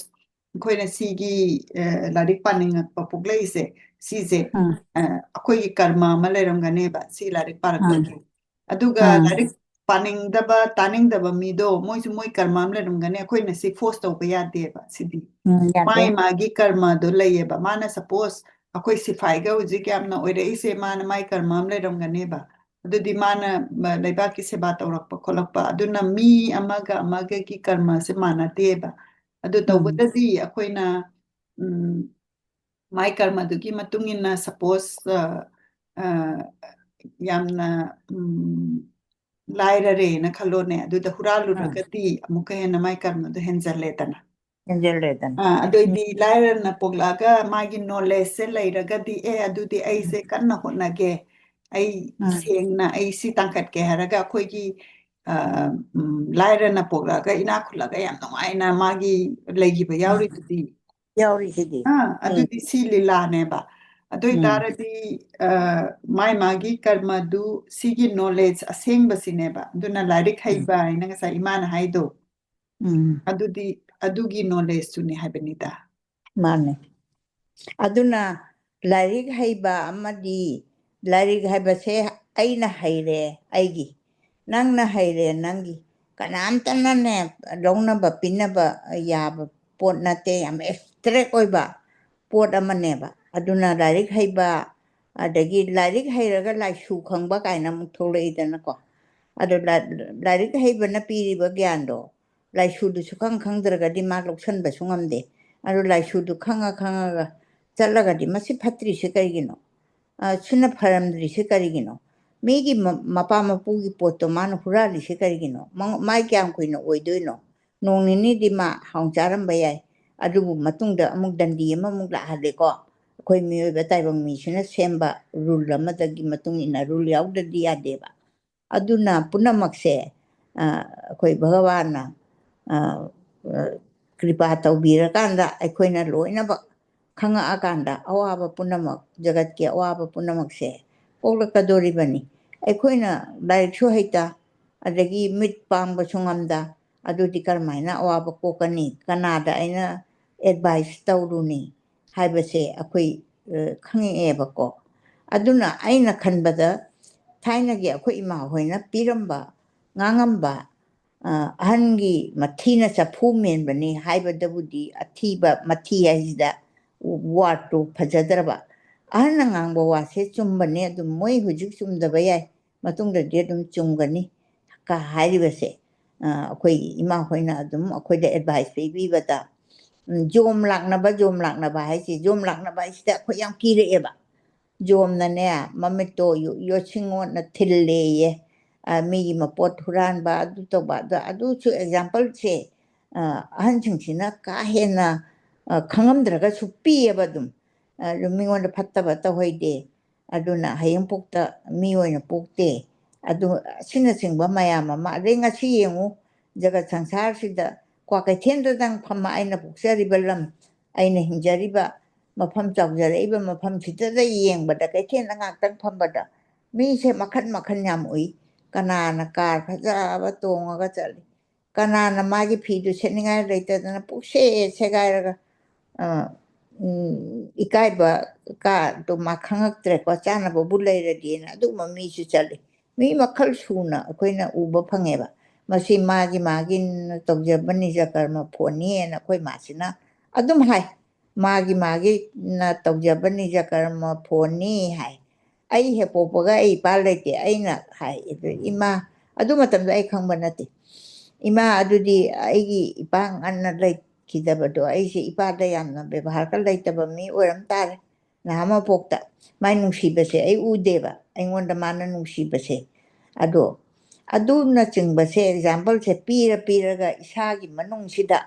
ꯑꯩꯈꯣꯏꯅ ꯁꯤꯒꯤ, ꯑ, ꯂꯥꯏꯔꯤꯛ ꯄꯥꯅꯤꯡꯉꯛꯄ ꯄꯣꯛꯂꯛꯏꯁꯦ, ꯁꯤꯁꯦ, ꯎꯝ꯫ ꯑ, ꯑꯩꯈꯣꯏꯒꯤ ꯀꯔꯃ ꯑꯃ ꯂꯩꯔꯝꯒꯅꯦꯕ ꯁꯤ ꯂꯥꯏꯔꯤꯛ ꯎꯝ꯫ ꯄꯥꯔꯛꯄꯒꯤ꯫ ꯑꯗꯨꯒ ꯎꯝ꯫ ꯂꯥꯏꯔꯤꯛ ꯄꯥꯅꯤꯡꯗꯕ, ꯇꯥꯅꯤꯡꯗꯕ ꯃꯤꯗꯣ ꯃꯣꯏꯁꯨ ꯃꯣꯏ ꯀꯔꯃ ꯑꯃ ꯂꯩꯔꯝꯒꯅꯤ, ꯑꯩꯈꯣꯏꯅ ꯁꯤ force ꯇꯧꯕ ꯌꯥꯗꯦꯕ ꯁꯤꯗꯤ꯫ ꯎꯝ, ꯌꯥꯗꯦ꯫ ꯃꯥꯏ ꯃꯥꯒꯤ ꯀꯔꯃꯗꯣ ꯂꯩꯌꯦꯕ꯫ ꯃꯥꯅ suppose ꯑꯩꯈꯣꯏ ꯁꯤꯐꯥꯏꯒ ꯍꯧꯖꯤꯛ ꯌꯥꯝꯅ ꯑꯣꯏꯔꯛꯏꯁꯦ, ꯃꯥꯅ ꯃꯥꯏ ꯀꯔꯃ ꯑꯃ ꯂꯩꯔꯝꯒꯅꯦꯕ꯫ ꯑꯗꯨꯗꯤ ꯃꯥꯅ, ꯃ-, ꯂꯩꯕꯥꯛꯀꯤ ꯁꯦꯕꯥ ꯇꯧꯔꯛꯄ ꯈꯣꯠꯂꯛꯄ, ꯑꯗꯨꯅ ꯃꯤ ꯑꯃꯒ ꯑꯃꯒꯒꯤ ꯀꯔꯃꯁꯦ ꯃꯥꯟꯅꯗꯦꯕ꯫ ꯑꯗꯨ ꯎꯝ꯫ ꯇꯧꯕꯗꯗꯤ ꯑꯩꯈꯣꯏꯅ, ꯎꯝ, ꯃꯥꯏ ꯀꯔꯃꯗꯨꯒꯤ ꯃꯇꯨꯡ ꯏꯟꯅ suppose, ꯑ, ꯑ, ꯌꯥꯝꯅ, ꯎꯝ, ꯂꯥꯏꯔꯔꯦꯅ ꯈꯜꯂꯣꯅꯦ, ꯑꯗꯨꯗ ꯎꯝ꯫ ꯍꯨꯔꯥꯜꯂꯨꯔꯒꯗꯤ ꯑꯃꯨꯛꯀ ꯍꯦꯟꯅ ꯃꯥꯏ ꯀꯔꯃꯗꯣ ꯍꯦꯟꯖꯜꯂꯦꯗꯅ꯫ ꯍꯦꯟꯖꯜꯂꯦꯗꯅ꯫ ꯑ, ꯑꯗꯨ ꯑꯣꯏꯗꯤ ꯎꯝ꯫ ꯂꯥꯏꯔꯅ ꯄꯣꯛꯂꯛꯑꯒ ꯃꯥꯒꯤ knowledge ꯁꯦ ꯂꯩꯔꯒꯗꯤ, "ꯑꯦ, ꯑꯗꯨꯗꯤ ꯎꯝ꯫ ꯑꯩꯁꯦ ꯀꯟꯅ ꯍꯣꯠꯅꯒꯦ, ꯑꯩ ꯎꯝ꯫ ꯁꯦꯡꯅ ꯑꯩ ꯁꯤ ꯇꯥꯡꯈꯠꯀꯦ" ꯍꯥꯏꯔꯒ ꯑꯩꯈꯣꯏꯒꯤ, ꯑ, ꯎꯝ, ꯂꯥꯏꯔꯅ ꯄꯣꯛꯂꯛꯑꯒ ꯏꯅꯥꯛ ꯈꯨꯜꯂꯒ ꯌꯥꯝ ꯅꯨꯡꯉꯥꯏꯅ ꯃꯥꯒꯤ ꯂꯩꯈꯤꯕ ꯎꯝ꯫ ꯌꯥꯎꯔꯤꯗꯨꯗꯤ꯫ ꯌꯥꯎꯔꯤꯁꯤꯗꯤ꯫ ꯑ, ꯎꯝ꯫ ꯑꯗꯨꯗꯤ ꯁꯤ ꯂꯤꯂꯥꯅꯦꯕ꯫ ꯑꯗꯨ ꯎꯝ꯫ ꯑꯣꯏꯇꯥꯔꯗꯤ, ꯑ, ꯃꯥꯏ ꯃꯥꯒꯤ ꯀꯔꯃꯗꯨ ꯁꯤꯒꯤ knowledge ꯑꯁꯦꯡꯕꯁꯤꯅꯦꯕ꯫ ꯑꯗꯨꯅ ꯂꯥꯏꯔꯤꯛ ꯎꯝ꯫ ꯍꯩꯕ ꯍꯥꯏꯅ ꯉꯁꯥꯏ ꯏꯃꯥꯅ ꯍꯥꯏꯗꯣ, ꯎꯝ꯫ ꯑꯗꯨꯗꯤ ꯑꯗꯨꯒꯤ knowledge ꯇꯨꯅꯤ ꯍꯥꯏꯕꯅꯤꯗ꯫ ꯃꯥꯅꯦ꯫ ꯑꯗꯨꯅ ꯂꯥꯏꯔꯤꯛ ꯍꯩꯕ ꯑꯃꯗꯤ ꯂꯥꯏꯔꯤꯛ ꯍꯥꯏꯕꯁꯦ ꯑꯩꯅ ꯍꯩꯔꯦ ꯑꯩꯒꯤ, ꯅꯪꯅ ꯍꯩꯔꯦ ꯅꯪꯒꯤ, ꯀꯅꯥꯝꯇꯅꯅꯦ ꯂꯧꯅꯕ ꯄꯤꯅꯕ ꯌꯥꯕ ꯄꯣꯠ ꯅꯠꯇꯦ, ꯌꯥꯝ abstract ꯑꯣꯏꯕ ꯄꯣꯠ ꯑꯃꯅꯦꯕ꯫ ꯑꯗꯨꯅ ꯂꯥꯏꯔꯤꯛ ꯍꯩꯕ, ꯑꯗꯒꯤ ꯂꯥꯏꯔꯤꯛ ꯍꯩꯔꯒ ꯂꯥꯏꯁꯨ ꯈꯪꯕ ꯀꯥꯏꯅ ꯑꯃꯨꯛ ꯊꯣꯛꯂꯛꯏꯗꯅꯀꯣ꯫ ꯑꯗꯣ ꯂꯥ-, ꯂꯥꯏꯔꯤꯛ ꯍꯩꯕꯅ ꯄꯤꯔꯤꯕ ꯒ꯭ꯌꯥꯟꯗꯣ ꯂꯥꯏꯁꯨꯗꯨ ꯁꯨꯈꯪ ꯈꯪꯗ꯭ꯔꯒꯗꯤ ꯃꯥ ꯂꯧꯁꯟꯕꯁꯨ ꯉꯝꯗꯦ꯫ ꯑꯗꯨ ꯂꯥꯏꯁꯨꯗꯨ ꯈꯪꯉ ꯈꯪꯉꯒ ꯆꯠꯂꯒꯗꯤ ꯃꯁꯤ ꯐꯠꯇ꯭ꯔꯤꯁꯦ ꯀꯔꯤꯒꯤꯅꯣ? ꯑ, ꯁꯤꯅ ꯐꯔꯝꯗ꯭ꯔꯤꯁꯦ ꯀꯔꯤꯒꯤꯅꯣ? ꯃꯤꯒꯤ ꯃ-, ꯃꯄꯥ ꯃꯄꯨꯒꯤ ꯄꯣꯠꯇꯣ ꯃꯥꯅ ꯍꯨꯔꯥꯜꯂꯤꯁꯦ ꯀꯔꯤꯒꯤꯅꯣ? ꯃꯉ-, ꯃꯥꯏ ꯀꯌꯥꯝ ꯀꯨꯏꯅ ꯑꯣꯏꯗꯣꯏꯅꯣ? ꯅꯣꯡ ꯅꯤꯅꯤꯗꯤ ꯃꯥ ꯍꯥꯎꯅ ꯆꯥꯔꯝꯕ ꯌꯥꯏ, ꯑꯗꯨꯕꯨ ꯃꯇꯨꯡꯗ ꯑꯃꯨꯛ ꯗꯟꯗꯤ ꯑꯃꯃꯨꯛ ꯂꯥꯛꯍꯜꯂꯦꯀꯣ꯫ ꯑꯩꯈꯣꯏ ꯃꯤꯑꯣꯏꯕ ꯇꯥꯏꯕꯪ ꯃꯤꯁꯤꯅ ꯁꯦꯝꯕ ꯔꯨꯜ ꯑꯃꯗꯒꯤ ꯃꯇꯨꯡ ꯏꯟꯅ ꯔꯨꯜ ꯌꯥꯎꯗ꯭ꯔꯗꯤ ꯌꯥꯗꯦꯕ꯫ ꯑꯗꯨꯅ ꯄꯨꯝꯅꯃꯛꯁꯦ, ꯑ, ꯑꯩꯈꯣꯏ ꯚꯒꯋꯥꯟꯅ, ꯑ, ꯑ, ꯀ꯭ꯔꯤꯄꯥ ꯇꯧꯕꯤꯔꯀꯥꯟꯗ ꯑꯩꯈꯣꯏꯅ ꯂꯣꯏꯅꯃꯛ ꯈꯪꯉꯛꯑꯀꯥꯟꯗ ꯑꯋꯥꯕ ꯄꯨꯝꯅꯃꯛ, ꯖꯒꯠꯀꯤ ꯑꯋꯥꯕ ꯄꯨꯝꯅꯃꯛꯁꯦ ꯀꯣꯛꯂꯛꯀꯗꯣꯔꯤꯕꯅꯤ꯫ ꯑꯩꯈꯣꯏꯅ ꯂꯥꯏꯔꯤꯛꯁꯨ ꯍꯩꯇ, ꯑꯗꯒꯤ ꯃꯤꯠ ꯄꯥꯡꯕꯁꯨ ꯉꯝꯗ, ꯑꯗꯨꯗꯤ ꯀꯔꯝꯍꯥꯏꯅ ꯑꯋꯥꯕ ꯀꯣꯛꯀꯅꯤ? ꯀꯅꯥꯗ ꯑꯩꯅ ꯑꯦꯗꯚꯥꯏꯁ ꯇꯧꯔꯨꯅꯤ ꯍꯥꯏꯕꯁꯦ ꯑꯩꯈꯣꯏ, ꯑ, ꯈꯪꯉꯛꯑꯦꯕꯀꯣ꯫ ꯑꯗꯨꯅ ꯑꯩꯅ ꯈꯟꯕꯗ ꯊꯥꯏꯅꯒꯤ ꯑꯩꯈꯣꯏ ꯏꯃꯥ ꯍꯣꯏꯅ ꯄꯤꯔꯝꯕ, ꯉꯥꯡꯉꯝꯕ, ꯑ, "ꯑꯍꯟꯒꯤ ꯃꯊꯤꯅ ꯆꯐꯨ ꯃꯦꯟꯕꯅꯤ" ꯍꯥꯏꯕꯗꯕꯨꯗꯤ ꯑꯊꯤꯕ ꯃꯊꯤ ꯍꯥꯏꯁꯤꯗ ꯋꯥꯔꯗꯇꯨ ꯐꯖꯗ꯭ꯔꯕ꯫ ꯑꯍꯟꯅ ꯉꯥꯡꯕ ꯋꯥꯁꯦ ꯆꯨꯝꯕꯅꯦ, ꯑꯗꯨꯝ ꯃꯣꯏ ꯍꯧꯖꯤꯛ ꯆꯨꯝꯗꯕ ꯌꯥꯏ, ꯃꯇꯨꯡꯗꯗꯤ ꯑꯗꯨꯝ ꯆꯨꯝꯒꯅꯤ ꯀ ꯍꯥꯏꯔꯤꯕꯁꯦ, ꯑ, ꯑꯩꯈꯣꯏ ꯏꯃꯥ ꯍꯣꯏꯅ ꯑꯗꯨꯝ ꯑꯩꯈꯣꯏꯗ ꯑꯦꯗꯚꯥꯏꯁ ꯄꯤꯕꯤꯕꯗ, ꯎꯝ, ꯖꯣꯝ ꯂꯥꯛꯅꯕ, ꯖꯣꯝ ꯂꯥꯛꯅꯕ ꯍꯥꯏꯁꯦ, ꯖꯣꯝ ꯂꯥꯛꯅꯕ ꯍꯥꯏꯁꯤꯗ ꯑꯩꯈꯣꯏ ꯌꯥꯝ ꯀꯤꯔꯛꯑꯦꯕ꯫ ꯖꯣꯝꯅꯅꯦ, ꯃꯃꯤꯠꯇꯣ ꯌꯣ-, ꯌꯣꯠꯁꯤꯡꯉꯣꯠꯅ ꯊꯤꯜꯂꯦꯌꯦ꯫ ꯑ, ꯃꯤꯒꯤ ꯃꯄꯣꯠ ꯍꯨꯔꯥꯟꯕ, ꯑꯗꯨ ꯇꯧꯕ, ꯑꯗꯨ, ꯑꯗꯨꯁꯨ ꯑꯦꯛꯖꯥꯝꯄꯜꯁꯦ, ꯑ, ꯑꯍꯟꯁꯤꯡꯁꯤꯅ ꯀꯥ ꯍꯦꯟꯅ, ꯑ, ꯈꯪꯉꯝꯗ꯭ꯔꯒꯁꯨ ꯄꯤꯌꯦꯕ ꯑꯗꯨꯝ꯫ ꯑ, ꯑꯗꯨ ꯃꯤꯉꯣꯟꯗ ꯐꯠꯇꯕ ꯇꯧꯍꯩꯗꯦ, ꯑꯗꯨꯅ ꯍꯌꯦꯡ ꯄꯣꯛꯇ ꯃꯤ ꯑꯣꯏꯅ ꯄꯣꯛꯇꯦ, ꯑꯗꯨ ꯑꯁꯤꯅꯆꯤꯡꯕ ꯃꯌꯥꯝ ꯑꯃ꯫ ꯑꯗꯩ ꯉꯁꯤ ꯌꯦꯡꯉꯨ, ꯖꯒꯠ ꯁꯪꯁꯥꯔꯁꯤꯗ ꯀ꯭ꯋꯥꯀꯩꯊꯦꯜꯗꯗꯪ ꯐꯝꯃ ꯑꯩꯅ ꯄꯣꯛꯆꯔꯤꯕ ꯂꯝ, ꯑꯩꯅ ꯍꯤꯡꯖꯔꯤꯕ ꯃꯐꯝ, ꯆꯥꯎꯖꯔꯛꯏꯕ ꯃꯐꯝꯁꯤꯗꯗ ꯌꯦꯡꯕꯗ ꯀꯩꯊꯦꯜꯗ ꯉꯥꯛꯇꯪ ꯐꯝꯕꯗ ꯃꯤꯁꯦ ꯃꯈꯟ ꯃꯈꯟ ꯌꯥꯝ ꯎꯏ꯫ ꯀꯅꯥꯅ ꯀꯥꯔ ꯐꯖꯕ ꯇꯣꯡꯉꯒ ꯆꯠꯂꯤ, ꯀꯅꯥꯅ ꯃꯥꯒꯤ ꯐꯤꯗꯨ ꯁꯦꯠꯅꯤꯡꯉꯥꯏ ꯂꯩꯇꯗꯅ ꯄꯨꯛꯁꯦ ꯁꯦꯒꯥꯏꯔꯒ, ꯑ, ꯎꯝ, ꯏꯀꯥꯏꯕ ꯀꯥꯗꯣ ꯃꯥ ꯈꯪꯉꯛꯇ꯭ꯔꯦꯀꯣ, ꯆꯥꯅꯕꯕꯨ ꯂꯩꯔꯗꯤꯅ ꯑꯗꯨꯒꯨꯝꯕ ꯃꯤꯁꯨ ꯆꯠꯂꯤ꯫ ꯃꯤ ꯃꯈꯜ ꯁꯨꯅ ꯑꯩꯈꯣꯏꯅ ꯎꯕ ꯐꯪꯉꯦꯕ꯫ ꯃꯁꯤ ꯃꯥꯒꯤ ꯃꯥꯒꯤꯅ ꯇꯧꯖꯕ ꯅꯤꯖ ꯀꯔꯃ ꯐꯣꯟꯅꯤꯅ ꯑꯩꯈꯣꯏ ꯃꯥꯁꯤꯅ ꯑꯗꯨꯝ ꯍꯥꯏ꯫ "ꯃꯥꯒꯤ ꯃꯥꯒꯤꯅ ꯇꯧꯖꯕ ꯅꯤꯖ ꯀꯔꯃ ꯐꯣꯟꯅꯤ" ꯍꯥꯏ꯫ ꯑꯩ ꯍꯦꯛ ꯄꯣꯛꯄꯒ ꯑꯩ ꯏꯄꯥ ꯂꯩꯇꯦ꯫ ꯑꯩꯅ ꯍꯥꯏ, ꯑꯗꯨ ꯏꯃꯥ, ꯑꯗꯨ ꯃꯇꯝꯗ ꯑꯩ ꯈꯪꯕ ꯅꯠꯇꯦ꯫ "ꯏꯃꯥ, ꯑꯗꯨꯗꯤ ꯑꯩꯒꯤ ꯏꯄꯥ ꯉꯟꯅ ꯂꯩ-, ꯈꯤꯗꯕꯗꯣ ꯑꯩꯁꯦ ꯏꯄꯥꯗ ꯌꯥꯝꯅ ꯕꯦꯕꯥꯔꯒ ꯂꯩꯇꯕ ꯃꯤ ꯑꯣꯏꯔꯝ ꯇꯥꯔꯦ꯫ ꯅꯍꯥ ꯃꯄꯣꯛꯇ ꯃꯥꯏ ꯅꯨꯡꯁꯤꯕꯁꯦ ꯑꯩ ꯎꯗꯦꯕ, ꯑꯩꯉꯣꯟꯗ ꯃꯥꯅ ꯅꯨꯡꯁꯤꯕꯁꯦ꯫ ꯑꯗꯣ ꯑꯗꯨꯅꯆꯤꯡꯕꯁꯦ, ꯑꯦꯛꯖꯥꯝꯄꯜꯁꯦ ꯄꯤꯔ ꯄꯤꯔꯒ ꯏꯁꯥꯒꯤ ꯃꯅꯨꯡꯁꯤꯗ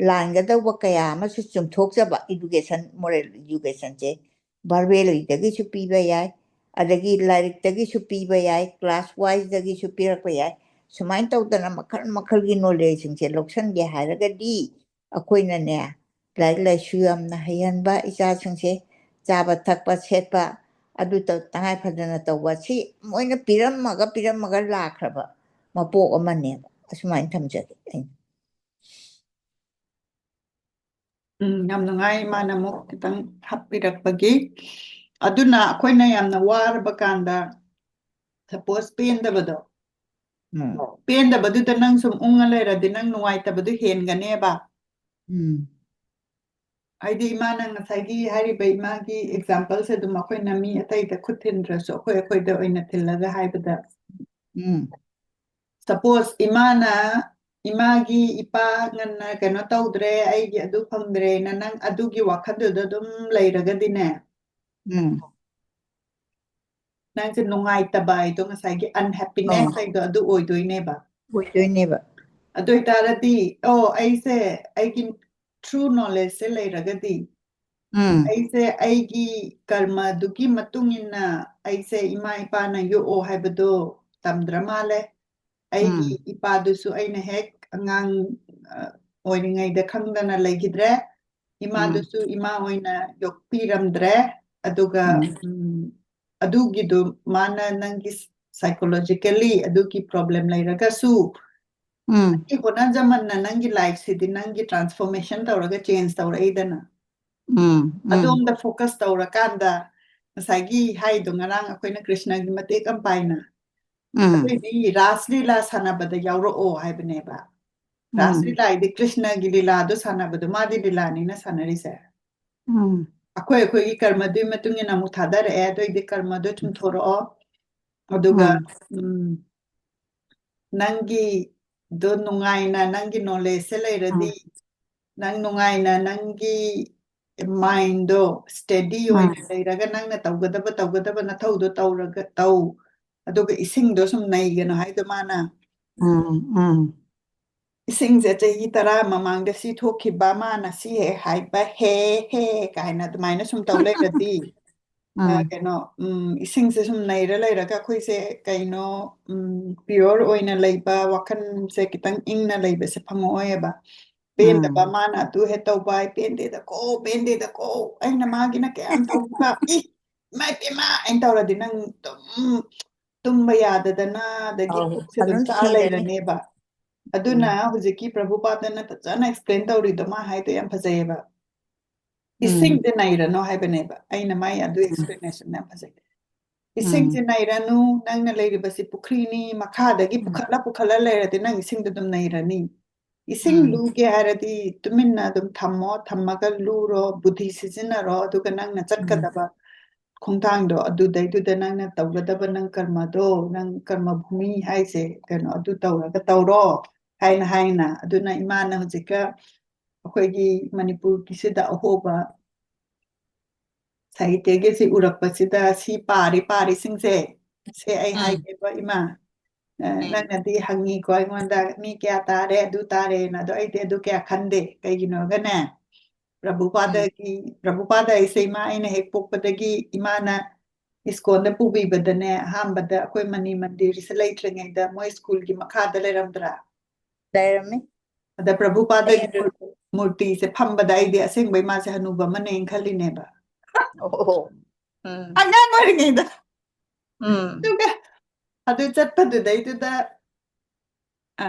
ꯂꯥꯟꯒꯗꯧꯕ ꯀꯌꯥ ꯑꯃꯁꯨ ꯆꯨꯝꯊꯣꯛꯆꯕ, ꯏꯗꯨꯀꯦꯁꯟ, ꯃꯣꯔꯦꯜ ꯏꯗꯨꯀꯦꯁꯟꯁꯦ ꯚꯔꯕꯦꯜꯗꯒꯤꯁꯨ ꯄꯤꯕ ꯌꯥꯏ, ꯑꯗꯒꯤ ꯂꯥꯏꯔꯤꯛꯇꯒꯤꯁꯨ ꯄꯤꯕ ꯌꯥꯏ, ꯀ꯭ꯂꯥꯁ ꯋꯥꯏꯁꯇꯒꯤꯁꯨ ꯄꯤꯔꯛꯄ ꯌꯥꯏ꯫ ꯁꯨꯃꯥꯏꯅ ꯇꯧꯗꯅ ꯃꯈꯜ ꯃꯈꯜꯒꯤ ꯅꯣꯂꯦꯖꯁꯤꯡꯁꯦ ꯂꯧꯁꯟꯒꯦ ꯍꯥꯏꯔꯒꯗꯤ ꯑꯩꯈꯣꯏꯅꯅꯦ, ꯂꯥꯏꯔꯤꯛ ꯂꯥꯏꯁꯨ ꯌꯥꯝꯅ ꯍꯩꯍꯟꯕ, ꯏꯆꯥꯁꯤꯡꯁꯦ ꯆꯥꯕ ꯊꯛꯄ ꯁꯦꯠꯄ ꯑꯗꯨ ꯇꯧ-, ꯇꯉꯥꯏ ꯐꯗꯅ ꯇꯧꯕ, ꯁꯤ ꯃꯣꯏꯅ ꯄꯤꯔꯝꯃꯒ ꯄꯤꯔꯝꯃꯒ ꯂꯥꯛꯈ꯭ꯔꯕ ꯃꯄꯣꯛ ꯑꯃꯅꯦꯕ꯫ ꯑꯁꯨꯃꯥꯏꯅ ꯊꯝꯖꯒꯦ ꯑꯩꯅ꯫ ꯎꯝ, ꯌꯥꯝ ꯅꯨꯡꯉꯥꯏ ꯏꯃꯥꯅ ꯑꯃꯨꯛ ꯈꯤꯇꯪ ꯍꯥꯞꯄꯤꯔꯛꯄꯒꯤ꯫ ꯑꯗꯨꯅ ꯑꯩꯈꯣꯏꯅ ꯌꯥꯝꯅ ꯋꯥꯔꯕ ꯀꯥꯟꯗ, ꯁꯄꯣꯁ ꯄꯦꯟꯗꯕꯗꯣ, ꯎꯝ꯫ ꯄꯦꯟꯗꯕꯗꯨꯗ ꯅꯪ ꯁꯨꯝ ꯎꯪꯉ ꯂꯩꯔꯗꯤ ꯅꯪ ꯅꯨꯡꯉꯥꯏꯇꯕꯗꯨ ꯍꯦꯟꯒꯅꯦꯕ꯫ ꯎꯝ꯫ ꯍꯥꯏꯗꯤ ꯏꯃꯥꯅ ꯉꯁꯥꯏꯒꯤ ꯍꯥꯏꯔꯤꯕ ꯏꯃꯥꯒꯤ ꯑꯦꯛꯖꯥꯝꯄꯜꯁꯦ ꯑꯗꯨꯝ ꯑꯩꯈꯣꯏꯅ ꯃꯤ ꯑꯇꯩꯗ ꯈꯨꯠ ꯊꯤꯟꯗ꯭ꯔꯁꯨ ꯑꯩꯈꯣꯏ ꯑꯩꯈꯣꯏꯗ ꯑꯣꯏꯅ ꯊꯤꯜꯂꯒ ꯍꯥꯏꯕꯗ, ꯎꯝ꯫ ꯁꯄꯣꯁ ꯏꯃꯥꯅ, ꯏꯃꯥꯒꯤ ꯏꯄꯥ ꯉꯟꯅ ꯀꯩꯅꯣ ꯇꯧꯗ꯭ꯔꯦ, ꯑꯩꯒꯤ ꯑꯗꯨ ꯐꯪꯗ꯭ꯔꯦꯅ ꯅꯪ ꯑꯗꯨꯒꯤ ꯋꯥꯈꯜꯗꯨꯗ ꯑꯗꯨꯝ ꯂꯩꯔꯒꯗꯤꯅꯦ, ꯎꯝ꯫ ꯅꯪꯁꯦ ꯅꯨꯡꯉꯥꯏꯇꯕ ꯍꯥꯏꯗꯣ, ꯉꯁꯥꯏꯒꯤ ꯑꯟꯍꯦꯄꯤꯅꯦꯁ ꯑꯣ꯫ ꯍꯥꯏꯗꯣ ꯑꯗꯨ ꯑꯣꯏꯗꯣꯏꯅꯦꯕ꯫ ꯑꯣꯏꯗꯣꯏꯅꯦꯕ꯫ ꯑꯗꯨ ꯑꯣꯏꯇꯥꯔꯗꯤ, ꯑꯣ, ꯑꯩꯁꯦ ꯑꯩꯒꯤ ꯇ꯭ꯔꯨ ꯅꯣꯂꯦꯖꯁꯦ ꯂꯩꯔꯒꯗꯤ, ꯎꯝ꯫ ꯑꯩꯁꯦ ꯑꯩꯒꯤ ꯀꯔꯃꯗꯨꯒꯤ ꯃꯇꯨꯡ ꯏꯟꯅ ꯑꯩꯁꯦ ꯏꯃꯥ ꯏꯄꯥꯅ ꯌꯣꯛꯑꯣ ꯍꯥꯏꯕꯗꯣ ꯇꯝꯗ꯭ꯔ ꯃꯥꯜꯂꯦ꯫ ꯑꯩꯒꯤ ꯎꯝ꯫ ꯏꯄꯥꯗꯨꯁꯨ ꯑꯩꯅ ꯍꯦꯛ ꯑꯉꯥꯡ, ꯑ, ꯑꯣꯏꯔꯤꯉꯩꯗ ꯈꯪꯗꯅ ꯂꯩꯈꯤꯗ꯭ꯔꯦ꯫ ꯎꯝ꯫ ꯏꯃꯥꯗꯨꯁꯨ ꯏꯃꯥ ꯑꯣꯏꯅ ꯌꯣꯛꯄꯤꯔꯝꯗ꯭ꯔꯦ꯫ ꯑꯗꯨꯒ, ꯎꯝ꯫ ꯎꯝ, ꯑꯗꯨꯒꯤꯗꯨ ꯃꯥꯅ ꯅꯪꯒꯤ psychologically ꯑꯗꯨꯒꯤ problem ꯂꯩꯔꯒꯁꯨ, ꯎꯝ꯫ ꯅꯪꯒꯤ ꯍꯣꯠꯅꯖꯃꯟꯅ ꯅꯪꯒꯤ ꯂꯥꯏꯐꯁꯤꯗꯤ ꯅꯪꯒꯤ transformation ꯇꯧꯔꯒ change ꯇꯧꯔꯛꯏꯗꯅ꯫ ꯎꯝ, ꯎꯝ꯫ ꯑꯗꯣꯝꯗ focus ꯇꯧꯔꯀꯥꯟꯗ, ꯉꯁꯥꯏꯒꯤ ꯍꯥꯏꯗꯣ, ꯉꯔꯥꯡ ꯑꯩꯈꯣꯏꯅ ꯀ꯭ꯔꯤꯁꯅꯒꯤ ꯃꯇꯦꯛ ꯑꯃ ꯄꯥꯏꯅ, ꯎꯝ꯫ ꯑꯩꯈꯣꯏꯗꯤ ꯔꯥꯁ ꯂꯤꯂꯥ ꯁꯥꯟꯅꯕꯗ ꯌꯥꯎꯔꯛꯑꯣ ꯍꯥꯏꯕꯅꯦꯕ꯫ ꯔꯥꯁ ꯎꯝ꯫ ꯂꯤꯂꯥ ꯍꯥꯏꯗꯤ ꯀ꯭ꯔꯤꯁꯅꯒꯤ ꯂꯤꯂꯥꯗꯣ ꯁꯥꯟꯅꯕꯗꯣ, ꯃꯥꯗꯤ ꯂꯤꯂꯥꯅꯤꯅ ꯁꯥꯟꯅꯔꯤꯁꯦ꯫ ꯎꯝ꯫ ꯑꯩꯈꯣꯏ ꯑꯩꯈꯣꯏꯒꯤ ꯀꯔꯃꯗꯨꯒꯤ ꯃꯇꯨꯡ ꯏꯟꯅ ꯑꯃꯨꯛ ꯊꯥꯗꯔꯛꯑꯦ꯫ ꯑꯗꯨ ꯑꯣꯏꯗꯤ ꯀꯔꯃꯗꯣ ꯆꯨꯝꯊꯣꯔꯛꯑꯣ꯫ ꯑꯗꯨꯒ, ꯎꯝ꯫ ꯎꯝ, ꯅꯪꯒꯤꯗꯣ ꯅꯨꯡꯉꯥꯏꯅ ꯅꯪꯒꯤ ꯅꯣꯂꯦꯖꯁꯦ ꯂꯩꯔꯗꯤ, ꯎꯝ꯫ ꯅꯪ ꯅꯨꯡꯉꯥꯏꯅ ꯅꯪꯒꯤ mindꯗꯣ steady ꯑꯣꯏꯅ ꯎꯝ ꯂꯩꯔꯒ ꯅꯪꯅ ꯇꯧꯒꯗꯕ ꯇꯧꯒꯗꯕ ꯅꯊꯧꯗꯣ ꯇꯧꯔꯒ ꯇꯧ꯫ ꯑꯗꯨꯒ ꯏꯁꯤꯡꯗꯣ ꯁꯨꯝ ꯅꯩꯒꯅꯨ ꯍꯥꯏꯗꯣ ꯃꯥꯅ꯫ ꯎꯝ ꯎꯝ ꯏꯁꯤꯡꯁꯦ ꯆꯍꯤ ꯇꯔꯥ ꯃꯃꯥꯡꯗ ꯁꯤ ꯊꯣꯛꯈꯤꯕ, ꯃꯥꯅ ꯁꯤ ꯍꯦꯛ ꯍꯥꯏꯕ, ꯍꯦ ꯍꯦ ꯀꯥꯏꯅ ꯑꯗꯨꯃꯥꯏꯅ ꯁꯨꯝ ꯇꯧ ꯂꯩꯔꯗꯤ, ꯑ, ꯎꯝ ꯀꯩꯅꯣ, ꯎꯝ, ꯏꯁꯤꯡꯁꯦ ꯁꯨꯝ ꯅꯩꯔ ꯂꯩꯔꯒ ꯑꯩꯈꯣꯏꯁꯦ ꯀꯩꯅꯣ, ꯎꯝ, pure ꯑꯣꯏꯅ ꯂꯩꯕ, ꯋꯥꯈꯜꯁꯦ ꯈꯤꯇꯪ ꯏꯪꯅ ꯂꯩꯕꯁꯦ ꯐꯪꯉꯛꯑꯣꯏꯕ꯫ ꯄꯦꯟꯗꯕ, ꯎꯝ ꯃꯥꯅ ꯑꯗꯨ ꯍꯦꯛ ꯇꯧꯕ, ꯑꯩ ꯄꯦꯟꯗꯦꯗꯀꯣ, ꯄꯦꯟꯗꯦꯗꯀꯣ, ꯑꯩꯅ ꯃꯥꯒꯤꯅ ꯀꯌꯥꯝ ꯇꯧꯕ, ꯏ, ꯏꯃꯥ ꯏꯄꯦꯝꯃ ꯑꯩꯅ ꯇꯧꯔꯗꯤ ꯅꯪ ꯑꯗꯨꯝ ꯇꯨꯝꯕ ꯌꯥꯗꯗꯅ, ꯑꯗꯒꯤ ꯑꯧ, ꯄꯨꯛꯁꯦ ꯑꯗꯨꯝ ꯑꯗꯨꯝ ꯆꯥ ꯁꯤꯔꯅꯤ꯫ ꯂꯩꯔꯅꯦꯕ꯫ ꯑꯗꯨꯅ ꯎꯝ ꯍꯧꯖꯤꯛꯀꯤ ꯄ꯭ꯔꯚꯨꯄꯥꯗꯅ ꯐꯖꯅ explain ꯇꯧꯔꯤꯗꯣ ꯃꯥ ꯍꯥꯏꯗꯣ ꯌꯥꯝ ꯐꯖꯩꯌꯦꯕ꯫ ꯎꯝ ꯏꯁꯤꯡꯁꯦ ꯅꯩꯔꯅꯣ ꯍꯥꯏꯕꯅꯦꯕ, ꯑꯩꯅ ꯃꯥꯏ ꯑꯗꯨ ꯎꯝ explanation ꯌꯥꯝ ꯐꯖꯩ꯫ ꯏꯁꯤꯡꯁꯦ ꯎꯝ ꯅꯩꯔꯅꯨ, ꯅꯪꯅ ꯂꯩꯔꯤꯕꯁꯤ ꯄꯨꯈ꯭ꯔꯤꯅꯤ, ꯃꯈꯥꯗꯒꯤ ꯎꯝ ꯄꯨꯈꯠꯂ ꯄꯨꯈꯠꯂ ꯂꯩꯔꯗꯤ ꯅꯪ ꯏꯁꯤꯡꯗꯣ ꯑꯗꯨꯝ ꯅꯩꯔꯅꯤ꯫ ꯏꯁꯤꯡ ꯎꯝ ꯂꯨꯒꯦ ꯍꯥꯏꯔꯗꯤ ꯇꯨꯃꯤꯟꯅ ꯑꯗꯨꯝ ꯊꯝꯃꯣ, ꯊꯝꯃꯒ ꯂꯨꯔꯣ, ꯕꯨꯙꯤ ꯁꯤꯖꯤꯟꯅꯔꯣ, ꯑꯗꯨꯒ ꯅꯪꯅ ꯎꯝ ꯆꯠꯀꯗꯕ ꯈꯣꯡꯊꯥꯡꯗꯣ ꯑꯗꯨꯗꯩꯗꯨꯗ ꯅꯪꯅ ꯇꯧꯒꯗꯕ ꯅꯪ ꯀꯔꯃꯗꯣ, ꯅꯪ ꯀꯔꯃ ꯚꯨꯃꯤ ꯍꯥꯏꯁꯦ ꯀꯩꯅꯣ ꯑꯗꯨ ꯇꯧꯔꯒ ꯇꯧꯔꯣ ꯍꯥꯏꯅ ꯍꯥꯏꯅ꯫ ꯑꯗꯨꯅ ꯏꯃꯥꯅ ꯍꯧꯖꯤꯛꯀ ꯑꯩꯈꯣꯏꯒꯤ ꯃꯅꯤꯄꯨꯔꯒꯤꯁꯤꯗ ꯑꯍꯣꯕ ꯁꯥꯍꯤꯇ꯭ꯌꯒꯤꯁꯤ ꯎꯔꯛꯄꯁꯤꯗ ꯁꯤ ꯄꯥꯔꯤ ꯄꯥꯔꯤꯁꯤꯡꯁꯦ, ꯁꯦ ꯑꯩ ꯎꯝ ꯍꯥꯏꯒꯦꯕ ꯏꯃꯥ, ꯑ, ꯎꯝ ꯅꯪꯅꯗꯤ ꯍꯪꯉꯤꯀꯣ ꯑꯩꯉꯣꯟꯗ ꯃꯤ ꯀꯌꯥ ꯇꯥꯔꯦ ꯑꯗꯨ ꯇꯥꯔꯦꯅ, ꯑꯗꯣ ꯑꯩꯗꯤ ꯑꯗꯨ ꯀꯌꯥ ꯈꯟꯗꯦ꯫ ꯀꯩꯒꯤꯅꯣꯒꯅꯦ, ꯎꯝ ꯄ꯭ꯔꯚꯨꯄꯥꯗꯒꯤ, ꯄ꯭ꯔꯚꯨꯄꯥꯗ ꯑꯩꯁꯦ ꯏꯃꯥ ꯑꯩꯅ ꯍꯦꯛ ꯄꯣꯛꯄꯗꯒꯤ ꯏꯃꯥꯅ ꯏꯁꯀꯣꯟꯗ ꯄꯨꯕꯤꯕꯗꯅꯦ, ꯑꯍꯥꯟꯕꯗ ꯑꯩꯈꯣꯏ ꯃꯅꯤ ꯃꯟꯗꯤꯔꯁꯦ ꯂꯩꯇ꯭ꯔꯤꯉꯩꯗ ꯃꯣꯏ ꯁ꯭ꯀꯨꯜꯒꯤ ꯃꯈꯥꯗ ꯂꯩꯔꯝꯗ꯭ꯔꯥ? ꯂꯩꯔꯝꯃꯤ꯫ ꯑꯗ ꯄ꯭ꯔꯚꯨꯄꯥꯗꯒꯤ ꯑꯩ ꯑꯗꯨ ꯃꯨꯔ-, ꯃꯨꯔꯇꯤꯁꯦ ꯐꯝꯕꯗ ꯑꯩꯗꯤ ꯑꯁꯦꯡꯕꯩ ꯃꯥꯁꯦ ꯍꯅꯨꯕ ꯑꯃꯅꯦꯅ ꯈꯜꯂꯤꯅꯦꯕ꯫ ꯑꯣ ꯎꯝ ꯑꯉꯥꯡ ꯑꯣꯏꯔꯤꯉꯩꯗ꯫ ꯎꯝ ꯑꯗꯨꯒ ꯑꯗꯨ ꯆꯠꯄꯗꯨꯗꯩꯗꯨꯗ, ꯑ,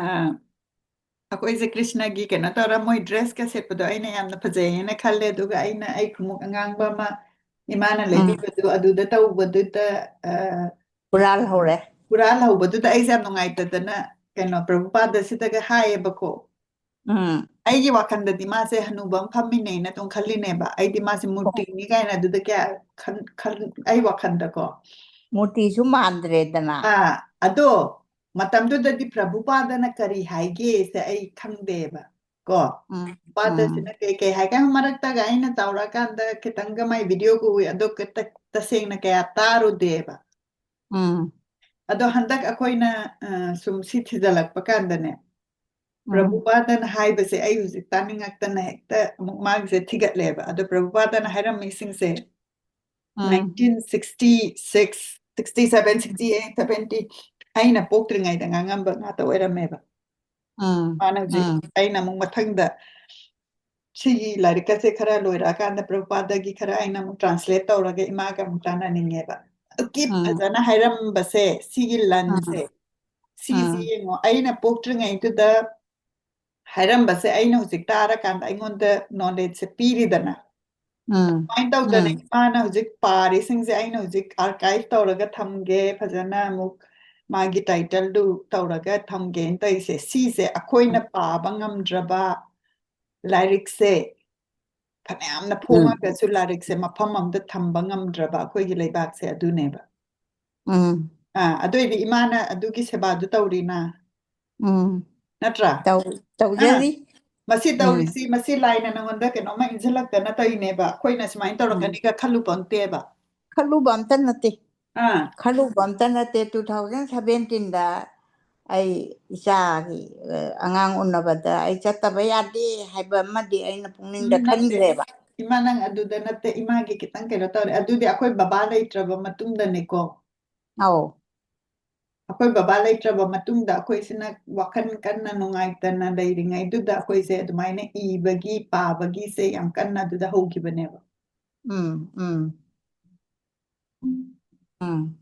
ꯑꯩꯈꯣꯏꯁꯦ ꯀ꯭ꯔꯤꯁꯅꯒꯤ ꯀꯩꯅꯣ ꯇꯧꯔ ꯃꯣꯏ ꯗ꯭ꯔꯦꯁꯀ ꯁꯦꯠꯄꯗꯣ ꯑꯩꯅ ꯌꯥꯝꯅ ꯐꯖꯩꯌꯦꯅ ꯈꯜꯂꯦ꯫ ꯑꯗꯨꯒ ꯑꯩꯅ ꯑꯩ ꯈꯣꯡꯎꯞ ꯑꯉꯥꯡꯕ ꯑꯃ ꯏꯃꯥꯅ ꯎꯝ ꯂꯩꯕꯤꯕꯗꯣ ꯑꯗꯨꯗ ꯇꯧꯕꯗꯨꯗ, ꯑ, ꯍꯨꯔꯥꯜꯍꯧꯔꯦ꯫ ꯍꯨꯔꯥꯜꯍꯧꯕꯗꯨꯗ ꯑꯩꯁꯦ ꯌꯥꯝ ꯅꯨꯡꯉꯥꯏꯇꯗꯅ ꯀꯩꯅꯣ ꯄ꯭ꯔꯚꯨꯄꯥꯗ ꯁꯤꯗꯒ ꯍꯥꯏꯌꯦꯕꯀꯣ꯫ ꯎꯝ ꯑꯩꯒꯤ ꯋꯥꯈꯜꯗꯗꯤ ꯃꯥꯁꯦ ꯍꯅꯨꯕ ꯑꯃ ꯐꯝꯃꯤꯅꯦꯅ ꯑꯗꯨꯝ ꯈꯜꯂꯤꯅꯦꯕ꯫ ꯑꯩꯗꯤ ꯃꯥꯁꯦ ꯃꯨꯔꯇꯤꯅꯤ ꯀꯥꯏꯅ ꯑꯗꯨꯗ ꯀꯌꯥ ꯈꯟ-, ꯈꯟ-, ꯑꯩ ꯋꯥꯈꯜꯗꯀꯣ꯫ ꯃꯨꯔꯇꯤꯁꯨ ꯃꯥꯟꯗ꯭ꯔꯦꯗꯅ꯫ ꯑꯥ, ꯑꯗꯣ ꯃꯇꯝꯗꯨꯗꯗꯤ ꯄ꯭ꯔꯚꯨꯄꯥꯗꯅ ꯀꯔꯤ ꯍꯥꯏꯒꯦꯁꯦ ꯑꯩ ꯈꯪꯗꯦꯕ꯫ ꯀꯣ꯫ ꯎꯝ, ꯎꯝ꯫ ꯄꯥꯗꯁꯤꯅ ꯀꯩ ꯀꯩ ꯍꯥꯏ ꯀꯥꯟ ꯃꯔꯛꯇꯒ ꯑꯩꯅ ꯆꯥꯎꯔꯛꯑꯀꯥꯟꯗ ꯈꯤꯇꯪꯒ ꯃꯥꯏ ꯚꯤꯗꯤꯑꯣꯒ ꯎꯏ, ꯑꯗꯣ ꯈꯤꯇ-, ꯇꯁꯦꯡꯅ ꯀꯌꯥ ꯇꯥꯔꯨꯗꯦꯕ꯫ ꯎꯝ꯫ ꯑꯗꯣ ꯍꯟꯗꯛ ꯑꯩꯈꯣꯏꯅ, ꯑ, ꯁꯨꯝ ꯁꯤ ꯊꯤꯖꯤꯜꯂꯛꯄ ꯀꯥꯟꯗꯅꯦ, ꯎꯝ꯫ ꯄ꯭ꯔꯚꯨꯄꯥꯗꯅ ꯍꯥꯏꯕꯁꯦ ꯑꯩ ꯍꯧꯖꯤꯛ ꯇꯥꯅꯤꯡꯉꯛꯇꯅ ꯍꯦꯛꯇ ꯑꯃꯨꯛ ꯃꯥꯒꯤꯁꯦ ꯊꯤꯒꯠꯂꯦꯕ꯫ ꯑꯗꯣ ꯄ꯭ꯔꯚꯨꯄꯥꯗꯅ ꯍꯥꯏꯔꯝꯃꯤꯁꯤꯡꯁꯦ ꯎꯝ꯫ nineteen sixty six, sixty seven, sixty eight, seventy, ꯑꯩꯅ ꯄꯣꯛꯇ꯭ꯔꯤꯉꯩꯗ ꯉꯥꯡꯉꯝꯕ ꯉꯥꯛꯇ ꯑꯣꯏꯔꯝꯃꯦꯕ꯫ ꯎꯝ, ꯃꯥꯅ ꯍꯧꯖꯤꯛ ꯎꯝ꯫ ꯑꯩꯅ ꯑꯃꯨꯛ ꯃꯊꯪꯗ ꯁꯤꯒꯤ ꯂꯥꯏꯔꯤꯛꯀꯁꯦ ꯈꯔ ꯂꯣꯏꯔꯛꯑꯀꯥꯟꯗ ꯄ꯭ꯔꯚꯨꯄꯥꯗꯒꯤ ꯈꯔ ꯑꯩꯅ ꯑꯃꯨꯛ translate ꯇꯧꯔꯒ ꯏꯃꯥꯒ ꯑꯃꯨꯛ ꯇꯥꯟꯅꯅꯤꯡꯉꯦꯕ꯫ ꯑꯗꯨꯒꯤ ꯎꯝ꯫ ꯐꯖꯅ ꯍꯥꯏꯔꯝꯕꯁꯦ, ꯁꯤꯒꯤ ꯎꯝ꯫ ꯂꯟꯁꯦ, ꯁꯤꯁꯤ ꯎꯝ꯫ ꯌꯦꯡꯉꯣ, ꯑꯩꯅ ꯄꯣꯛꯇ꯭ꯔꯤꯉꯩꯗꯨꯗ ꯍꯥꯏꯔꯝꯕꯁꯦ ꯑꯩꯅ ꯍꯧꯖꯤꯛ ꯇꯥꯔꯀꯥꯟꯗ ꯑꯩꯉꯣꯟꯗ knowledgeꯁꯦ ꯄꯤꯔꯤꯗꯅ꯫ ꯎꯝ꯫ ꯑꯗꯨꯃꯥꯏꯅ ꯇꯧꯗꯅ ꯎꯝ꯫ ꯏꯃꯥꯅ ꯍꯧꯖꯤꯛ ꯄꯥꯔꯤꯁꯤꯡꯁꯦ ꯑꯩꯅ ꯍꯧꯖꯤꯛ archive ꯇꯧꯔꯒ ꯊꯝꯒꯦ, ꯐꯖꯅ ꯑꯃꯨꯛ ꯃꯥꯒꯤ titleꯗꯨ ꯇꯧꯔꯒ ꯊꯝꯒꯦꯅ ꯇꯧꯔꯤꯁꯦ꯫ ꯁꯤꯁꯦ ꯑꯩꯈꯣꯏꯅ ꯎꯝ꯫ ꯄꯥꯕ ꯉꯝꯗ꯭ꯔꯕ ꯂꯥꯏꯔꯤꯛꯁꯦ, ꯐꯅꯌꯥꯝꯅ ꯎꯝ꯫ ꯐꯣꯡꯉꯒꯁꯨ ꯂꯥꯏꯔꯤꯛꯁꯦ ꯃꯐꯝ ꯑꯃꯗ ꯊꯝꯕ ꯉꯝꯗ꯭ꯔꯕ ꯑꯩꯈꯣꯏꯒꯤ ꯂꯩꯕꯥꯛꯁꯦ ꯑꯗꯨꯅꯦꯕ꯫ ꯎꯝ꯫ ꯑꯥ, ꯑꯗꯨꯏꯗꯤ ꯏꯃꯥꯅ ꯑꯗꯨꯒꯤ ꯁꯦꯕꯥꯗꯨ ꯇꯧꯔꯤꯅ꯫ ꯎꯝ꯫ ꯅꯠꯇ꯭ꯔꯥ? ꯇꯧ-, ꯑꯥ, ꯇꯧꯖꯔꯤ꯫ ꯃꯁꯤ ꯎꯝ꯫ ꯇꯧꯔꯤꯁꯤ, ꯃꯁꯤ ꯂꯥꯏꯅ ꯅꯉꯣꯟꯗ ꯀꯩꯅꯣꯝꯃ ꯏꯟꯁꯤꯜꯂꯛꯇꯅ ꯇꯧꯔꯤꯅꯦꯕ꯫ ꯑꯩꯈꯣꯏꯅ ꯁꯨꯃꯥꯏꯅ ꯎꯝ꯫ ꯇꯧꯔꯛꯀꯅꯤꯒ ꯈꯜꯂꯨ ꯄꯣꯟꯇꯦꯕ꯫ ꯈꯜꯂꯨꯕ ꯑꯝꯇ ꯅꯠꯇꯦ꯫ ꯑꯥ꯫ ꯈꯜꯂꯨꯕ ꯑꯝꯇ ꯅꯠꯇꯦ꯫ Two thousand seventeenꯗ ꯑꯩ ꯏꯆꯥꯒꯤ, ꯑ, ꯑꯉꯥꯡ ꯎꯅꯕꯗ ꯑꯩ ꯆꯠꯇꯕ ꯌꯥꯗꯦ ꯍꯥꯏꯕ ꯑꯃꯗꯤ ꯑꯩꯅ ꯄꯨꯛꯅꯤꯡꯗ ꯎꯝ, ꯅꯠꯇꯦ꯫ ꯈꯟꯈ꯭ꯔꯦꯕ꯫ ꯏꯃꯥ, ꯅꯪ ꯑꯗꯨꯗ ꯅꯠꯇꯦ, ꯏꯃꯥꯒꯤ ꯈꯤꯇꯪ ꯀꯩꯅꯣ ꯇꯧꯔꯦ꯫ ꯑꯗꯨꯗꯤ ꯑꯩꯈꯣꯏ ꯕꯕꯥ ꯂꯩꯇ꯭ꯔꯕ ꯃꯇꯨꯡꯗꯅꯦꯀꯣ꯫ ꯑꯧ꯫ ꯑꯩꯈꯣꯏ ꯕꯕꯥ ꯂꯩꯇ꯭ꯔꯕ ꯃꯇꯨꯡꯗ ꯑꯩꯈꯣꯏꯁꯤꯅ ꯋꯥꯈꯜ ꯀꯟꯅ ꯅꯨꯡꯉꯥꯏꯇꯅ ꯂꯩꯔꯤꯉꯩꯗꯨꯗ ꯑꯩꯈꯣꯏꯁꯦ ꯑꯗꯨꯃꯥꯏꯅ ꯏꯕꯒꯤ, ꯄꯥꯕꯒꯤꯁꯦ ꯌꯥꯝ ꯀꯟꯅ ꯑꯗꯨꯗ ꯍꯧꯈꯤꯕꯅꯦꯕ꯫ ꯎꯝ, ꯎꯝ꯫ ꯎꯝ꯫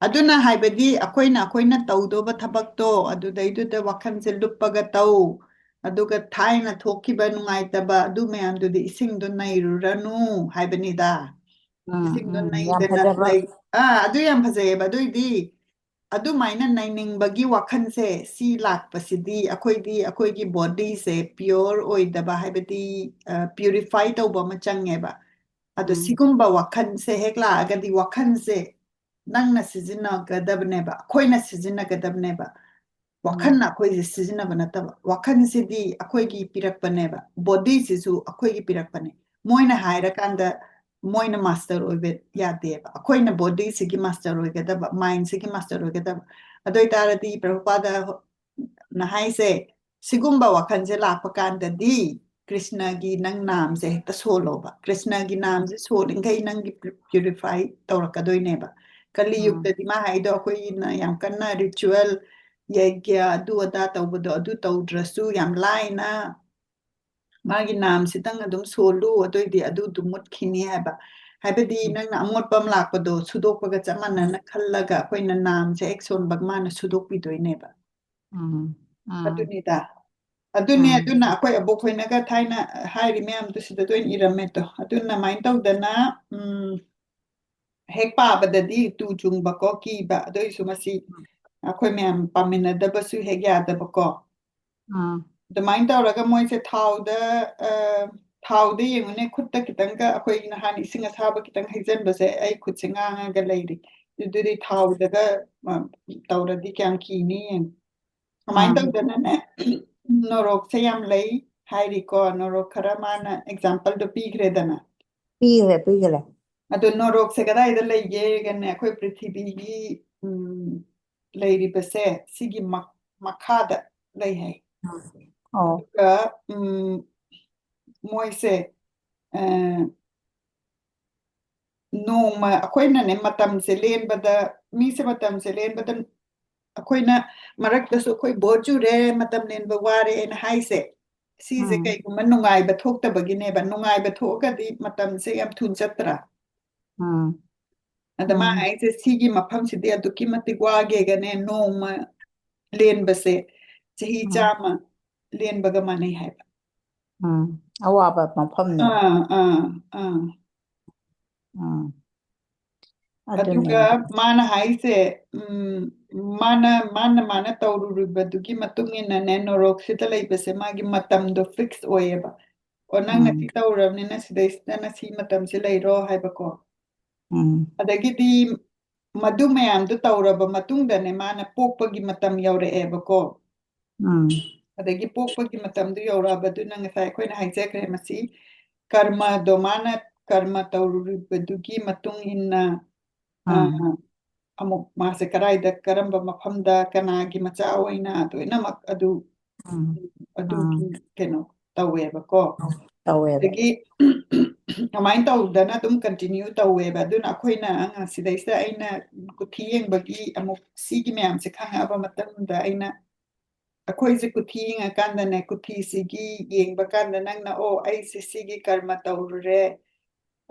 ꯑꯗꯨꯅ ꯍꯥꯏꯕꯗꯤ ꯑꯩꯈꯣꯏꯅ, ꯑꯩꯈꯣꯏꯅ ꯇꯧꯗꯧꯕ ꯊꯕꯛꯇꯣ ꯑꯗꯨꯗꯩꯗꯨꯗ ꯋꯥꯈꯜꯁꯦ ꯂꯨꯞꯄꯒ ꯇꯧ꯫ ꯑꯗꯨꯒ ꯊꯥꯏꯅ ꯊꯣꯛꯈꯤꯕ ꯅꯨꯡꯉꯥꯏꯇꯕ ꯑꯗꯨ ꯃꯌꯥꯝꯗꯨꯗꯤ ꯏꯁꯤꯡꯗꯣ ꯅꯩꯔꯨꯔꯅꯨ ꯍꯥꯏꯕꯅꯤꯗ꯫ ꯎꯝ, ꯏꯁꯤꯡꯗꯣ ꯎꯝ, ꯌꯥꯝ ꯅꯩꯗꯅ ꯐꯖꯕ꯫ ꯂꯩ-, ꯑꯥ, ꯑꯗꯨ ꯌꯥꯝ ꯐꯖꯩꯌꯦꯕ꯫ ꯑꯗꯨꯏꯗꯤ ꯑꯗꯨꯃꯥꯏꯅ ꯅꯩꯅꯤꯡꯕꯒꯤ ꯋꯥꯈꯜꯁꯦ ꯁꯤ ꯂꯥꯛꯄꯁꯤꯗꯤ ꯑꯩꯈꯣꯏꯗꯤ, ꯑꯩꯈꯣꯏꯒꯤ bodyꯁꯦ pure ꯑꯣꯏꯗꯕ, ꯍꯥꯏꯕꯗꯤ, ꯑ, purify ꯇꯧꯕ ꯑꯃ ꯆꯪꯉꯦꯕ꯫ ꯑꯗꯣ ꯎꯝ꯫ ꯁꯤꯒꯨꯝꯕ ꯋꯥꯈꯜꯁꯦ ꯍꯦꯛ ꯂꯥꯛꯑꯒꯗꯤ ꯋꯥꯈꯜꯁꯦ ꯅꯪꯅ ꯁꯤꯖꯤꯟꯅꯒꯗꯕꯅꯦꯕ, ꯑꯩꯈꯣꯏꯅ ꯁꯤꯖꯤꯟꯅꯒꯗꯕꯅꯦꯕ꯫ ꯋꯥꯈꯜꯅ ꯑꯩꯈꯣꯏꯁꯦ ꯁꯤꯖꯤꯟꯅꯕ ꯅꯠꯇꯕ, ꯋꯥꯈꯜꯁꯤꯗꯤ ꯑꯩꯈꯣꯏꯒꯤ ꯄꯤꯔꯛꯄꯅꯦꯕ, ꯕꯣꯗꯤꯁꯤꯁꯨ ꯑꯩꯈꯣꯏꯒꯤ ꯄꯤꯔꯛꯄꯅꯦ꯫ ꯃꯣꯏꯅ ꯍꯥꯏꯔꯀꯥꯟꯗ ꯃꯣꯏꯅ ꯃꯥꯁꯇꯔ ꯑꯣꯏꯕ ꯌꯥꯗꯦꯕ꯫ ꯑꯩꯈꯣꯏꯅ ꯕꯣꯗꯤꯁꯤꯒꯤ ꯃꯥꯁꯇꯔ ꯑꯣꯏꯒꯗꯕ, ꯃꯥꯏꯟꯁꯤꯒꯤ ꯃꯥꯁꯇꯔ ꯑꯣꯏꯒꯗꯕ꯫ ꯑꯗꯨ ꯑꯣꯏꯇꯥꯔꯗꯤ ꯄ꯭ꯔꯚꯨꯄꯥꯗꯅ ꯍꯥꯏꯁꯦ, ꯁꯤꯒꯨꯝꯕ ꯋꯥꯈꯜꯁꯦ ꯂꯥꯛꯄ ꯀꯥꯟꯗꯗꯤ ꯀ꯭ꯔꯤꯁꯅꯒꯤ ꯅꯪ ꯅꯥꯝꯁꯦ ꯍꯦꯛꯇ ꯁꯣꯜꯂꯣꯕ꯫ ꯀ꯭ꯔꯤꯁꯅꯒꯤ ꯅꯥꯝꯁꯦ ꯁꯣꯜꯂꯤꯈꯩ ꯅꯪꯒꯤ ꯄ꯭ꯌꯨꯔꯤꯐꯥꯏ ꯇꯧꯔꯛꯀꯗꯣꯏꯅꯦꯕ꯫ ꯀꯂꯤ ꯌꯨꯒꯇꯗꯤ ꯃꯥ ꯍꯥꯏꯗꯣ ꯑꯩꯈꯣꯏꯅ ꯌꯥꯝ ꯀꯟꯅ ꯔꯤꯆꯨꯋꯦꯜ, ꯌꯩꯒ꯭ꯌꯥ, ꯑꯗꯨ ꯑꯗꯥ ꯇꯧꯕꯗꯣ, ꯑꯗꯨ ꯇꯧꯗ꯭ꯔꯁꯨ ꯌꯥꯝ ꯂꯥꯏꯅ ꯃꯥꯒꯤ ꯅꯥꯝꯁꯤꯇꯪ ꯑꯗꯨꯝ ꯁꯣꯜꯂꯨ, ꯑꯗꯨꯑꯣꯏꯗꯤ ꯑꯗꯨꯗꯨ ꯃꯨꯠꯈꯤꯅꯤ ꯍꯥꯏꯕ꯫ ꯍꯥꯏꯕꯗꯤ ꯎꯝ꯫ ꯅꯪꯅ ꯑꯃꯣꯠꯄ ꯑꯃ ꯂꯥꯛꯄꯗꯣ ꯁꯨꯗꯣꯛꯄꯒ ꯆꯞ ꯃꯥꯟꯅꯅ ꯎꯝ꯫ ꯈꯜꯂꯒ ꯑꯩꯈꯣꯏꯅ ꯅꯥꯝꯁꯦ ꯍꯦꯛ ꯁꯣꯟꯕ ꯃꯥꯅ ꯁꯨꯗꯣꯛꯄꯤꯗꯣꯏꯅꯦꯕ꯫ ꯎꯝ꯫ ꯎꯝ꯫ ꯑꯗꯨꯅꯤꯗ꯫ ꯑꯗꯨꯅꯦ, ꯎꯝ꯫ ꯑꯗꯨꯅ ꯑꯩꯈꯣꯏ ꯑꯕꯣꯛ ꯍꯣꯏꯅꯒ ꯊꯥꯏꯅ ꯍꯥꯏꯔꯤ ꯃꯌꯥꯝꯗꯨ ꯁꯤꯗ ꯂꯣꯏ ꯏꯔꯝꯃꯦ ꯇꯣ꯫ ꯑꯗꯨꯅ ꯑꯗꯨꯃꯥꯏꯅ ꯇꯧꯗꯅ, ꯎꯝ, ꯍꯦꯛ ꯄꯥꯕꯗꯗꯤ ꯇꯨ ꯆꯨꯡꯕꯀꯣ, ꯀꯤꯕ꯫ ꯑꯗꯨ ꯑꯣꯏꯁꯨ ꯃꯁꯤ ꯎꯝ꯫ ꯑꯩꯈꯣꯏ ꯃꯌꯥꯝ ꯄꯥꯃꯤꯟꯅꯗꯕꯁꯨ ꯍꯦꯛ ꯌꯥꯗꯕꯀꯣ꯫ ꯎꯝ꯫ ꯑꯗꯨꯃꯥꯏꯅ ꯇꯧꯔꯒ ꯃꯣꯏꯁꯦ ꯊꯥꯎꯗ, ꯑ, ꯊꯥꯎꯗ ꯌꯦꯡꯉꯨꯅꯦ, ꯈꯨꯠꯇ ꯈꯤꯇꯪꯒ ꯑꯩꯈꯣꯏ ꯅꯍꯥꯟ ꯏꯁꯤꯡ ꯑꯁꯥꯕ ꯈꯤꯇꯪ ꯍꯩꯖꯤꯟꯕꯁꯦ ꯑꯩ ꯈꯨꯠꯁꯦ ꯉꯥꯡꯉꯒ ꯂꯩꯔꯤ꯫ ꯑꯗꯨꯗꯤ ꯊꯥꯎꯗꯒ, ꯑ, ꯇꯧꯔꯗꯤ ꯀꯌꯥꯝ ꯀꯤꯅꯤ ꯌꯦꯡꯉꯨ꯫ ꯀꯃꯥꯏꯅ ꯎꯝ꯫ ꯇꯧꯗꯅꯅꯦ, ꯅꯣꯔꯣꯛꯁꯦ ꯌꯥꯝ ꯂꯩ ꯍꯥꯏꯔꯤꯀꯣ, ꯅꯣꯔꯣꯛ ꯈꯔ ꯃꯥꯅ ꯑꯦꯛꯖꯥꯝꯄꯜꯗꯣ ꯄꯤꯈ꯭ꯔꯦꯗꯅ꯫ ꯄꯤꯈ꯭ꯔꯦ, ꯄꯤꯈ꯭ꯔꯦ꯫ ꯑꯗꯣ ꯅꯣꯔꯣꯛꯁꯦ ꯀꯗꯥꯏꯗ ꯂꯩꯒꯦꯒꯅꯦ, ꯑꯩꯈꯣꯏ ꯄ꯭ꯔꯤꯊꯤꯕꯤꯒꯤ, ꯎꯝ, ꯂꯩꯔꯤꯕꯁꯦ ꯁꯤꯒꯤ ꯃ-, ꯃꯈꯥꯗ ꯂꯩ ꯍꯥꯏ꯫ ꯑꯣ꯫ ꯑꯗꯨꯒ, ꯎꯝ, ꯃꯣꯏꯁꯦ, ꯑ, ꯅꯣꯡꯃ ꯑꯩꯈꯣꯏꯅꯅꯦ ꯃꯇꯝꯁꯦ ꯂꯦꯟꯕꯗ, ꯃꯤꯁꯦ ꯃꯇꯝꯁꯦ ꯂꯦꯟꯕꯗ ꯑꯩꯈꯣꯏꯅ ꯃꯔꯛꯇꯁꯨ ꯑꯩꯈꯣꯏ ꯕꯣꯔ ꯆꯨꯔꯦ, ꯃꯇꯝ ꯂꯦꯟꯕ ꯋꯥꯔꯦꯅ ꯍꯥꯏꯁꯦ, ꯁꯤꯁꯦ ꯎꯝ꯫ ꯀꯩꯒꯨꯝꯕ ꯅꯨꯡꯉꯥꯏꯕ ꯊꯣꯛꯇꯕꯒꯤꯅꯦꯕ꯫ ꯅꯨꯡꯉꯥꯏꯕ ꯊꯣꯛꯑꯒꯗꯤ ꯃꯇꯝꯁꯦ ꯌꯥꯝ ꯊꯨꯅ ꯆꯠꯇ꯭ꯔꯥ? ꯎꯝ꯫ ꯑꯗ ꯃꯥ ꯎꯝ꯫ ꯍꯥꯏꯁꯦ, ꯁꯤꯒꯤ ꯃꯐꯝꯁꯤꯗꯤ ꯑꯗꯨꯛꯀꯤ ꯃꯇꯤꯛ ꯋꯥꯒꯦꯒꯅꯦ, ꯅꯣꯡꯃ ꯂꯦꯟꯕꯁꯦ ꯆꯍꯤ ꯎꯝ꯫ ꯆꯥꯝꯃ ꯂꯦꯟꯕꯒ ꯃꯥꯟꯅꯩ ꯍꯥꯏꯕ꯫ ꯎꯝ꯫ ꯑꯋꯥꯕ ꯃꯐꯝꯅꯦꯕ꯫ ꯑꯥ, ꯑꯥ, ꯑꯥ꯫ ꯎꯝ꯫ ꯑꯗꯨꯅꯦ꯫ ꯑꯗꯨꯒ ꯃꯥꯅ ꯍꯥꯏꯁꯦ, ꯎꯝ, ꯃꯥꯅ, ꯃꯥꯅ, ꯃꯥꯅ ꯇꯧꯔꯨꯔꯤꯕꯗꯨꯒꯤ ꯃꯇꯨꯡ ꯏꯟꯅꯅꯦ, ꯅꯣꯔꯣꯛꯁꯤꯗ ꯂꯩꯕꯁꯦ ꯃꯥꯒꯤ ꯃꯇꯝꯗꯣ ꯐꯤꯛꯁ ꯑꯣꯏꯌꯦꯕ꯫ ꯑꯣ, ꯅꯪꯅ ꯎꯝ꯫ ꯁꯤ ꯇꯧꯔꯕꯅꯤꯅ ꯁꯤꯗꯩꯁꯤꯗꯅ ꯁꯤ ꯃꯇꯝꯁꯦ ꯂꯩꯔꯣ ꯍꯥꯏꯕꯀꯣ꯫ ꯎꯝ꯫ ꯑꯗꯒꯤꯗꯤ ꯃꯗꯨ ꯃꯌꯥꯝꯗꯨ ꯇꯧꯔꯕ ꯃꯇꯨꯡꯗꯅꯦ ꯃꯥꯅ ꯄꯣꯛꯄꯒꯤ ꯃꯇꯝ ꯌꯧꯔꯛꯑꯦꯕꯀꯣ꯫ ꯎꯝ ꯑꯗꯒꯤ ꯄꯣꯛꯄꯒꯤ ꯃꯇꯝꯗꯨ ꯌꯧꯔꯛꯑꯕꯗꯨꯅ ꯉꯁꯥꯏ ꯑꯩꯈꯣꯏꯅ ꯍꯥꯏꯖꯈ꯭ꯔꯦ, ꯃꯁꯤ ꯀꯔꯃꯗꯣ, ꯃꯥꯅ ꯀꯔꯃ ꯇꯧꯔꯨꯔꯤꯕꯗꯨꯒꯤ ꯃꯇꯨꯡ ꯏꯟꯅ, ꯑ, ꯎꯝ ꯑꯃꯨꯛ ꯃꯥꯁꯦ ꯀꯗꯥꯏꯗ, ꯀꯔꯝꯕ ꯃꯐꯝꯗ, ꯀꯅꯥꯒꯤ ꯃꯆꯥ ꯑꯣꯏꯅ, ꯂꯣꯏꯅꯃꯛ ꯑꯗꯨ, ꯎꯝ ꯑꯗꯨꯒꯤ ꯎꯝ ꯀꯩꯅꯣ ꯇꯧꯋꯦꯕꯀꯣ꯫ ꯇꯧꯋꯦꯕ ꯑꯗꯒꯤ ꯑꯗꯨꯃꯥꯏꯅ ꯇꯧꯗꯅ ꯑꯗꯨꯝ continue ꯇꯧꯋꯦꯕ꯫ ꯑꯗꯨꯅ ꯑꯩꯈꯣꯏꯅ ꯁꯤꯗꯩꯁꯤꯗ ꯑꯩꯅ ꯀꯨꯊꯤ ꯌꯦꯡꯕꯒꯤ ꯑꯃꯨꯛ ꯁꯤꯒꯤ ꯃꯌꯥꯝꯁꯦ ꯈꯪꯉꯛꯑꯕ ꯃꯇꯨꯡꯗ ꯑꯩꯅ, ꯑꯩꯈꯣꯏꯁꯦ ꯀꯨꯊꯤ ꯌꯦꯡꯉꯀꯥꯟꯗꯅꯦ, ꯀꯨꯊꯤꯁꯤꯒꯤ ꯌꯦꯡꯕ ꯀꯥꯟꯗ ꯅꯪꯅ, "ꯑꯣ, ꯑꯩꯁꯦ ꯁꯤꯒꯤ ꯀꯔꯃ ꯇꯧꯔꯨꯔꯦ,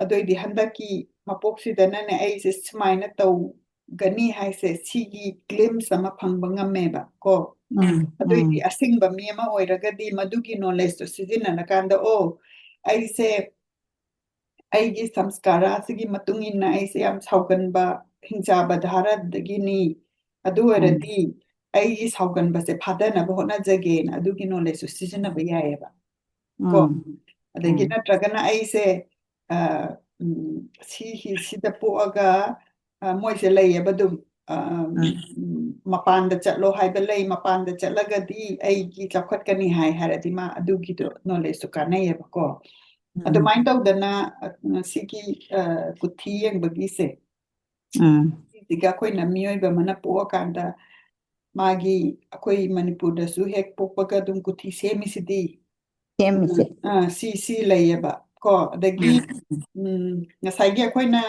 ꯑꯗꯨꯑꯣꯏꯗꯤ ꯍꯟꯗꯛꯀꯤ ꯃꯄꯣꯛꯁꯤꯗꯅꯅꯦ ꯑꯩꯁꯦ ꯁꯨꯃꯥꯏꯅ ꯇꯧꯒꯅꯤ" ꯍꯥꯏꯁꯦ, ꯁꯤꯒꯤ glimpse ꯑꯃ ꯐꯪꯕ ꯉꯝꯃꯦꯕ ꯀꯣ꯫ ꯎꯝ ꯑꯗꯨꯑꯣꯏꯗꯤ ꯎꯝ ꯑꯁꯦꯡꯕ ꯃꯤ ꯑꯃ ꯑꯣꯏꯔꯒꯗꯤ ꯃꯗꯨꯒꯤ knowledgeꯇꯣ ꯁꯤꯖꯤꯟꯅꯔꯀꯥꯟꯗ, "ꯑꯣ, ꯑꯩꯁꯦ ꯑꯩꯒꯤ ꯁꯪꯁꯀꯥꯔꯥꯁꯤꯒꯤ ꯃꯇꯨꯡ ꯏꯟꯅ ꯑꯩꯁꯦ ꯌꯥꯝ ꯁꯥꯎꯒꯟꯕ, ꯍꯤꯡꯆꯥꯕ ꯙꯥꯔꯥꯗꯒꯤꯅꯤ, ꯑꯗꯨ ꯎꯝ ꯑꯣꯏꯔꯗꯤ ꯑꯩꯒꯤ ꯁꯥꯎꯒꯟꯕꯁꯦ ꯐꯥꯗꯅꯕ ꯍꯣꯠꯅꯖꯒꯦꯅ" ꯑꯗꯨꯒꯤ knowledgeꯁꯨ ꯁꯤꯖꯤꯟꯅꯕ ꯌꯥꯏꯑꯕ ꯀꯣ꯫ ꯎꯝ ꯑꯗꯒꯤ ꯎꯝ ꯅꯠꯇ꯭ꯔꯒꯅ ꯑꯩꯁꯦ, ꯑ, ꯎꯝ, ꯁꯤꯒꯤ, ꯁꯤꯗ ꯄꯣꯛꯑꯒ, ꯑ, ꯃꯣꯏꯁꯦ ꯂꯩꯌꯦꯕ ꯑꯗꯨꯝ, ꯑ, ꯎꯝ ꯎꯝ, ꯃꯄꯥꯟꯗ ꯆꯠꯂꯣ ꯍꯥꯏꯕ ꯂꯩ, ꯃꯄꯥꯟꯗ ꯆꯠꯂꯒꯗꯤ ꯑꯩꯒꯤ ꯆꯥꯎꯈꯠꯀꯅꯤ ꯍꯥꯏ ꯍꯥꯏꯔꯗꯤ ꯃꯥ ꯑꯗꯨꯒꯤꯗꯣ knowledgeꯁꯨ ꯀꯥꯟꯅꯩꯌꯦꯕꯀꯣ꯫ ꯎꯝ ꯑꯗꯨꯃꯥꯏꯅ ꯇꯧꯗꯅ, ꯑ, ꯉꯁꯤꯒꯤ, ꯑ, ꯀꯨꯊꯤ ꯌꯦꯡꯕꯒꯤꯁꯦ, ꯎꯝ ꯁꯤꯁꯤꯒ ꯑꯩꯈꯣꯏꯅ ꯃꯤꯑꯣꯏꯕ ꯑꯃꯅ ꯄꯣꯛꯑꯀꯥꯟꯗ ꯃꯥꯒꯤ, ꯑꯩꯈꯣꯏ ꯃꯅꯤꯄꯨꯔꯗꯁꯨ ꯍꯦꯛ ꯄꯣꯛꯄꯒ ꯑꯗꯨꯝ ꯀꯨꯊꯤ ꯁꯦꯝꯃꯤꯁꯤꯗꯤ, ꯁꯦꯝꯃꯤꯁꯦ ꯑ, ꯁꯤ, ꯁꯤ ꯂꯩꯌꯦꯕ ꯀꯣ꯫ ꯑꯗꯒꯤ, ꯎꯝ ꯎꯝ, ꯉꯁꯥꯏꯒꯤ ꯑꯩꯈꯣꯏꯅ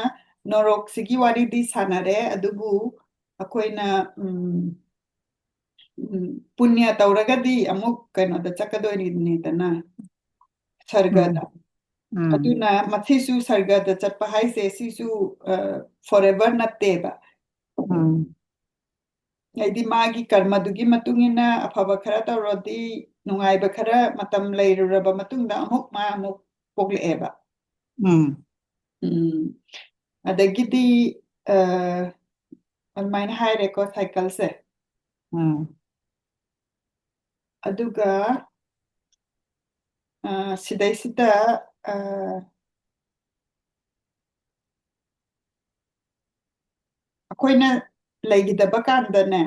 ꯅꯣꯔꯣꯛꯁꯤꯒꯤ ꯋꯥꯔꯤꯗꯤ ꯁꯥꯟꯅꯔꯦ, ꯑꯗꯨꯕꯨ ꯑꯩꯈꯣꯏꯅ, ꯎꯝ, ꯎꯝ, ꯄꯨꯅ꯭ꯌ ꯇꯧꯔꯒꯗꯤ ꯑꯃꯨꯛ ꯀꯩꯅꯣꯗ ꯆꯠꯀꯗꯣꯏꯅꯤꯗꯅ, ꯎꯝ ꯁꯔꯒꯗ꯫ ꯎꯝ ꯑꯗꯨꯅ ꯃꯁꯤꯁꯨ ꯁꯔꯒꯗ ꯆꯠꯄ ꯍꯥꯏꯁꯦ, ꯁꯤꯁꯨ, ꯑ, forever ꯅꯠꯇꯦꯕ꯫ ꯎꯝ ꯍꯥꯏꯗꯤ ꯃꯥꯒꯤ ꯀꯔꯃꯗꯨꯒꯤ ꯃꯇꯨꯡ ꯏꯟꯅ ꯑꯐꯕ ꯈꯔ ꯇꯧꯔꯗꯤ, ꯅꯨꯡꯉꯥꯏꯕ ꯈꯔ ꯃꯇꯝ ꯂꯩꯔꯨꯔꯕ ꯃꯇꯨꯡꯗ ꯑꯃꯨꯛ ꯃꯥ ꯑꯃꯨꯛ ꯄꯣꯛꯂꯛꯑꯦꯕ꯫ ꯎꯝ ꯎꯝ꯫ ꯑꯗꯒꯤꯗꯤ, ꯑ, ꯑꯗꯨꯃꯥꯏꯅ ꯍꯥꯏꯔꯦꯀꯣ, cycleꯁꯦ꯫ ꯎꯝ ꯑꯗꯨꯒ, ꯑ, ꯁꯤꯗꯩꯁꯤꯗ, ꯑ, ꯑꯩꯈꯣꯏꯅ ꯂꯩꯈꯤꯗꯕ ꯀꯥꯟꯗꯅꯦ,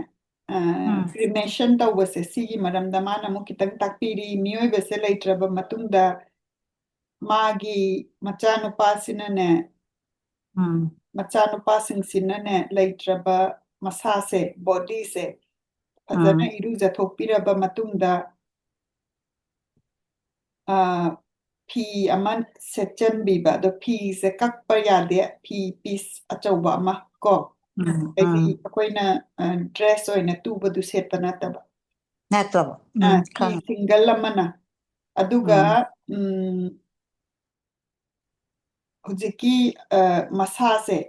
ꯑ, ꯎꯝ꯫ Cremation ꯇꯧꯕꯁꯦ, ꯁꯤꯒꯤ ꯃꯔꯝꯗ ꯃꯥꯅ ꯑꯃꯨꯛ ꯈꯤꯇꯪ ꯇꯥꯛꯄꯤꯔꯤ꯫ ꯃꯤꯑꯣꯏꯕꯁꯦ ꯂꯩꯇ꯭ꯔꯕ ꯃꯇꯨꯡꯗ ꯃꯥꯒꯤ ꯃꯆꯥꯅꯨꯄꯥꯁꯤꯅꯅꯦ, ꯎꯝ꯫ ꯃꯆꯥꯅꯨꯄꯥꯁꯤꯡꯁꯤꯅꯅꯦ, ꯂꯩꯇ꯭ꯔꯕ ꯃꯁꯥꯁꯦ, bodyꯁꯦ ꯐꯖꯅ ꯎꯝ꯫ ꯏꯔꯨꯖꯊꯣꯛꯄꯤꯔꯕ ꯃꯇꯨꯡꯗ, ꯑ, ꯐꯤ ꯑꯃ ꯁꯦꯠꯆꯟꯕꯤꯕ꯫ ꯑꯗꯣ ꯐꯤꯁꯦ ꯀꯛꯄ ꯌꯥꯗꯦ, ꯐꯤ piece ꯑꯆꯧꯕ ꯑꯃ ꯀꯣ꯫ ꯎꯝ, ꯍꯥꯏꯗꯤ ꯎꯝ꯫ ꯑꯩꯈꯣꯏꯅ, ꯑ, dress ꯑꯣꯏꯅ ꯇꯨꯕꯗꯨ ꯁꯦꯠꯄ ꯅꯠꯇꯕ꯫ ꯅꯠꯇꯕ꯫ ꯑ, ꯎꯝ, ꯐꯤ ꯈꯪꯉꯦ꯫ single ꯑꯃꯅ꯫ ꯑꯗꯨꯒ, ꯎꯝ꯫ ꯎꯝ, ꯍꯧꯖꯤꯛꯀꯤ, ꯑ, ꯃꯁꯥꯁꯦ,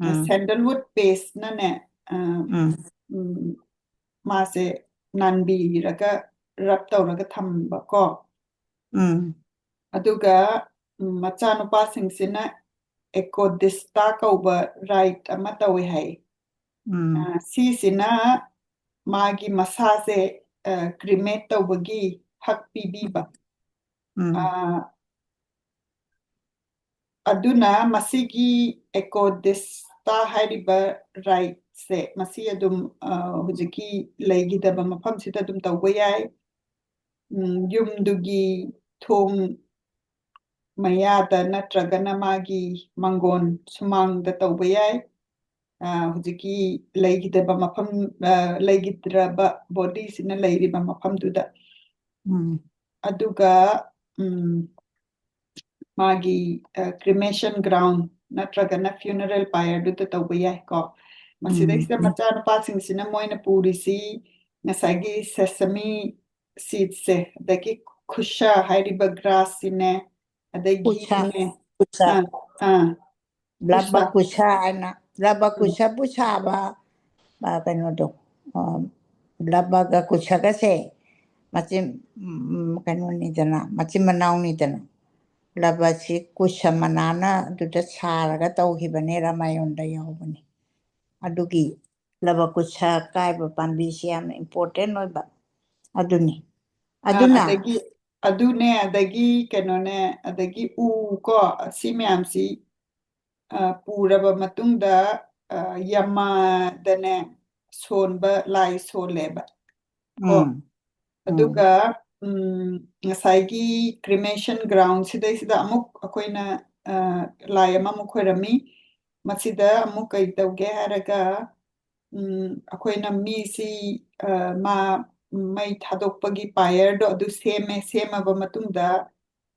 ꯑ, ꯎꯝ꯫ sandalwood pasteꯅꯅꯦ, ꯑ, ꯎꯝ꯫ ꯎꯝ, ꯃꯥꯁꯦ ꯅꯥꯟꯕꯤꯔꯒ rub ꯇꯧꯔꯒ ꯊꯝꯕ ꯀꯣ꯫ ꯎꯝ꯫ ꯑꯗꯨꯒ, ꯎꯝ, ꯃꯆꯥꯅꯨꯄꯥꯁꯤꯡꯁꯤꯅ Ekodista ꯀꯧꯕ rite ꯑꯃ ꯇꯧꯋꯦ ꯍꯥꯏ꯫ ꯎꯝ꯫ ꯑ, ꯁꯤꯁꯤꯅ ꯃꯥꯒꯤ ꯃꯁꯥꯁꯦ, ꯑ, cremate ꯇꯧꯕꯒꯤ ꯍꯛ ꯄꯤꯕꯤꯕ꯫ ꯎꯝ꯫ ꯑ, ꯑꯗꯨꯅ ꯃꯁꯤꯒꯤ Ekodista ꯍꯥꯏꯔꯤꯕ riteꯁꯦ, ꯃꯁꯤ ꯑꯗꯨꯝ, ꯑ, ꯍꯧꯖꯤꯛꯀꯤ ꯂꯩꯈꯤꯗꯕ ꯃꯐꯝꯁꯤꯗ ꯑꯗꯨꯝ ꯇꯧꯕ ꯌꯥꯏ꯫ ꯎꯝ, ꯌꯨꯝꯗꯨꯒꯤ ꯊꯣꯡ ꯃꯌꯥꯗ ꯅꯠꯇ꯭ꯔꯒꯅ ꯃꯥꯒꯤ ꯃꯥꯡꯒꯣꯟ ꯁꯨꯃꯥꯡꯗ ꯇꯧꯕ ꯌꯥꯏ꯫ ꯑ, ꯍꯧꯖꯤꯛꯀꯤ ꯂꯩꯈꯤꯗꯕ ꯃꯐꯝ, ꯑ, ꯂꯩꯈꯤꯗ꯭ꯔꯕ bodyꯁꯤꯅ ꯂꯩꯔꯤꯕ ꯃꯐꯝꯗꯨꯗ꯫ ꯎꯝ꯫ ꯑꯗꯨꯒ, ꯎꯝ, ꯃꯥꯒꯤ, ꯑ, cremation ground ꯅꯠꯇ꯭ꯔꯒꯅ funeral pyreꯗꯨꯗ ꯇꯧꯕ ꯌꯥꯏ ꯀꯣ꯫ ꯃꯁꯤꯗꯩꯁꯤꯗ ꯎꯝ꯫ ꯃꯆꯥꯅꯨꯄꯥꯁꯤꯡꯁꯤꯅ ꯃꯣꯏꯅ ꯄꯨꯔꯤꯁꯤ ꯉꯁꯥꯏꯒꯤ sesame seedꯁꯦ, ꯑꯗꯒꯤ kusha ꯍꯥꯏꯔꯤꯕ grassꯁꯤꯅꯦ, ꯑꯗꯩ Kusha, ꯘꯤꯅꯦ꯫ kusha꯫ ꯑꯥ, ꯑꯥ, Lava kusha꯫ kusha ꯍꯥꯏꯅ, lava ꯎꯝ꯫ kushaꯕꯨ ꯁꯥꯕ, ꯑ, ꯀꯩꯅꯣꯗꯣ, ꯑ, lavaꯒ kushaꯒꯁꯦ ꯃꯆꯤꯟ, ꯎꯝ, ꯀꯩꯅꯣꯅꯤꯗꯅ, ꯃꯆꯤꯟ ꯃꯅꯥꯎꯅꯤꯗꯅ꯫ Lavaꯁꯤ kusha ꯃꯅꯥꯅ ꯑꯗꯨꯗ ꯁꯥꯔꯒ ꯇꯧꯈꯤꯕꯅꯦ, ꯔꯥꯃꯥꯌꯟꯗ ꯌꯥꯎꯕꯅꯦ꯫ ꯑꯗꯨꯒꯤ lava kusha ꯀꯥꯏꯕ ꯄꯥꯝꯕꯤꯁꯤ ꯌꯥꯝꯅ important ꯑꯣꯏꯕ꯫ ꯑꯗꯨꯅꯤ꯫ ꯑꯥ, ꯑꯗꯨꯅ ꯑꯗꯒꯤ, ꯑꯗꯨꯅꯦ, ꯑꯗꯒꯤ ꯀꯩꯅꯣꯅꯦ, ꯑꯗꯒꯤ ꯎ ꯀꯣ, ꯁꯤ ꯃꯌꯥꯝꯁꯤ, ꯑ, ꯄꯨꯔꯕ ꯃꯇꯨꯡꯗ ꯑ, ꯌꯃꯥꯗꯅꯦ ꯁꯣꯟꯕ ꯂꯥꯏ ꯁꯣꯜꯂꯦꯕ꯫ ꯀꯣ? ꯎꯝ, ꯎꯝ, ꯑꯗꯨꯒ ꯎꯝ, ꯉꯁꯥꯏꯒꯤ cremation ground ꯁꯤꯗꯩꯁꯤꯗ ꯑꯃꯨꯛ ꯑꯩꯈꯣꯏꯅ ꯑ, ꯂꯥꯏ ꯑꯃꯃꯨꯛ ꯈꯣꯏꯔꯝꯃꯤ꯫ ꯃꯁꯤꯗ ꯑꯃꯨꯛ ꯀꯩ ꯇꯧꯒꯦ ꯍꯥꯏꯔꯒ ꯎꯝ, ꯑꯩꯈꯣꯏꯅ ꯃꯤꯁꯤ ꯑ, ꯃꯥ ꯃꯩ ꯊꯥꯗꯣꯛꯄꯒꯤ pyre ꯗꯣ ꯑꯗꯨ ꯁꯦꯝꯃꯦ꯫ ꯁꯦꯝꯃꯕ ꯃꯇꯨꯡꯗ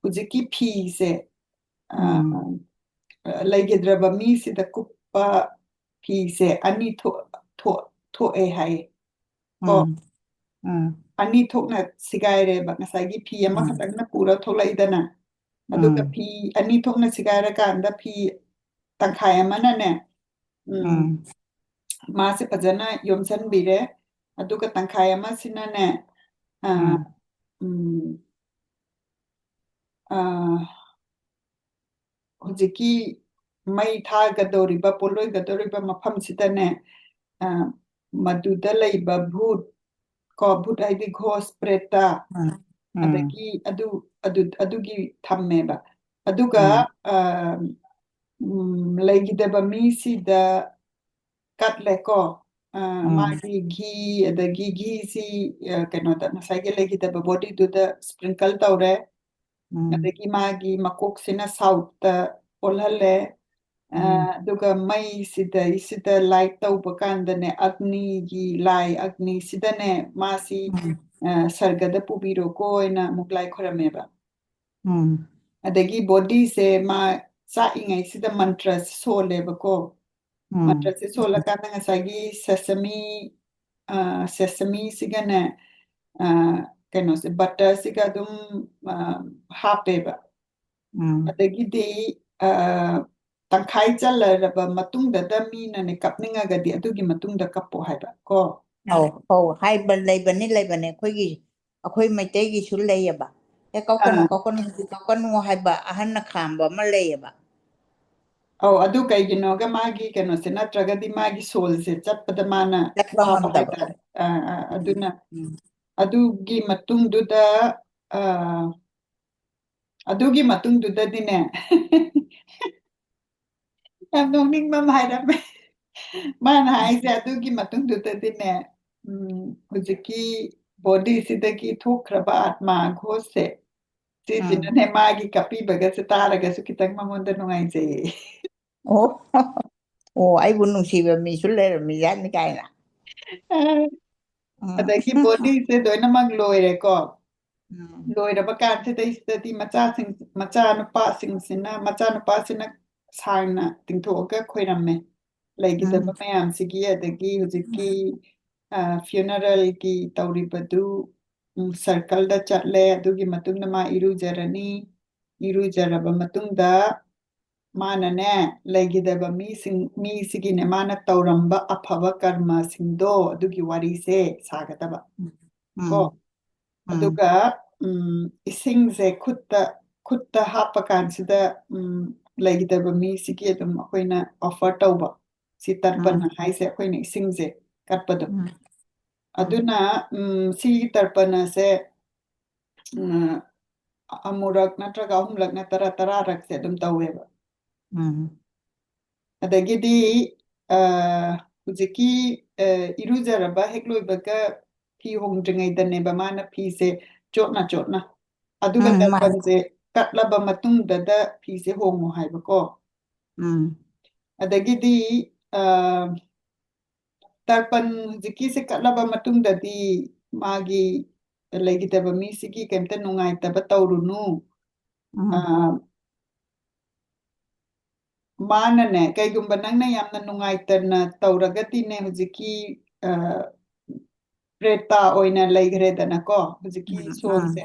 ꯍꯧꯖꯤꯛꯀꯤ ꯐꯤꯁꯦ ꯑ, ꯎꯝ, ꯑ, ꯂꯩꯈꯤꯗ꯭ꯔꯕ ꯃꯤꯁꯤꯗ ꯀꯨꯞꯄ ꯐꯤꯁꯦ ꯑꯅꯤ ꯊꯣꯛ- ꯊꯣꯛ- ꯊꯣꯛꯑꯦ ꯍꯥꯏꯌꯦ꯫ ꯀꯣ? ꯎꯝ, ꯎꯝ, ꯑꯅꯤ ꯊꯣꯛꯅ ꯁꯤꯒꯥꯏꯔꯦꯕ꯫ ꯉꯁꯥꯏꯒꯤ ꯐꯤ ꯎꯝ, ꯑꯃꯈꯛꯇꯪꯅ ꯄꯨꯔ ꯊꯣꯛꯂꯛꯏꯗꯅ, ꯑꯗꯨꯒ ꯎꯝ, ꯐꯤ ꯑꯅꯤ ꯊꯣꯛꯅ ꯁꯤꯒꯥꯏꯔꯀꯥꯟꯗ ꯐꯤ ꯇꯪꯈꯥꯏ ꯑꯃꯅꯅꯦ ꯎꯝ, ꯎꯝ, ꯃꯥꯁꯦ ꯐꯖꯅ ꯌꯣꯝꯁꯤꯟꯕꯤꯔꯦ꯫ ꯑꯗꯨꯒ ꯇꯪꯈꯥꯏ ꯑꯃꯁꯤꯅꯅꯦ ꯑ, ꯎꯝ, ꯎꯝ, ꯑ, ꯍꯧꯖꯤꯛꯀꯤ ꯃꯩ ꯊꯥꯒꯗꯧꯔꯤꯕ, ꯄꯣꯠꯂꯣꯏꯒꯗꯧꯔꯤꯕ ꯃꯐꯝꯁꯤꯗꯅꯦ ꯑ, ꯃꯗꯨꯗ ꯂꯩꯕ ꯚꯨꯠ, ꯀꯣ, ꯚꯨꯠ ꯍꯥꯏꯗꯤ ꯒꯣꯁ, ꯄ꯭ꯔꯦꯇ, ꯎꯝ, ꯎꯝ, ꯑꯗꯒꯤ ꯑꯗꯨ ꯑꯗꯨ ꯑꯗꯨꯒꯤ ꯊꯝꯃꯦꯕ꯫ ꯑꯗꯨꯒ ꯎꯝ, ꯑ, ꯎꯝ, ꯂꯩꯈꯤꯗꯕ ꯃꯤꯁꯤꯗ ꯀꯠꯂꯦꯀꯣ꯫ ꯑ, ꯎꯝ, ꯃꯥꯒꯤ ꯘꯤ, ꯑꯗꯒꯤ ꯘꯤꯁꯤ ꯑ, ꯀꯩꯅꯣꯗ ꯉꯁꯥꯏꯒꯤ ꯂꯩꯈꯤꯗꯕ body ꯗꯨꯗ sprinkle ꯇꯧꯔꯦ꯫ ꯎꯝ, ꯑꯗꯒꯤ ꯃꯥꯒꯤ ꯃꯀꯣꯛꯁꯤꯅ south ꯇ ꯑꯣꯜꯍꯜꯂꯦ꯫ ꯑ, ꯎꯝ, ꯑꯗꯨꯒ ꯃꯩꯁꯤꯗꯩꯁꯤꯗ light ꯇꯧꯕ ꯀꯥꯟꯗꯅꯦ, ꯑꯒꯅꯤꯒꯤ ꯂꯥꯏ ꯑꯒꯅꯤꯁꯤꯗꯅꯦ ꯃꯥꯁꯤ ꯎꯝ, ꯑ, ꯁꯔꯒꯗ ꯄꯨꯕꯤꯔꯣꯀꯣ ꯍꯥꯏꯅ ꯑꯃꯨꯛ ꯂꯥꯏ ꯈꯣꯏꯔꯝꯃꯦꯕ꯫ ꯎꯝ, ꯑꯗꯒꯤ body ꯁꯦ ꯃꯥ ꯆꯥꯛꯏꯉꯩꯁꯤꯗ ꯃꯟꯇ꯭ꯔꯁꯦ ꯁꯣꯜꯂꯦꯕꯀꯣ꯫ ꯎꯝ, ꯃꯟꯇ꯭ꯔꯁꯦ ꯁꯣꯜꯂꯀꯥꯟꯗ ꯉꯁꯥꯏꯒꯤ sesame ꯑ, sesame ꯁꯤꯒꯅꯦ ꯑ, ꯀꯩꯅꯣꯁꯦ, butter ꯁꯤꯒ ꯑꯗꯨꯝ ꯑ, ꯍꯥꯞꯄꯦꯕ꯫ ꯎꯝ, ꯑꯗꯒꯤꯗꯤ ꯑ, ꯇꯪꯈꯥꯏ ꯆꯜꯂꯔꯕ ꯃꯇꯨꯡꯗꯗ ꯃꯤꯅꯅꯦ ꯀꯞꯅꯤꯡꯉꯒꯗꯤ ꯑꯗꯨꯒꯤ ꯃꯇꯨꯡꯗ ꯀꯞꯄꯣ ꯍꯥꯏꯕ ꯀꯣ꯫ ꯑꯧ, ꯑꯧ, ꯍꯥꯏꯕ ꯂꯩꯕꯅꯤ, ꯂꯩꯕꯅꯤ꯫ ꯑꯩꯈꯣꯏꯒꯤ, ꯑꯩꯈꯣꯏ ꯃꯩꯇꯩꯒꯤꯁꯨ ꯂꯩꯌꯦꯕ꯫ "ꯑꯦ, ꯀꯞꯀꯅꯨ, ꯑꯥ, ꯀꯞꯀꯅꯨ, ꯍꯧꯖꯤꯛ ꯀꯞꯀꯅꯨ" ꯍꯥꯏꯕ ꯑꯍꯟꯅ ꯈꯥꯝꯕ ꯑꯃ ꯂꯩꯌꯦꯕ꯫ ꯑꯧ, ꯑꯗꯨ ꯀꯩꯒꯤꯅꯣꯒ ꯃꯥꯒꯤ ꯀꯩꯅꯣꯁꯦ, ꯅꯠꯇ꯭ꯔꯒꯗꯤ ꯃꯥꯒꯤ soul ꯁꯦ ꯆꯠꯄꯗ ꯃꯥꯅ ꯆꯠꯄ ꯋꯥꯕ ꯉꯝꯗꯕ꯫ ꯍꯥꯏꯇꯥꯔꯦ꯫ ꯑꯥ, ꯑꯥ, ꯎꯝ, ꯑꯗꯨꯅ ꯎꯝ, ꯑꯗꯨꯒꯤ ꯃꯇꯨꯡꯗꯨꯗ ꯑ, ꯑꯗꯨꯒꯤ ꯃꯇꯨꯡꯗꯨꯗꯗꯤꯅꯦ ꯌꯥꯝ ꯅꯣꯛꯅꯤꯡꯕ ꯑꯃ ꯍꯥꯏꯔꯝꯃꯦ꯫ ꯃꯥꯅ ꯍꯥꯏꯁꯦ ꯑꯗꯨꯒꯤ ꯃꯇꯨꯡꯗꯨꯗꯗꯤꯅꯦ, ꯎꯝ, ꯍꯧꯖꯤꯛꯀꯤ body ꯁꯤꯗꯒꯤ ꯊꯣꯛꯈ꯭ꯔꯕ ꯑꯥꯠꯃꯥ ꯒꯣꯁꯁꯦ, ꯁꯤꯁꯤꯅꯅꯦ ꯃꯥꯒꯤ ꯀꯞꯄꯤꯕꯒꯁꯦ ꯇꯥꯔꯒꯁꯨ ꯈꯤꯇꯪ ꯃꯉꯣꯟꯗ ꯅꯨꯡꯉꯥꯏꯖꯩꯌꯦ꯫ ꯑꯣ, ꯑꯣ, ꯑꯩꯕꯨ ꯅꯨꯡꯁꯤꯕ ꯃꯤꯁꯨ ꯂꯩꯔꯝꯃꯤꯖꯥꯠꯅꯤ ꯀꯥꯏꯅ꯫ ꯑꯗꯒꯤ body ꯁꯦ ꯂꯣꯏꯅꯃꯛ ꯂꯣꯏꯔꯦꯀꯣ꯫ ꯎꯝ, ꯂꯣꯏꯔꯕ ꯀꯥꯟꯁꯤꯗꯩꯁꯤꯗꯗꯤ ꯃꯆꯥꯁꯤꯡ, ꯃꯆꯥꯅꯨꯄꯥꯁꯤꯡꯁꯤꯅ, ꯃꯆꯥꯅꯨꯄꯥꯁꯤꯅ ꯁꯥꯡꯅ ꯇꯤꯡꯊꯣꯛꯑꯒ ꯈꯣꯏꯔꯝꯃꯦ꯫ ꯂꯩꯈꯤꯗꯕ ꯎꯝ, ꯃꯌꯥꯝꯁꯤꯒꯤ, ꯑꯗꯒꯤ ꯍꯧꯖꯤꯛꯀꯤ, ꯑ, funeral ꯒꯤ ꯇꯧꯔꯤꯕꯗꯨ, ꯎꯝ, circle ꯗ ꯆꯠꯂꯦ꯫ ꯑꯗꯨꯒꯤ ꯃꯇꯨꯡꯗ ꯃꯥ ꯏꯔꯨꯖꯔꯅꯤ꯫ ꯏꯔꯨꯖꯔꯕ ꯃꯇꯨꯡꯗ ꯃꯥꯅꯅꯦ, ꯂꯩꯈꯤꯗꯕ ꯃꯤꯁꯤꯡ, ꯃꯤꯁꯤꯒꯤꯅꯦ, ꯃꯥꯅ ꯇꯧꯔꯝꯕ ꯑꯐꯕ ꯀꯔꯃꯁꯤꯡꯗꯣ, ꯑꯗꯨꯒꯤ ꯋꯥꯔꯤꯁꯦ ꯁꯥꯒꯗꯕ꯫ ꯎꯝ, ꯀꯣ꯫ ꯎꯝ, ꯎꯝ, ꯑꯗꯨꯒ, ꯎꯝ, ꯏꯁꯤꯡꯁꯦ ꯈꯨꯠꯇ, ꯈꯨꯠꯇ ꯍꯥꯞꯄ ꯀꯥꯟꯁꯤꯗ, ꯎꯝ, ꯂꯩꯈꯤꯗꯕ ꯃꯤꯁꯤꯒꯤ ꯑꯗꯨꯝ ꯑꯩꯈꯣꯏꯅ offer ꯇꯧꯕ꯫ ꯁꯤ ꯎꯝ, ꯇꯔꯄꯅ ꯍꯥꯏꯁꯦ, ꯑꯩꯈꯣꯏꯅ ꯏꯁꯤꯡꯁꯦ ꯀꯠꯄꯗꯣ꯫ ꯎꯝ, ꯎꯝ, ꯑꯗꯨꯅ, ꯎꯝ, ꯁꯤꯒꯤ ꯇꯔꯄꯅꯁꯦ, ꯎꯝ, ꯑꯃꯨꯔꯛ ꯅꯠꯇ꯭ꯔꯒ ꯑꯍꯨꯝꯂꯛ ꯅꯠꯇ꯭ꯔ ꯇꯔꯥꯔꯛꯁꯦ ꯑꯗꯨꯝ ꯇꯧꯋꯦꯕ꯫ ꯎꯝ, ꯑꯗꯒꯤꯗꯤ, ꯑ, ꯍꯧꯖꯤꯛꯀꯤ, ꯑ, ꯏꯔꯨꯖꯔꯕ ꯍꯦꯛ ꯂꯣꯏꯕꯒ ꯐꯤ ꯍꯣꯡꯗ꯭ꯔꯤꯉꯩꯗꯅꯦꯕ ꯃꯥꯅ ꯐꯤꯁꯦ ꯆꯣꯠꯅ ꯆꯣꯠꯅ, ꯑꯗꯨꯒ ꯎꯝ, ꯃꯥꯅꯦ꯫ ꯇꯔꯄꯟꯁꯦ ꯀꯠꯂꯕ ꯃꯇꯨꯡꯗꯗ ꯐꯤꯁꯦ ꯍꯣꯡꯉꯣ ꯍꯥꯏꯕꯀꯣ꯫ ꯎꯝ, ꯑꯗꯒꯤꯗꯤ, ꯑ, ꯇꯔꯄꯟ ꯍꯧꯖꯤꯛꯀꯤꯁꯦ ꯀꯠꯂꯕ ꯃꯇꯨꯡꯗꯗꯤ ꯃꯥꯒꯤ ꯂꯩꯈꯤꯗꯕ ꯃꯤꯁꯤꯒꯤ ꯀꯩꯝꯇ ꯅꯨꯡꯉꯥꯏꯇꯕ ꯇꯧꯔꯨꯅꯨ꯫ ꯎꯝ, ꯑ, ꯃꯥꯅꯅꯦ, ꯀꯩꯒꯨꯝꯕ ꯅꯪꯅ ꯌꯥꯝꯅ ꯅꯨꯡꯉꯥꯏꯇꯅ ꯇꯧꯔꯒꯗꯤꯅꯦ, ꯍꯧꯖꯤꯛꯀꯤ, ꯑ, ꯄ꯭ꯔꯦꯇꯥ ꯑꯣꯏꯅ ꯂꯩꯈ꯭ꯔꯦꯗꯅꯀꯣ, ꯍꯧꯖꯤꯛꯀꯤ ꯎꯝ, soul ꯁꯦ꯫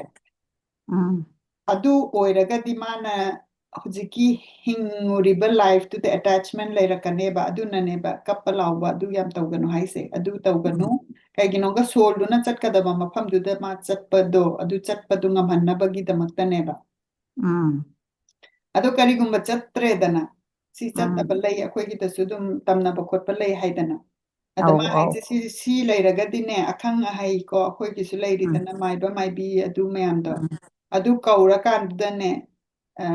ꯎꯝ, ꯑꯗꯨ ꯑꯣꯏꯔꯒꯗꯤ ꯃꯥꯅ ꯍꯧꯖꯤꯛꯀꯤ ꯍꯤꯡꯉꯨꯔꯤꯕ life ꯇꯨꯗ attachment ꯂꯩꯔꯛꯀꯅꯦꯕ, ꯑꯗꯨꯅꯅꯦꯕ ꯀꯞꯄ ꯂꯥꯎꯕ ꯑꯗꯨ ꯌꯥꯝ ꯇꯧꯒꯅꯨ ꯍꯥꯏꯁꯦ꯫ ꯑꯗꯨ ꯇꯧꯒꯅꯨ꯫ ꯎꯝ, ꯀꯩꯒꯤꯅꯣꯒ soul ꯗꯨꯅ ꯆꯠꯀꯗꯕ ꯃꯐꯝꯗꯨꯗ ꯃꯥ ꯆꯠꯄꯗꯣ, ꯑꯗꯨ ꯆꯠꯄꯗꯨ ꯉꯝꯍꯟꯅꯕꯒꯤꯗꯃꯛꯇꯅꯦꯕ꯫ ꯎꯝ, ꯑꯗꯣ ꯀꯔꯤꯒꯨꯝꯕ ꯆꯠꯇ꯭ꯔꯦꯗꯅ, ꯁꯤ ꯎꯝ, ꯆꯠꯇꯕ ꯂꯩ, ꯑꯩꯈꯣꯏꯒꯤꯗꯁꯨ ꯑꯗꯨꯝ ꯇꯝꯅꯕ ꯈꯣꯠꯄ ꯂꯩ ꯍꯥꯏꯗꯅ꯫ ꯑꯗ ꯑꯧ, ꯃꯥ ꯑꯧ, ꯍꯥꯏꯁꯦ ꯁꯤ, ꯁꯤ ꯂꯩꯔꯒꯗꯤꯅꯦ, ꯑꯈꯪ ꯑꯍꯩ ꯀꯣ, ꯑꯩꯈꯣꯏꯒꯤꯁꯨ ꯎꯝ, ꯂꯩꯔꯤꯗꯅ ꯃꯥꯏꯕ ꯃꯥꯏꯕꯤ ꯑꯗꯨ ꯃꯌꯥꯝꯗꯣ, ꯎꯝ, ꯑꯗꯨ ꯀꯧꯔꯀꯥꯟꯗꯨꯗꯅꯦ, ꯑ,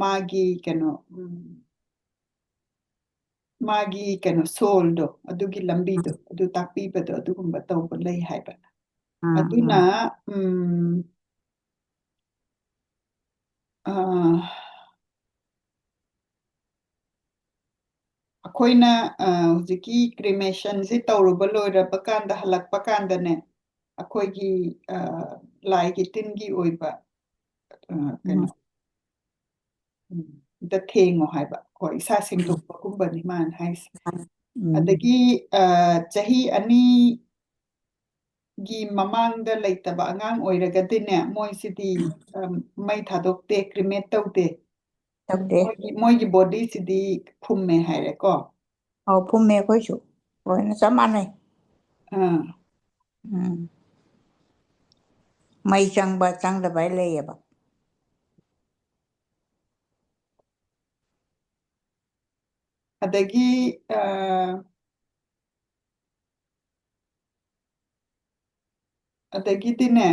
ꯃꯥꯒꯤ ꯀꯩꯅꯣ, ꯎꯝ, ꯃꯥꯒꯤ ꯀꯩꯅꯣ soulꯗꯣ, ꯑꯗꯨꯒꯤ ꯂꯝꯕꯤꯗꯣ ꯑꯗꯨ ꯇꯥꯛꯄꯤꯕꯗꯣ ꯑꯗꯨꯒꯨꯝꯕ ꯇꯧꯕ ꯂꯩ ꯍꯥꯏꯕ꯫ ꯎꯝ, ꯑꯗꯨꯅ ꯎꯝ. ꯎꯝ, ꯑ, ꯑꯩꯈꯣꯏꯅ ꯑ, ꯍꯧꯖꯤꯛꯀꯤ cremationꯁꯤ ꯇꯧꯔꯨꯕ ꯂꯣꯏꯔꯕ ꯀꯥꯟꯗ, ꯍꯜꯂꯛꯄ ꯀꯥꯟꯗꯅꯦ, ꯑꯩꯈꯣꯏꯒꯤ ꯑ, ꯂꯥꯏꯒꯤ ꯇꯤꯟꯒꯤ ꯑꯣꯏꯕ ꯑ, ꯀꯩꯅꯣ ꯎꯝ. ꯎꯝ, ꯑꯝꯇ ꯊꯦꯡꯉꯣ ꯍꯥꯏꯕ꯫ ꯍꯣꯏ, ꯏꯁꯥ ꯁꯦꯡꯗꯣꯛꯄꯒꯨꯝꯕꯅꯤ ꯃꯥꯅ ꯍꯥꯏꯁꯦ꯫ ꯎꯝ. ꯑꯗꯒꯤ ꯑ, ꯆꯍꯤ ꯑꯅꯤꯒꯤ ꯃꯃꯥꯡꯗ ꯂꯩꯇꯕ ꯑꯉꯥꯡ ꯑꯣꯏꯔꯒꯗꯤꯅꯦ, ꯃꯣꯏꯁꯤꯗꯤ ꯑ, ꯃꯩ ꯊꯥꯗꯣꯛꯇꯦ, cremate ꯇꯧꯗꯦ꯫ ꯇꯧꯗꯦ. ꯃꯣꯏꯒꯤ, ꯃꯣꯏꯒꯤ bodyꯁꯤꯗꯤ ꯐꯨꯝꯃꯦ ꯍꯥꯏꯔꯦꯀꯣ꯫ ꯑꯧ, ꯐꯨꯝꯃꯦ ꯑꯩꯈꯣꯏꯁꯨ꯫ ꯂꯣꯏꯅ ꯆꯞ ꯃꯥꯟꯅꯩ. ꯑꯥ. ꯎꯝ. ꯃꯩ ꯆꯪꯕ ꯆꯪꯗꯕ ꯍꯥꯏ ꯂꯩꯌꯦꯕ. ꯑꯗꯒꯤ ꯑ, ꯑꯗꯒꯤꯗꯤꯅꯦ,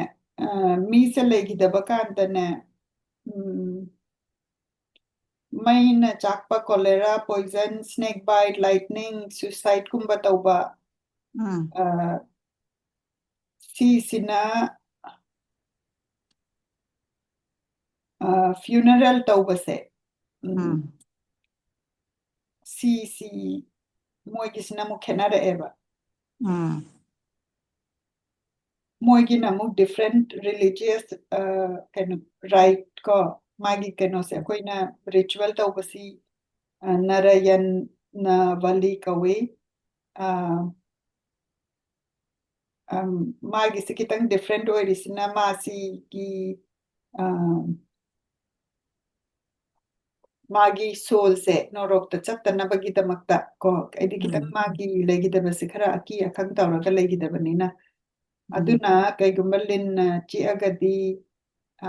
ꯑ, ꯃꯤꯁꯦ ꯂꯩꯈꯤꯗꯕ ꯀꯥꯟꯗꯅꯦ, ꯎꯝ, ꯃꯩꯅ ꯆꯥꯛꯄ, cholera, poison, snake bite, lightning, suicideꯀꯨꯝꯕ ꯇꯧꯕ, ꯎꯝ. ꯑ, ꯁꯤꯁꯤꯅ ꯑ, funeral ꯇꯧꯕꯁꯦ, ꯎꯝ, ꯎꯝ. ꯁꯤ, ꯁꯤ ꯃꯣꯏꯒꯤꯁꯤꯅ ꯑꯃꯨꯛ ꯈꯦꯠꯅꯔꯛꯑꯦꯕ꯫ ꯎꯝ. ꯃꯣꯏꯒꯤꯅ ꯑꯃꯨꯛ different religious, ꯑ, ꯀꯩꯅꯣ, rite ꯀꯣ, ꯃꯥꯒꯤ ꯀꯩꯅꯣꯁꯦ, ꯑꯩꯈꯣꯏꯅ ritual ꯇꯧꯕꯁꯤ, ꯑ, ꯅꯔꯌꯟꯅ ꯕꯂꯤ ꯀꯧꯏ꯫ ꯑ, ꯑꯝ, ꯃꯥꯒꯤꯁꯤ ꯈꯤꯇꯪ different ꯑꯣꯏꯔꯤꯁꯤꯅ ꯃꯥꯁꯤꯒꯤ, ꯑꯝ, ꯃꯥꯒꯤ soulꯁꯦ ꯅꯣꯔꯣꯛꯇ ꯆꯠꯇꯅꯕꯒꯤꯗꯃꯛꯇ ꯀꯣ, ꯍꯥꯏꯗꯤ ꯈꯤꯇꯪ ꯎꯝ. ꯃꯥꯒꯤ ꯂꯩꯈꯤꯗꯕꯁꯦ ꯈꯔ ꯑꯀꯤ ꯑꯈꯪ ꯇꯧꯔꯒ ꯂꯩꯈꯤꯗꯕꯅꯤꯅ꯫ ꯎꯝ. ꯑꯗꯨꯅ ꯀꯩꯒꯨꯝꯕ ꯂꯤꯟꯅ ꯆꯤꯛꯑꯒꯗꯤ, ꯑ,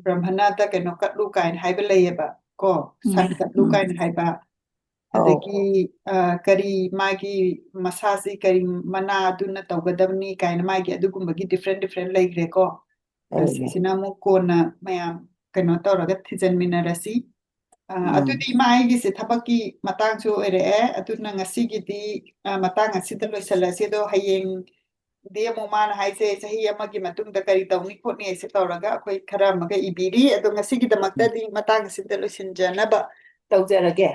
ꯕ꯭ꯔꯍꯃꯅꯗ ꯀꯩꯅꯣ ꯀꯠꯂꯨ ꯀꯥꯏꯅ ꯍꯥꯏꯕ ꯂꯩꯌꯦꯕ ꯀꯣ, ꯁꯟ ꯎꯝ. ꯀꯠꯂꯨ ꯎꯝ. ꯀꯥꯏꯅ ꯍꯥꯏꯕ꯫ ꯑꯧ. ꯑꯗꯒꯤ, ꯑ, ꯀꯔꯤ ꯃꯥꯒꯤ ꯃꯁꯥꯁꯤ ꯀꯔꯤ ꯃꯅꯥ ꯑꯗꯨꯅ ꯇꯧꯒꯗꯕꯅꯤ ꯀꯥꯏꯅ ꯃꯥꯒꯤ ꯑꯗꯨꯒꯨꯝꯕꯒꯤ different different ꯂꯩꯈ꯭ꯔꯦꯀꯣ꯫ ꯑ, ꯂꯩꯔꯦ. ꯁꯤꯁꯤꯅ ꯑꯃꯨꯛ ꯀꯣꯟꯅ ꯃꯌꯥꯝ ꯀꯩꯅꯣ ꯇꯧꯔꯒ ꯊꯤꯖꯤꯟꯃꯤꯟꯅꯔꯁꯤ꯫ ꯑ, ꯎꯝ꯫ ꯑꯗꯨꯗꯤ ꯏꯃꯥ, ꯑꯩꯒꯤꯁꯦ ꯊꯕꯛꯀꯤ ꯃꯇꯥꯡꯁꯨ ꯑꯣꯏꯔꯛꯑꯦ, ꯑꯗꯨꯅ ꯉꯁꯤꯒꯤꯗꯤ, ꯑ, ꯃꯇꯥꯡ ꯑꯁꯤꯗ ꯂꯣꯏꯁꯤꯜꯂꯁꯤ꯫ ꯑꯗꯣ ꯍꯌꯦꯡꯗꯤ ꯑꯃꯨꯛ ꯃꯥꯅ ꯍꯥꯏꯁꯦ ꯆꯍꯤ ꯑꯃꯒꯤ ꯃꯇꯨꯡꯗ ꯀꯔꯤ ꯇꯧꯅꯤ ꯈꯣꯠꯅꯤ ꯍꯥꯏꯁꯦ ꯇꯧꯔꯒ ꯑꯩꯈꯣꯏ ꯈꯔ ꯑꯃꯒ ꯏꯕꯤꯔꯤ꯫ ꯑꯗꯣ ꯉꯁꯤꯒꯤꯗꯃꯛꯇꯗꯤ ꯃꯇꯥꯡ ꯑꯁꯤꯗ ꯂꯣꯏꯁꯤꯟꯖꯅꯕ ꯇꯧꯖꯔꯒꯦ꯫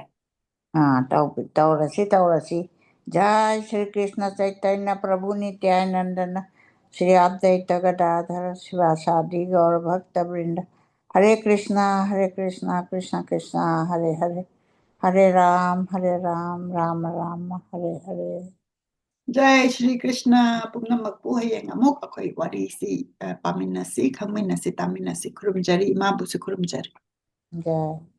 ꯑꯥ, ꯇꯧ-, ꯇꯧꯔꯁꯤ, ꯇꯧꯔꯁꯤ꯫ जय श्री कृष्ण चैतन्य प्रभु नित्यानंदन श्री अद्वैत गदाधर शिवासादि गौर भक्त वृंद। हरे कृष्णा, हरे कृष्णा, कृष्णा कृष्णा, हरे हरे, हरे राम, हरे राम, राम राम, हरे हरे। जय श्री कृष्णा ꯄꯨꯝꯅꯃꯛꯄꯨ꯫ ꯍꯌꯦꯡ ꯑꯃꯨꯛ ꯑꯩꯈꯣꯏ ꯋꯥꯔꯤꯁꯤ, ꯑ, ꯄꯥꯃꯤꯟꯅꯁꯤ, ꯈꯪꯃꯤꯟꯅꯁꯤ, ꯇꯥꯃꯤꯟꯅꯁꯤ꯫ ꯈꯨꯔꯨꯝꯖꯔꯤ, ꯏꯃꯥꯕꯨꯁꯨ ꯈꯨꯔꯨꯝꯖꯔꯤ꯫ ꯖꯥꯏ꯫